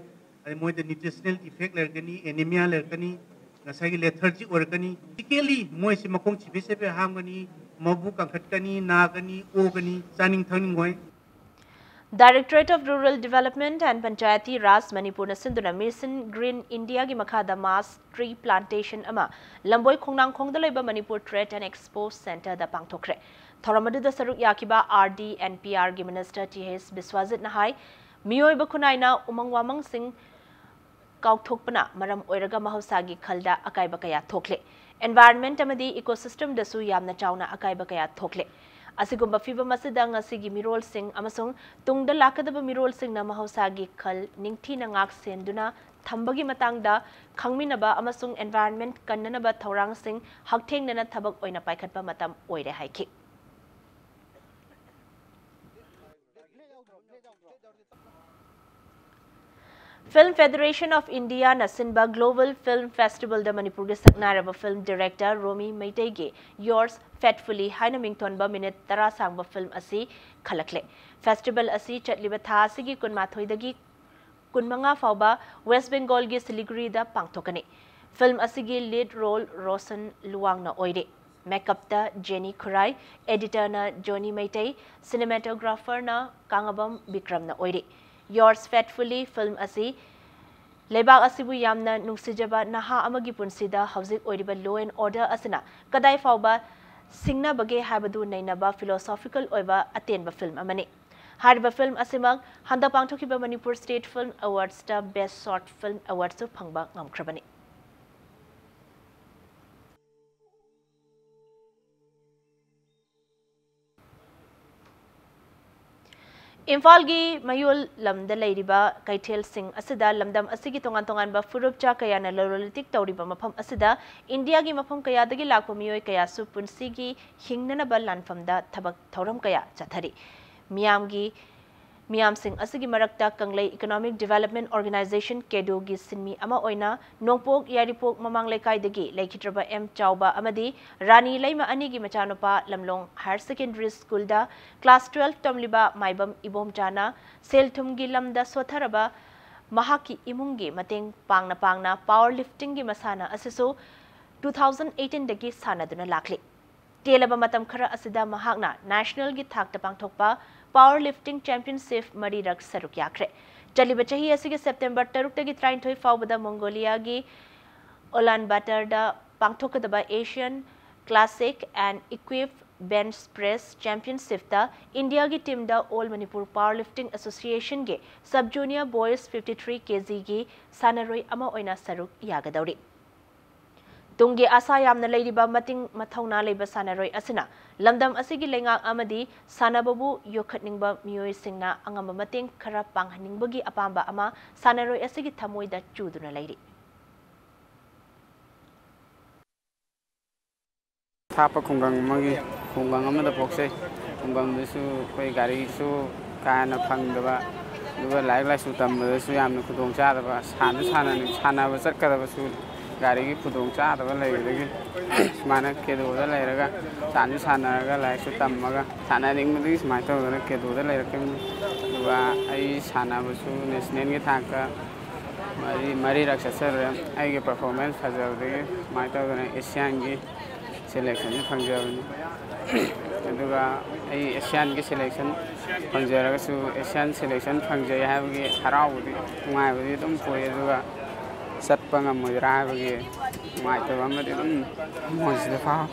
ꯑꯗꯩ ꯃꯣꯏꯗ nutritional defect ꯂꯩꯔꯛꯀꯅꯤ, anemia ꯂꯩꯔꯛꯀꯅꯤ, ꯉꯁꯥꯏꯒꯤ lethargic ꯑꯣꯏꯔꯛꯀꯅꯤ꯫ Physically ꯃꯣꯏꯁꯤ ꯃꯈꯣꯡ ꯁꯤꯕꯦ ꯁꯤꯕꯦ ꯍꯥꯝꯒꯅꯤ, ꯃꯕꯨꯛ ꯀꯟꯈꯠꯀꯅꯤ, ꯅꯥꯒꯅꯤ, ꯑꯣꯒꯅꯤ, ꯆꯥꯅꯤꯡ ꯊꯛꯅꯤꯡꯉꯣꯏ꯫ Directorate of Rural Development and Panchayati Raj ꯃꯅꯤꯄꯨꯔꯅ ꯁꯤꯟꯗꯨꯅ Mission Green Indiaꯒꯤ ꯃꯈꯥꯗ mass tree plantation ꯑꯃ ꯂꯝꯕꯣꯏ ꯈꯣꯡꯅꯥꯡꯈꯣꯡꯗ ꯂꯩꯕ Manipur Trade and Expo Centreꯗ ꯄꯥꯡꯊꯣꯛꯈ꯭ꯔꯦ꯫ ꯊꯧꯔꯝ ꯑꯗꯨꯗ ꯁꯔꯨꯛ ꯌꯥꯈꯤꯕ R D and P Rꯒꯤ Minister T H ꯕꯤꯁ꯭ꯋꯥꯖꯤꯠꯅ ꯍꯥꯏ, ꯃꯤꯑꯣꯏꯕ ꯈꯨꯟꯅꯥꯏꯅ ꯎꯃꯪ ꯋꯥꯃꯪꯁꯤꯡ ꯀꯥꯎꯊꯣꯛꯄꯅ ꯃꯔꯝ ꯑꯣꯏꯔꯒ ꯃꯍꯧꯁꯥꯒꯤ ꯈꯜꯗ ꯑꯀꯥꯏꯕ ꯀꯌꯥ ꯊꯣꯛꯂꯦ꯫ Environment ꯑꯃꯗꯤ ecosystemꯗꯁꯨ ꯌꯥꯝꯅ ꯆꯥꯎꯅ ꯑꯀꯥꯏꯕ ꯀꯌꯥ ꯊꯣꯛꯂꯦ꯫ ꯑꯁꯤꯒꯨꯝꯕ ꯐꯤꯚꯝ ꯑꯁꯤꯗ ꯉꯁꯤꯒꯤ ꯃꯤꯔꯣꯜꯁꯤꯡ ꯑꯃꯁꯨꯡ ꯇꯨꯡꯗ ꯂꯥꯛꯀꯗꯕ ꯃꯤꯔꯣꯜꯁꯤꯡꯅ ꯃꯍꯧꯁꯥꯒꯤ ꯈꯜ ꯅꯤꯡꯊꯤꯅ ꯉꯥꯛ ꯁꯦꯟꯗꯨꯅ ꯊꯝꯕꯒꯤ ꯃꯇꯥꯡꯗ ꯈꯪꯃꯤꯟꯅꯕ ꯑꯃꯁꯨꯡ environment ꯀꯟꯅꯅꯕ ꯊꯧꯔꯥꯡꯁꯤꯡ ꯍꯛꯊꯦꯡꯅꯅ ꯊꯕꯛ ꯑꯣꯏꯅ ꯄꯥꯏꯈꯠꯄ ꯃꯇꯝ ꯑꯣꯏꯔꯦ ꯍꯥꯏꯈꯤ꯫ Film Federation of Indiaꯅ ꯁꯤꯟꯕ Global Film Festivalꯗ ꯃꯅꯤꯄꯨꯔꯒꯤ ꯁꯛꯅꯥꯏꯔꯕ film director ꯔꯣꯃꯤ ꯃꯩꯇꯩꯒꯤ Yours Faithfully ꯍꯥꯏꯅ ꯃꯤꯡꯊꯣꯟꯕ minute ꯇꯔꯥ ꯁꯥꯡꯕ film ꯑꯁꯤ ꯈꯜꯂꯛꯂꯦ꯫ Festival ꯑꯁꯤ ꯆꯠꯂꯤꯕ ꯊꯥ ꯑꯁꯤꯒꯤ ꯀꯨꯟꯃꯥꯊꯣꯏꯗꯒꯤ ꯀꯨꯟꯃꯉꯥ ꯐꯥꯎꯕ West Bengalꯒꯤ ꯁꯤꯂꯤꯒꯨꯔꯤꯗ ꯄꯥꯡꯊꯣꯛꯀꯅꯤ꯫ Film ꯑꯁꯤꯒꯤ lead role ꯔꯣꯁꯟ ꯂꯨꯋꯥꯡꯅ ꯑꯣꯏꯔꯤ꯫ Makeupꯇ ꯖꯦꯅꯤ ꯈꯨꯔꯥꯏ, editorꯅ ꯖꯣꯅꯤ ꯃꯩꯇꯩ, cinematographerꯅ ꯀꯥꯡꯉꯕꯝ ꯕꯤꯀ꯭ꯔꯝꯅ ꯑꯣꯏꯔꯤ꯫ Yours Faithfully film ꯑꯁꯤ ꯂꯩꯕꯥꯛ ꯑꯁꯤꯕꯨ ꯌꯥꯝꯅ ꯅꯨꯡꯁꯤꯖꯕ ꯅꯍꯥ ꯑꯃꯒꯤ ꯄꯨꯟꯁꯤꯗ ꯍꯧꯖꯤꯛ ꯑꯣꯏꯔꯤꯕ law and order ꯑꯁꯤꯅ ꯀꯗꯥꯏ ꯐꯥꯎꯕ ꯁꯤꯡꯅꯕꯒꯦ ꯍꯥꯏꯕꯗꯨ ꯅꯩꯅꯕ philosophical ꯑꯣꯏꯕ ꯑꯇꯦꯟꯕ film ꯑꯃꯅꯤ꯫ ꯍꯥꯏꯔꯤꯕ film ꯑꯁꯤꯃꯛ ꯍꯟꯗꯛ ꯄꯥꯡꯊꯣꯛꯈꯤꯕ Manipur State Film Awardsꯇ Best Short Film Awardꯁꯨ ꯐꯪꯕ ꯉꯝꯈ꯭ꯔꯕꯅꯤ꯫ ꯏꯝꯐꯥꯜꯒꯤ ꯃꯌꯣꯜ ꯂꯝꯗ ꯂꯩꯔꯤꯕ ꯀꯩꯊꯦꯜꯁꯤꯡ ꯑꯁꯤꯗ ꯂꯝꯗꯝ ꯑꯁꯤꯒꯤ ꯇꯣꯉꯥꯟ ꯇꯣꯉꯥꯟꯕ ꯐꯨꯔꯨꯞꯆꯥ ꯀꯌꯥꯅ ꯂꯂꯣꯟ ꯏꯇꯤꯛ ꯇꯧꯔꯤꯕ ꯃꯐꯝ ꯑꯁꯤꯗ ꯏꯟꯗꯤꯌꯥꯒꯤ ꯃꯐꯝ ꯀꯌꯥꯗꯒꯤ ꯂꯥꯛꯄ ꯃꯤꯑꯣꯏ ꯀꯌꯥꯁꯨ ꯄꯨꯟꯁꯤꯒꯤ ꯍꯤꯡꯅꯅꯕ ꯂꯥꯟꯐꯝꯗ ꯊꯕꯛ ꯊꯧꯔꯝ ꯀꯌꯥ ꯆꯠꯊꯔꯤ꯫ ꯃꯤꯌꯥꯝꯒꯤ ꯃꯤꯌꯥꯝꯁꯤꯡ ꯑꯁꯤꯒꯤ ꯃꯔꯛꯇ ꯀꯪꯂꯩ Economic Development Organisation, ꯀꯦꯗꯣꯒꯤ ꯁꯤꯟꯃꯤ ꯑꯃ ꯑꯣꯏꯅ ꯅꯣꯡꯄꯣꯛ ꯌꯥꯏꯔꯤꯄꯣꯛ ꯃꯃꯥꯡ ꯂꯩꯀꯥꯏꯗꯒꯤ ꯂꯩꯈꯤꯗ꯭ꯔꯕ ꯑꯦꯝ ꯆꯥꯎꯕ ꯑꯃꯗꯤ ꯔꯥꯅꯤ ꯂꯩꯃ ꯑꯅꯤꯒꯤ ꯃꯆꯥꯅꯨꯄꯥ ꯂꯝꯂꯣꯡ Higher Secondary Schoolꯗ class twelve ꯇꯝꯂꯤꯕ ꯃꯥꯏꯕꯝ ꯏꯕꯣꯝꯆꯥꯅ ꯁꯦꯜ ꯊꯨꯝꯒꯤ ꯂꯝꯗ ꯁꯣꯠꯊꯔꯕ ꯃꯍꯥꯛꯀꯤ ꯏꯃꯨꯡꯒꯤ ꯃꯇꯦꯡ ꯄꯥꯡꯅ ꯄꯥꯡꯅ power liftingꯒꯤ ꯃꯁꯥꯟꯅ ꯑꯁꯤꯁꯨ two thousand eighteenꯗꯒꯤ ꯁꯥꯟꯅꯗꯨꯅ ꯂꯥꯛꯂꯤ꯫ ꯇꯦꯜꯂꯕ ꯃꯇꯝ ꯈꯔ ꯑꯁꯤꯗ ꯃꯍꯥꯛꯅ nationalꯒꯤ ꯊꯥꯛꯇ ꯄꯥꯡꯊꯣꯛꯄ power lifting championship ꯃꯔꯤꯔꯛ ꯁꯔꯨꯛ ꯌꯥꯈ꯭ꯔꯦ꯫ ꯆꯠꯂꯤꯕ ꯆꯍꯤ ꯑꯁꯤꯒꯤ September ꯇꯔꯨꯛꯇꯒꯤ ꯇꯔꯥꯅꯤꯊꯣꯏ ꯐꯥꯎꯕꯗ Mongoliaꯒꯤ Ulaanbaatarꯗ ꯄꯥꯡꯊꯣꯛꯀꯗꯕ Asian Classic and Equip Bench Press Championshipꯇ ꯏꯟꯗꯤꯌꯥꯒꯤ teamꯗ All Manipur Powerlifting Associationꯒꯤ Sub Junior Boys fifty three kgꯒꯤ ꯁꯥꯟꯅꯔꯣꯏ ꯑꯃ ꯑꯣꯏꯅ ꯁꯔꯨꯛ ꯌꯥꯒꯗꯧꯔꯤ꯫ ꯇꯨꯡꯒꯤ ꯑꯥꯁꯥ ꯌꯥꯝꯅ ꯂꯩꯔꯤꯕ ꯃꯇꯤꯡ ꯃꯊꯧꯅꯥ ꯂꯩꯕ ꯁꯥꯟꯅꯔꯣꯏ ꯑꯁꯤꯅ ꯂꯝꯗꯝ ꯑꯁꯤꯒꯤ ꯂꯩꯉꯥꯛ ꯑꯃꯗꯤ ꯁꯥꯟꯅꯕꯕꯨ ꯌꯣꯛꯈꯠꯅꯤꯡꯕ ꯃꯤꯑꯣꯏꯁꯤꯡꯅ ꯑꯉꯝꯕ ꯃꯇꯦꯡ ꯈꯔ ꯄꯥꯡꯍꯟꯅꯤꯡꯕꯒꯤ ꯑꯄꯥꯝꯕ ꯑꯃ ꯁꯥꯟꯅꯔꯣꯏ ꯑꯁꯤꯒꯤ ꯊꯃꯣꯏꯗ ꯆꯨꯗꯨꯅ ꯂꯩꯔꯤ꯫ ꯊꯥꯞꯄ ꯈꯨꯡꯒꯪ ꯑꯃꯒꯤ, ꯈꯨꯡꯒꯪ ꯑꯃꯗ ꯄꯣꯛꯆꯩ꯫ ꯈꯨꯡꯒꯪꯗꯁꯨ ꯑꯩꯈꯣꯏ ꯒꯥꯔꯤꯁꯨ ꯀꯥ ꯍꯦꯟꯅ ꯐꯪꯗꯕ, ꯑꯗꯨꯒ ꯂꯥꯏꯔꯤꯛ ꯂꯥꯏꯁꯨ ꯇꯝꯕꯗꯁꯨ ꯌꯥꯝꯅ ꯈꯨꯗꯣꯡ ꯆꯥꯗꯕ, ꯁꯥꯟꯁꯨ ꯁꯥꯟꯅꯅꯤꯡ-, ꯁꯥꯟꯅꯕ ꯆꯠꯀꯗꯕꯁꯨ ꯒꯥꯔꯤꯒꯤ ꯈꯨꯗꯣꯡ ꯆꯥꯗꯕ ꯂꯩꯕꯗꯒꯤ ꯁꯨꯃꯥꯏꯅ ꯀꯦꯗꯣꯗ ꯂꯩꯔꯒ ꯁꯥꯟꯁꯨ ꯁꯥꯟꯅꯔꯒ ꯂꯥꯏꯔꯤꯛꯁꯨ ꯇꯝꯃꯒ ꯁꯥꯟꯅꯅꯤꯡꯕꯗꯒꯤ ꯁꯨꯃꯥꯏꯅ ꯇꯧꯗꯅ ꯀꯦꯗꯣꯗ ꯂꯩꯔꯛꯈꯤꯕꯅꯤ꯫ ꯑꯗꯨꯒ ꯑꯩ ꯁꯥꯟꯅꯕꯁꯨ nationalꯒꯤ ꯊꯥꯛꯇ ꯃꯔꯤ-, ꯃꯔꯤꯔꯛ ꯆꯠꯆꯔꯨꯔꯦ꯫ ꯑꯩꯒꯤ performance ꯐꯖꯕꯗꯒꯤ ꯁꯨꯃꯥꯏꯅ ꯇꯧꯗꯅ Asianꯒꯤ selectionꯁꯨ ꯐꯪꯖꯕꯅꯤ꯫ ꯑꯗꯨꯒ ꯑꯩ Asianꯒꯤ selection ꯐꯪꯖꯔꯒꯁꯨ, Asian selection ꯐꯪꯖꯩ ꯍꯥꯏꯕꯒꯤ ꯍꯔꯥꯎꯕꯗꯤ, ꯅꯨꯡꯉꯥꯏꯕꯗꯤ ꯑꯗꯨꯝ ꯄꯣꯛꯏ꯫ ꯑꯗꯨꯒ ꯆꯠꯄ ꯉꯝꯃꯣꯏꯗ꯭ꯔꯥ ꯍꯥꯏꯕꯒꯤ ꯅꯨꯡꯉꯥꯏꯇꯕ ꯑꯃꯗꯤ ꯑꯗꯨꯝ ꯊꯃꯣꯏꯁꯤꯗ ꯐꯥꯎꯏ꯫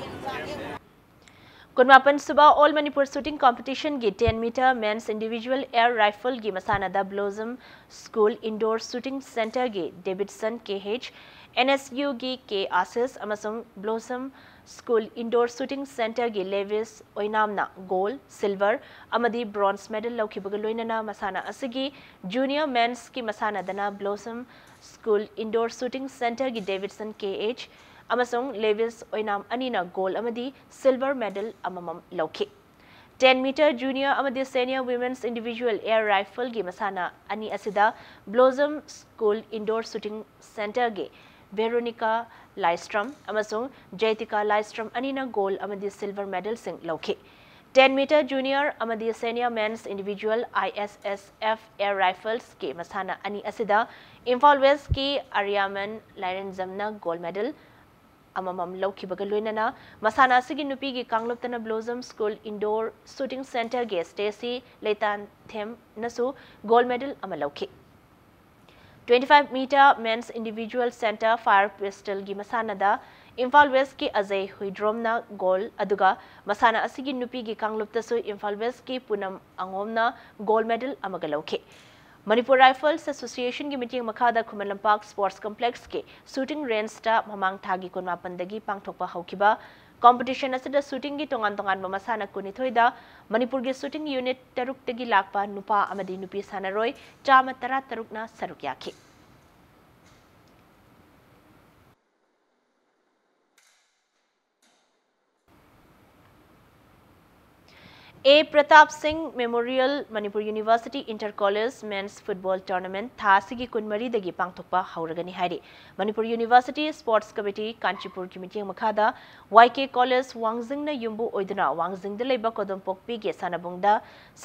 ꯀꯨꯟꯃꯥꯄꯟ ꯁꯨꯕ All Manipur Shooting Competitionꯒꯤ ten meter men's individual air rifleꯒꯤ ꯃꯁꯥꯟꯅꯗ Blossom School Indoor Shooting Centreꯒꯤ Davidson K H, NSUꯒꯤ K Ashish ꯑꯃꯁꯨꯡ Blossom School Indoor Shooting Centreꯒꯤ Levis Oinamꯅ gold, silver ꯑꯃꯗꯤ bronze medal ꯂꯧꯈꯤꯕꯒ ꯂꯣꯏꯅꯅ ꯃꯁꯥꯟꯅ ꯑꯁꯤꯒꯤ junior mensꯀꯤ ꯃꯁꯥꯟꯅꯗꯅ Blossom School Indoor Shooting Centreꯒꯤ Davidson K H ꯑꯃꯁꯨꯡ Levis Oinam ꯑꯅꯤꯅ gold ꯑꯃꯗꯤ silver medal ꯑꯃꯃꯝ ꯂꯧꯈꯤ꯫ Ten meter junior ꯑꯃꯗꯤ senior women's individual air rifleꯒꯤ ꯃꯁꯥꯟꯅ ꯑꯅꯤ ꯑꯁꯤꯗ Blossom School Indoor Shooting Centreꯒꯤ Veronica Laistrom ꯑꯃꯁꯨꯡ Jaitika Laistrom ꯑꯅꯤꯅ gold ꯑꯃꯗꯤ silver medalꯁꯤꯡ ꯂꯧꯈꯤ꯫ ꯇꯦꯟ ꯃꯤꯇꯔ ꯖꯨꯅꯤꯌꯔ ꯑꯃꯗꯤ ꯁꯦꯅꯤꯌꯔ ꯃꯦꯟꯁ ꯏꯟꯗꯤꯚꯤꯖꯨꯋꯦꯜ ꯑꯥꯏ ꯑꯦꯁ ꯑꯦꯁ ꯑꯦꯐ ꯑꯦꯌꯔ ꯔꯥꯏꯐꯜꯁꯀꯤ ꯃꯁꯥꯟꯅ ꯑꯅꯤ ꯑꯁꯤꯗ ꯏꯝꯐꯥꯜ ꯋꯦꯁꯀꯤ ꯑꯔꯤꯌꯥꯃꯟ ꯂꯥꯏꯔꯦꯟꯖꯝꯅ ꯒꯣꯜ ꯃꯦꯗꯜ ꯑꯃꯃꯝ ꯂꯧꯈꯤꯕꯒ ꯂꯣꯏꯅꯅ ꯃꯁꯥꯟꯅ ꯑꯁꯤꯒꯤ ꯅꯨꯄꯤꯒꯤ ꯀꯥꯡꯂꯨꯞꯇꯅ ꯕ꯭ꯂꯣꯖꯝ ꯁ꯭ꯀꯨꯜ ꯏꯟꯗꯣꯔ ꯁꯨꯇꯤꯡ ꯁꯦꯟꯇꯔꯒꯤ ꯁ꯭ꯇꯦꯁꯤ ꯂꯩꯇꯥꯟꯊꯦꯝꯅꯁꯨ ꯒꯣꯜ ꯃꯦꯗꯜ ꯑꯃ ꯂꯧꯈꯤ꯫ Twenty five metre men's individual centre fire ꯄꯤꯁꯇꯜꯒꯤ ꯃꯁꯥꯟꯅꯗ ꯏꯝꯐꯥꯜ ꯋꯦꯁꯀꯤ ꯑꯖꯌ ꯍꯨꯏꯗ꯭ꯔꯣꯝꯅ ꯒꯣꯜ, ꯑꯗꯨꯒ ꯃꯁꯥꯟꯅ ꯑꯁꯤꯒꯤ ꯅꯨꯄꯤꯒꯤ ꯀꯥꯡꯂꯨꯞꯇꯁꯨ ꯏꯝꯐꯥꯜ ꯋꯦꯁꯀꯤ ꯄꯨꯅꯝ ꯑꯉꯣꯝꯅ ꯒꯣꯜ ꯃꯦꯗꯜ ꯑꯃꯒ ꯂꯧꯈꯤ꯫ ꯃꯅꯤꯄꯨꯔ ꯔꯥꯏꯐꯜꯁ ꯑꯦꯁꯣꯁꯤꯌꯦꯁꯟꯒꯤ ꯃꯤꯠꯌꯦꯡ ꯃꯈꯥꯗ ꯈꯨꯃꯟ ꯂꯝꯄꯥꯛ ꯁ꯭ꯄꯣꯔꯠꯁ ꯀꯝꯄ꯭ꯂꯦꯛꯁꯀꯤ ꯁꯨꯇꯤꯡ ꯔꯦꯟꯖꯇ ꯃꯃꯥꯡ ꯊꯥꯒꯤ ꯀꯨꯟꯃꯥꯄꯟꯗꯒꯤ ꯄꯥꯡꯊꯣꯛꯄ ꯍꯧꯈꯤꯕ ꯀꯝꯄꯤꯇꯤꯁꯟ ꯑꯁꯤꯗ ꯁꯨꯇꯤꯡꯒꯤ ꯇꯣꯉꯥꯟ ꯇꯣꯉꯥꯟꯕ ꯃꯁꯥꯟꯅ ꯀꯨꯟꯅꯤꯊꯣꯏꯗ ꯃꯅꯤꯄꯨꯔꯒꯤ ꯁꯨꯇꯤꯡ ꯌꯨꯅꯤꯠ ꯇꯔꯨꯛꯇꯒꯤ ꯂꯥꯛꯄ ꯅꯨꯄꯥ ꯑꯃꯗꯤ ꯅꯨꯄꯤ ꯁꯥꯟꯅꯔꯣꯏ ꯆꯥꯝꯃ ꯇꯔꯥ ꯇꯔꯨꯛꯅ ꯁꯔꯨꯛ ꯌꯥꯈꯤ꯫ A Pratap Singh memorial Manipur university inter college men's football tournament ꯊꯥ ꯑꯁꯤꯒꯤ ꯀꯨꯟꯃꯔꯤꯗꯒꯤ ꯄꯥꯡꯊꯣꯛꯄ ꯍꯧꯔꯒꯅꯤ ꯍꯥꯏꯔꯤ꯫ ꯃꯅꯤꯄꯨꯔ ꯌꯨꯅꯤꯚꯔꯁꯤꯇꯤ ꯁ꯭ꯄꯣꯔꯠꯁ ꯀꯃꯤꯇꯤ ꯀꯥꯟꯆꯤꯄꯨꯔꯒꯤ ꯃꯤꯠꯌꯦꯡ ꯃꯈꯥꯗ ꯋꯥꯏ ꯀꯦ ꯀꯣꯂꯦꯖ ꯋꯥꯡꯖꯤꯡꯅ ꯌꯨꯝꯕꯨ ꯑꯣꯏꯗꯨꯅ ꯋꯥꯡꯖꯤꯡꯗ ꯂꯩꯕ ꯀꯣꯗꯣꯝꯄꯣꯛꯄꯤꯒꯤ ꯁꯥꯟꯅꯕꯨꯡꯗ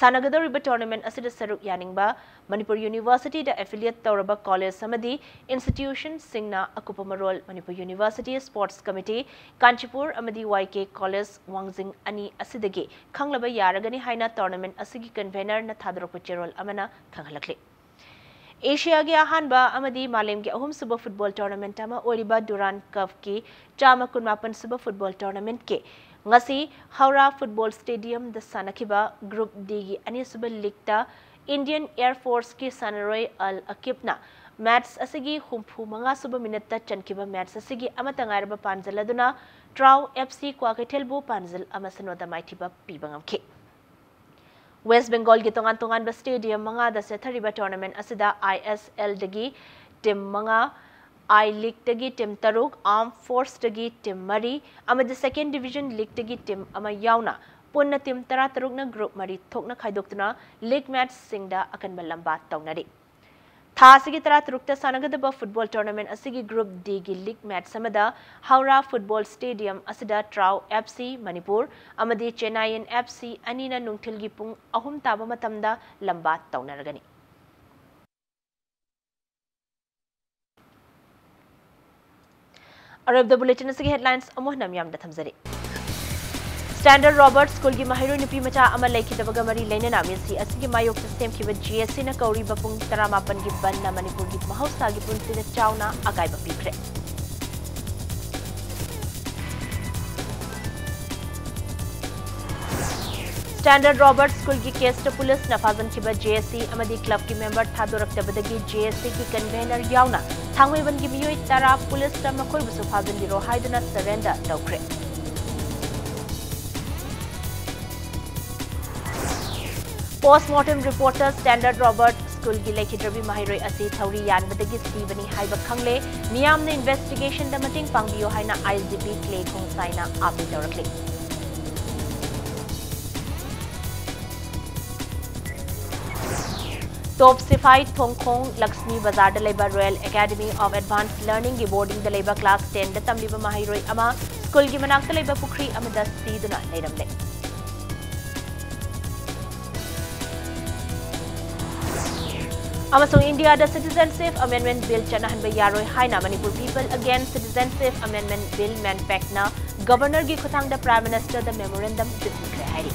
ꯁꯥꯟꯅꯒꯗꯧꯔꯤꯕ ꯇꯣꯔꯅꯥꯃꯦꯟꯠ ꯑꯁꯤꯗ ꯁꯔꯨꯛ ꯌꯥꯅꯤꯡꯕ ꯃꯅꯤꯄꯨꯔ ꯌꯨꯅꯤꯚꯔꯁꯤꯇꯤꯗ ꯑꯦꯐꯤꯂꯤꯌꯦꯠ ꯇꯧꯔꯕ ꯀꯣꯂꯦꯖ ꯑꯃꯗꯤ ꯏꯟꯁꯇꯤꯇ꯭ꯌꯨꯁꯟꯁꯤꯡꯅ ꯑꯀꯨꯞꯄ ꯃꯔꯣꯜ Manipur university sports committee Kanchipur ꯑꯃꯗꯤ ꯋꯥꯏ ꯀꯦ ꯀꯣꯂꯦꯖ ꯋꯥꯡꯖꯤꯡ ꯑꯅꯤ ꯑꯁꯤꯗꯒꯤ ꯈꯪꯂꯕ ꯌꯥꯔꯒꯅꯤ ꯍꯥꯏꯅ ꯇꯣꯔꯅꯥꯃꯦꯟꯠ ꯑꯁꯤꯒꯤ ꯀꯟꯚꯦꯅꯔꯅ ꯊꯥꯗꯣꯔꯛꯄ ꯆꯦꯔꯣꯜ ꯑꯃꯅ ꯈꯪꯍꯜꯂꯛꯂꯤ꯫ ꯑꯦꯁꯤꯌꯥꯒꯤ ꯑꯍꯥꯟꯕ ꯑꯃꯗꯤ ꯃꯥꯂꯦꯝꯒꯤ ꯑꯍꯨꯝꯁꯨꯕ ꯐꯨꯠꯕꯣꯜ ꯇꯣꯔꯅꯥꯃꯦꯟꯠ ꯑꯃ ꯑꯣꯏꯔꯤꯕ ꯗꯨꯔꯥꯟ ꯀꯞꯀꯤ ꯆꯥꯝꯃ ꯀꯨꯟꯃꯥꯄꯟ ꯁꯨꯕ ꯐꯨꯠꯕꯣꯜ ꯇꯣꯔꯅꯥꯃꯦꯟꯠꯀꯤ ꯉꯁꯤ ꯍꯧꯔꯥ ꯐꯨꯠꯕꯣꯜ ꯁ꯭ꯇꯦꯗꯤꯌꯝꯗ ꯁꯥꯟꯅꯈꯤꯕ ꯒ꯭ꯔꯨꯞ ꯗꯤꯒꯤ ꯑꯅꯤꯁꯨꯕ ꯂꯤꯒꯇ ꯏꯟꯗꯤꯌꯟ ꯑꯦꯌꯔ ꯐꯣꯔꯁꯀꯤ ꯁꯥꯟꯅꯔꯣꯏ ꯑꯜ ꯑꯀꯤꯕꯅ ꯃꯦꯠꯆ ꯑꯁꯤꯒꯤ ꯍꯨꯝꯐꯨ ꯃꯉꯥ ꯁꯨꯕ ꯃꯤꯅꯠꯇ ꯆꯟꯈꯤꯕ ꯃꯦꯠꯆ ꯑꯁꯤꯒꯤ ꯑꯃꯠꯇ ꯉꯥꯏꯔꯕ ꯄꯥꯟꯖꯜ ꯑꯗꯨꯅ ꯇ꯭ꯔꯥꯎ ꯑꯦꯐ ꯁꯤ ꯀ꯭ꯋꯥꯀꯩꯊꯦꯜꯕꯨ ꯄꯥꯟꯖꯜ ꯑꯃ ꯁꯤꯅꯣꯗ ꯃꯥꯏꯊꯤꯕ ꯄꯤꯕ ꯉꯝꯈꯤ꯫ ꯋꯦꯁ ꯕꯦꯡꯒꯣꯜꯒꯤ ꯇꯣꯉꯥꯟ ꯇꯣꯉꯥꯟꯕ ꯁ꯭ꯇꯦꯗꯤꯌꯝ ꯃꯉꯥꯗ ꯆꯠꯊꯔꯤꯕ ꯇꯣꯔꯅꯥꯃꯦꯟꯠ ꯑꯁꯤꯗ ꯑꯥꯏ ꯑꯦꯁ ꯑꯦꯜꯗꯒꯤ ꯇꯤꯝ ꯃꯉꯥ, ꯑꯥꯏ ꯂꯤꯒꯇꯒꯤ ꯇꯤꯝ ꯇꯔꯨꯛ, ꯑꯥꯔꯝ ꯐꯣꯔꯁꯇꯒꯤ ꯇꯤꯝ ꯃꯔꯤ ꯑꯃꯗꯤ ꯁꯦꯀꯦꯟ ꯗꯤꯚꯤꯖꯟ ꯂꯤꯒꯇꯒꯤ ꯇꯤꯝ ꯑꯃ ꯌꯥꯎꯅ ꯄꯨꯟꯅ ꯇꯤꯝ ꯇꯔꯥꯇꯔꯨꯛꯅ ꯒ꯭ꯔꯨꯞ ꯃꯔꯤ ꯊꯣꯛꯅ ꯈꯥꯏꯗꯣꯛꯇꯨꯅ ꯂꯤꯒ ꯃꯦꯠꯆꯁꯤꯡꯗ ꯑꯀꯟꯕ ꯂꯝꯕꯥ ꯇꯧꯅꯔꯤ꯫ ꯊꯥ ꯑꯁꯤꯒꯤ ꯇꯔꯥꯇꯔꯨꯛꯇ ꯁꯥꯟꯅꯒꯗꯕ football tournament ꯑꯁꯤꯒꯤ Group D ꯒꯤ league match ꯑꯃꯗ ꯍꯧꯔꯥ football stadium ꯑꯁꯤꯗ ꯇ꯭ꯔꯥꯎ F C ꯃꯅꯤꯄꯨꯔ ꯑꯃꯗꯤ ꯆꯦꯟꯅꯥꯏꯌꯟ F C ꯑꯅꯤꯅ ꯅꯨꯡꯊꯤꯜꯒꯤ ꯄꯨꯡ ꯑꯍꯨꯝ ꯇꯥꯕ ꯃꯇꯝꯗ ꯂꯝꯕꯥ ꯇꯧꯅꯔꯒꯅꯤ꯫ ꯑꯔꯣꯏꯕꯗ bulletin ꯑꯁꯤꯒꯤ headlines ꯑꯃꯨꯛ ꯍꯟꯅ ꯃꯤꯌꯥꯝꯗ ꯊꯝꯖꯔꯤ꯫ Standard Robert School ꯒꯤ ꯃꯍꯩꯔꯣꯏ ꯅꯨꯄꯤ ꯃꯆꯥ ꯑꯃ ꯂꯩꯈꯤꯗꯕꯒ ꯃꯔꯤ ꯂꯩꯅꯅ ꯃꯤꯁꯤ ꯑꯁꯤꯒꯤ ꯃꯥꯌꯣꯛꯇ ꯁꯦꯝꯈꯤꯕ G S C ꯅ ꯀꯧꯔꯤꯕ ꯄꯨꯡ ꯇꯔꯥꯃꯥꯄꯟꯒꯤ ꯕꯟꯗꯅ ꯃꯅꯤꯄꯨꯔꯒꯤ ꯃꯍꯧꯁꯥꯒꯤ ꯄꯨꯟꯁꯤꯗ ꯆꯥꯎꯅ ꯑꯀꯥꯏꯕ ꯄꯤꯈ꯭ꯔꯦ꯫ Standard Robert School ꯒꯤ case ꯇ police ꯅ ꯐꯥꯖꯤꯟꯈꯤꯕ J S C ꯑꯃꯗꯤ club ꯀꯤ member ꯊꯥꯗꯣꯔꯛꯇꯕꯗꯒꯤ J S C ꯒꯤ convener ꯌꯥꯎꯅ ꯊꯥꯡꯃꯩꯕꯟꯒꯤ ꯃꯤꯑꯣꯏ ꯇꯔꯥ police ꯇ ꯃꯈꯣꯏꯕꯨꯁꯨ ꯐꯥꯖꯤꯟꯕꯤꯔꯣ ꯍꯥꯏꯗꯨꯅ surrender ꯇꯧꯈ꯭ꯔꯦ꯫ Post mortem report ꯇ Standard Robert School ꯒꯤ ꯂꯩꯈꯤꯗ꯭ꯔꯕꯤ ꯃꯍꯩꯔꯣꯏ ꯑꯁꯤ ꯊꯧꯔꯤ ꯌꯥꯟꯕꯗꯒꯤ ꯁꯤꯕꯅꯤ ꯍꯥꯏꯕ ꯈꯪꯂꯦ꯫ ꯃꯤꯌꯥꯝꯅ investigation ꯗ ꯃꯇꯦꯡ ꯄꯥꯡꯕꯤꯌꯨ ꯍꯥꯏꯅ I G P Clay Khongsai ꯅ appeal ꯇꯧꯔꯛꯂꯤ꯫ Top ꯁꯤꯐꯥꯏ ꯊꯣꯡꯈꯣꯡ ꯂꯛꯁꯃꯤ ꯕꯖꯥꯔꯗ ꯂꯩꯕ Royal Academy of Advanced Learning ꯒꯤ boarding ꯗ ꯂꯩꯕ class ten ꯗ ꯇꯝꯂꯤꯕ ꯃꯍꯩꯔꯣꯏ ꯑꯃ school ꯒꯤ ꯃꯅꯥꯛꯇ ꯂꯩꯕ ꯄꯨꯈ꯭ꯔꯤ ꯑꯃꯗ ꯁꯤꯗꯨꯅ ꯂꯩꯔꯝꯂꯦ꯫ ꯑꯃꯁꯨꯡ ꯏꯟꯗꯤꯌꯥꯗ Citizenship Amendment Bill ꯆꯠꯅꯍꯟꯕ ꯌꯥꯔꯣꯏ ꯍꯥꯏꯅ Manipur People Against Citizenship Amendment Bill, MANPAC ꯅ Governor ꯒꯤ ꯈꯨꯠꯊꯥꯡꯗ Prime Minister ꯗ memorandum ꯄꯤꯁꯤꯟꯈ꯭ꯔꯦ ꯍꯥꯏꯔꯤ꯫